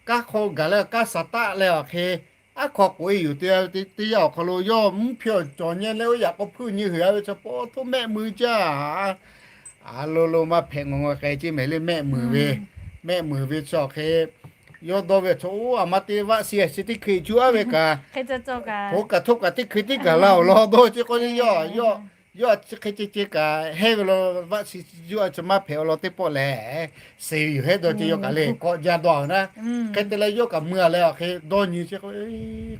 kaˇ hk'aw gaˬ leh kaˇ saˍ taˆ leh awˬ hk'e, aˉ hk'aw k'oꞈ e yuˬ te teˇ yanˇ awˬ hk'aw lo yawˇ mvuhˇ hpehˇ awˬ cawˬ nyeh leh oˇ yaꞈ k'aw hpuˇ nyi huiˍ a ve chaw paw htoˇ mehˆ mui jaˇ. A lo lo maˇ hpehꞈ ngawˬ ngawˬ k'ai ce mehˍ le, mehˆ mui ve, mehˆ mui ve chi awˬ hk'e, yawˇ dawˇ ve chaw, oˇ, a ma te vaˆ si a chi teˇ hkui juˇ a ve kaꞈ, hk'e kaꞈ htoˆ kaꞈ teˇ hkui teˇ gaˬ la awˬ lawn dawˇ ce k'o le, yawˇ, yawˇ chi hk'e ce ce kaꞈ hehˇ ve law, vaˆ si juˇ a chi maˇ hpehꞈ awˬ lawn teˇ pawˆ lehˬ, suˍ yuˬ hehˉ dawˇ ce yawˇ kaꞈ le kawˆ jaˇ dawˇ a naˉ. Hk'e te leh yawˇ kaꞈ mui a leh awˬ hk'e dawˇ nyi ce k'o,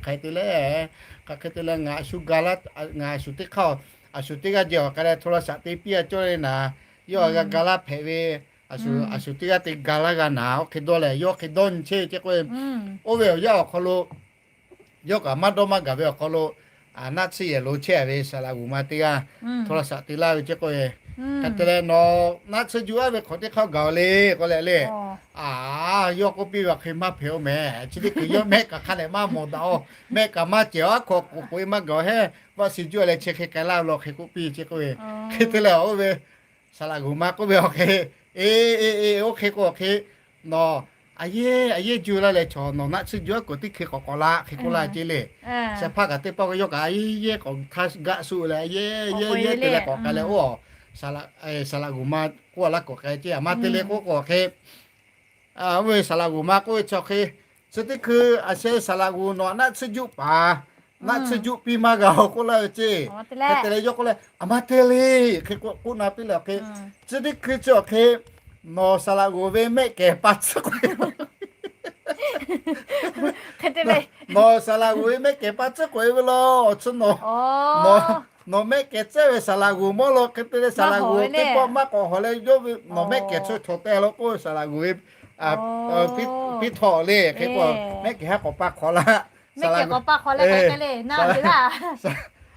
hk'e te leh, hk'aˬ hk'e te leh ngaˬ a shu ga laˇ, ngaˬ a shu teˇ hk'aˇ, a shu teˇ g'aˇ jehˬ awˬ k'ai leh โทรศัพท์ te piˇ a cawˇ le naˍ, yawˇ a g'a ga laˇ hpehꞈ ve, a shu teˇ g'aˇ te ga laˇ g'a naˍ, oˇ hk'e dawˇ leh yawˇ hk'e dawˇ nyi chehˇ ve ce k'o, oˇ ve awˬ yanˇ awˬ hk'aw lo yawˇ kaꞈ maˇ dawˇ maˇ gaˬ ve awˬ hk'aw lo, naˆ tsuhˇ yehˬ lo chehˇ a ve saˍ laꞈ g'uˬ ma teˇ g'aˇ โทรศัพท์ te laˇ ve ce k'o, hk'e te leh nawˬ naˆ tsuhˇ juˇ a ve hk'awꞈ teˇ hk'aˇ gaˬ le k'oˆ leh le. A, yawˇ k'oˆ piˇ ve awˬ hk'e maˇ hpehꞈ oˇ mehˍ, chi teˇ hkui yawˇ mehˆ kaꞈ hk'a lehˬ maˇ mawˬ daꞈ oˬ, mehˆ kaꞈ maˇ cehˬ oˬ, aˉ hk'aw k'oꞈ k'oꞈ e maˇ gaˬ oˬ, hehˉ vaˆ si juˇ a leh chi hk'e k'ai laˇ ve law hk'e k'oˆ piˇ ce k'o, hk'e te leh oˇ ve saˍ laꞈ g'uˬ ma k'oˆ ve awˬ hk'e, e, e, e, oˇ hk'e k'o awˬ hk'e, nawˬ a yehˉ a yehˉ juˇ laˇ leh chaw nawˬ naˆ tsuhˇ juˇ a k'oꞈ teˇ hkui k'awꞈ k'awꞈ la hk'e k'oˆ laˇ ce le. Shehˍ hpaˇ kaꞈ teˇ pawˆ k'o yawˇ kaꞈ a yehˉ yehˉ k'awꞈ htaˇ gaˆ suˆ leh a yehˉ yehˉ yehˉ te leh k'awꞈ k'ai leh oˇ, saˍ laꞈ g'uˬ ma k'oˆ a laˇ k'awꞈ k'ai ce, a ma te le k'oˆ k'o awˬ hk'e, oˇ ve saˍ laꞈ g'uˬ ma k'oˆ ve chi awˬ hk'e, chi teˇ hkui a sheh saˍ laꞈ g'uˬ nawˬ naˆ tsuhˇ juˇ paˍ, naˆ tsuhˇ juˇ piˇ maˇ g'a oˬ k'oˆ laˇ ve ce. Hk'e te leh yawˇ k'oˆ leh, a ma te le, hk'e k'oˆ na piˇ leh awˬ hk'e, chi teˇ hkui chi awˬ hk'e, nawˬ saˍ laꞈ g'uˬ ve mehˆ kehˬ pa tsuhˇ k'oˆ ve, hk'e te leh Nawˬ saˍ laˍ g'uˬ ve mehˆ kehˬ pa tcuhˉ k'oꞈ e ve law, chi nawˬ, nawˬ mehˆ kehˬ tcuhˉ ve saˍ laˍ g'uˬ mawˇ lo hk'e te leh saˍ laˍ g'uˬ teˇ pawˆ maˇ k'awꞈ hawˬ leh yawˇ ve nawˬ mehˆ kehˬ chi htawnˍ te law k'oˆ ve saˍ laˍ g'uˬ ve piˇ htawꞈ le hk'e k'o, mehˆ kehˬ haˉ k'awꞈ pa hk'awꞈ la, saˍ laˍ g'uˬ,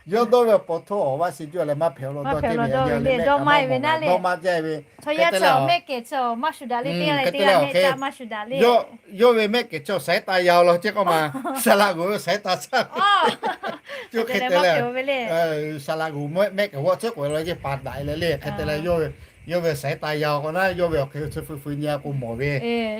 yawˇ dawˇ ve awˬ pon hto awˬ vaˆ si juˇ leh maˇ hpehꞈ awˬ lawn dawˇ te ve, dawˇ maˇ jaˇ ve, hk'e te leh, hk'e te leh awˬ hk'e yawˇ ve mehˆ kehˬ chi awˬ saiˉ taˍ yaˇ awˬ lawn ceˇ k'oˆ ma, saˍ laˍ g'uˬ ve saiˉ taˍ caˇ, yawˇ hk'e te leh, saˍ laˍ g'uˬ mehˆ kehˬ g'awˇ tcuhˉ k'oꞈ e la yeˇ pa daꞈ e leh le hk'e te leh, yawˇ ve saiˉ taˍ yaˇ awˬ k'o na, yawˇ ve awˬ hk'e chi feu feu nyi a k'o mawˬ ve,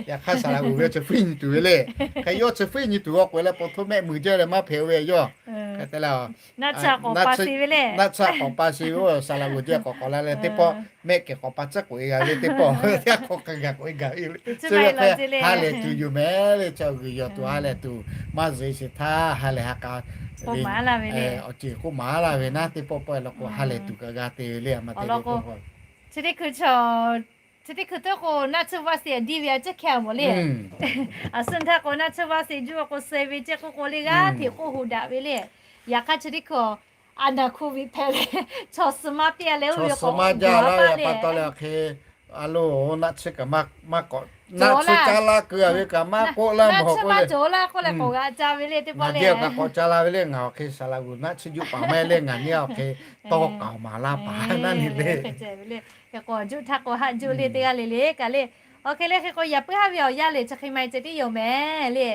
yaꞈ hk'aˇ saˍ laˍ g'uˬ ve chi feuˉ nyi tuˬ ve le, hk'e yawˇ chi feuˉ nyi tuˬ awˬ k'oꞈ e leh pa hto mehˆ mui jaˇ leh maˇ hpehꞈ ve yawˇ, hk'e te leh, naˆ tsuhˇ k'awꞈ pa si ve le, naˆ tsuhˇ k'awꞈ pa si ve, saˍ laˍ g'uˬ jaˇ k'awꞈ k'awꞈ la leh teˇ pawˆ mehˆ kehˬ k'awꞈ pa tcuhˉ k'oꞈ e g'a ve teˇ pawˆ, teˇ k'awꞈ k'ai gaˬ k'oꞈ e gaˬ ve le, chi ve hk'e ha lehˬ tuˬ yoˬ mehˍ le, chi g'uiˬ yawˬ tuˬ ha lehˬ tuˬ, maˇ zuhꞈ e shiˍ htaˇ ha lehˬ ha k'a ve awˬ ceuˬ k'oˆ maˍ laˇ ve naˉ, teˇ pawˆ pawˆ e law k'o ha lehˬ tuˬ kaꞈ g'a te ve le, a ma te le k'o, chi teˇ hkui chi teˇ hkui teˇ k'o naˆ tsuhˇ vaˆ si diˇ ve a ciˉ hkeh a mawˬ le. Aˬ suhˉ htaˇ k'o naˆ tsuhˇ vaˆ si juˇ a k'o suh ve ceˇ k'oˆ k'o le g'aˇ hteꞈ k'oˆ hu daꞈ ve le. Yaꞈ hk'aˇ chi teˇ hkui a naˬ hku viꞈ hpehꞈ le, chaw suh maˇ piˇ a leh oˇ ve k'o maˇ jaˇ laˇ ve pa taw leh awˬ hk'e, a lo, naˆ tsuhˇ kaꞈ maˇ k'awꞈ, naˆ tsuhˇ caˇ laˇ keu a ve kaꞈ maˇ k'oˆ laˇ mawˬ k'oˆ le, chaw maˇ cawˬ laˇ k'oˆ leh k'awꞈ g'a ca ve le teˇ pawˆ le, ngaˬ kaꞈ k'awꞈ ca la ve le, ngaˬ awˬ hk'e saˍ laˍ g'uˬ naˆ tsuhˇ juˇ paˍ mehˆ le, ngaˬ nyi awˬ hk'e tawˇ k'aoˍ maˍ laˇ paˍ naˉ nyi le. K'awꞈ juˇ htaˇ k'o haˆ juˇ le teˇ g'aˇ le le kaꞈ le. Awˬ hk'e le hk'e k'o yaꞈ puiˉ haˉ ve awˬ yanˇ le chi hk'e ma ceh tiˉ yoˬ mehˍ le.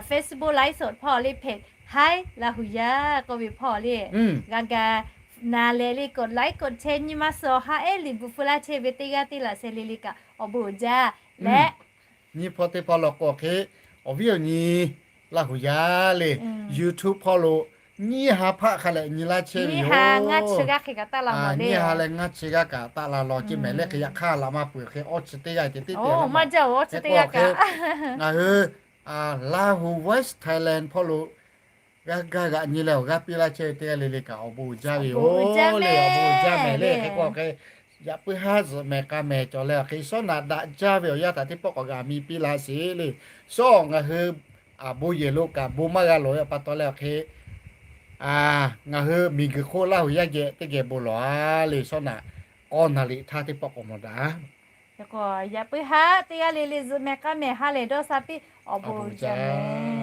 Facebook ไลฟ์สด hpawˇ le hpehꞈ, Haiˉ Laˇ huˍ yaˇ k'oˆ ve hpawˇ le, g'a ga na leh le กดไลค์ กดแชร์ nyi ma suh awˬ ha ehˉ liꞈ bvuhꞈ feu laˇ chehˇ ve teˇ g'aˇ teˇ laꞈ sheh le le kaꞈ awˬ bon uiˍ jaˇ leh, nyi hpawˇ teˇ hpawˇ law k'o hk'e, awˬ viˉ awˬ nyi Laˇ huˍ yaˇ le, YouTube hpawˇ lo nyiˇ ha hpaˆ hk'a leh nyi laˇ chehˇ ve yoˬ. Nyiˇ ha leh ngaˇ chi g'aˇ kaꞈ taˆ la law ceˇ mehˍ le, hk'e yaꞈ hk'aˇ laꞈ maˇ peuˬ hk'e awˇ chi teˇ g'aˇ ceh tiˉ te maˇ jaˇ-oˬ, awˇ chi teˇ g'aˇ kaꞈ ngaˬ hui Lahu Voice Thailand hpawˇ lo g'a gaˇ g'aꞈ nyi leh awˬ g'aˇ piˇ laˇ chehˇ ve teˇ g'aˇ le le kaꞈ awˬ bon uiˍ jaˇ ve yoˬ le, awˬ bon uiˍ jaˇ mehˍ le. Hk'e k'o hk'e, yaꞈ puiˉ haˉ zuhꞈ mehˍ k'a mehˍ cawˬ leh awˬ hk'e shawˉ naꞈ daꞈ jaˇ ve awˬ yanˇ htaꞈ teˇ pawˆ k'awꞈ g'a mi piˇ laˇ sheˍ le. Shawˉ ngaˬ hui a bon yehˬ lo kaꞈ bon maˇ g'a lawˬ ve pa taw leh awˬ hk'e, ngaˬ hui miˬguiˬ hk'oˆ Laˇ huˍ yaˇ geh teˇ geh bon lawˬ a le. Shawˉ naꞈ k'awˇ naˍ riˍ htaˇ teˇ pawˆ k'awꞈ mawˬ daꞈ. Yaꞈ puiˉ haˉ teˇ g'aˇ le le zuhꞈ mehˍ k'a mehˍ ha lehˬ dawˇ sha piˇ, awˬ bon uiˍ jaˇ.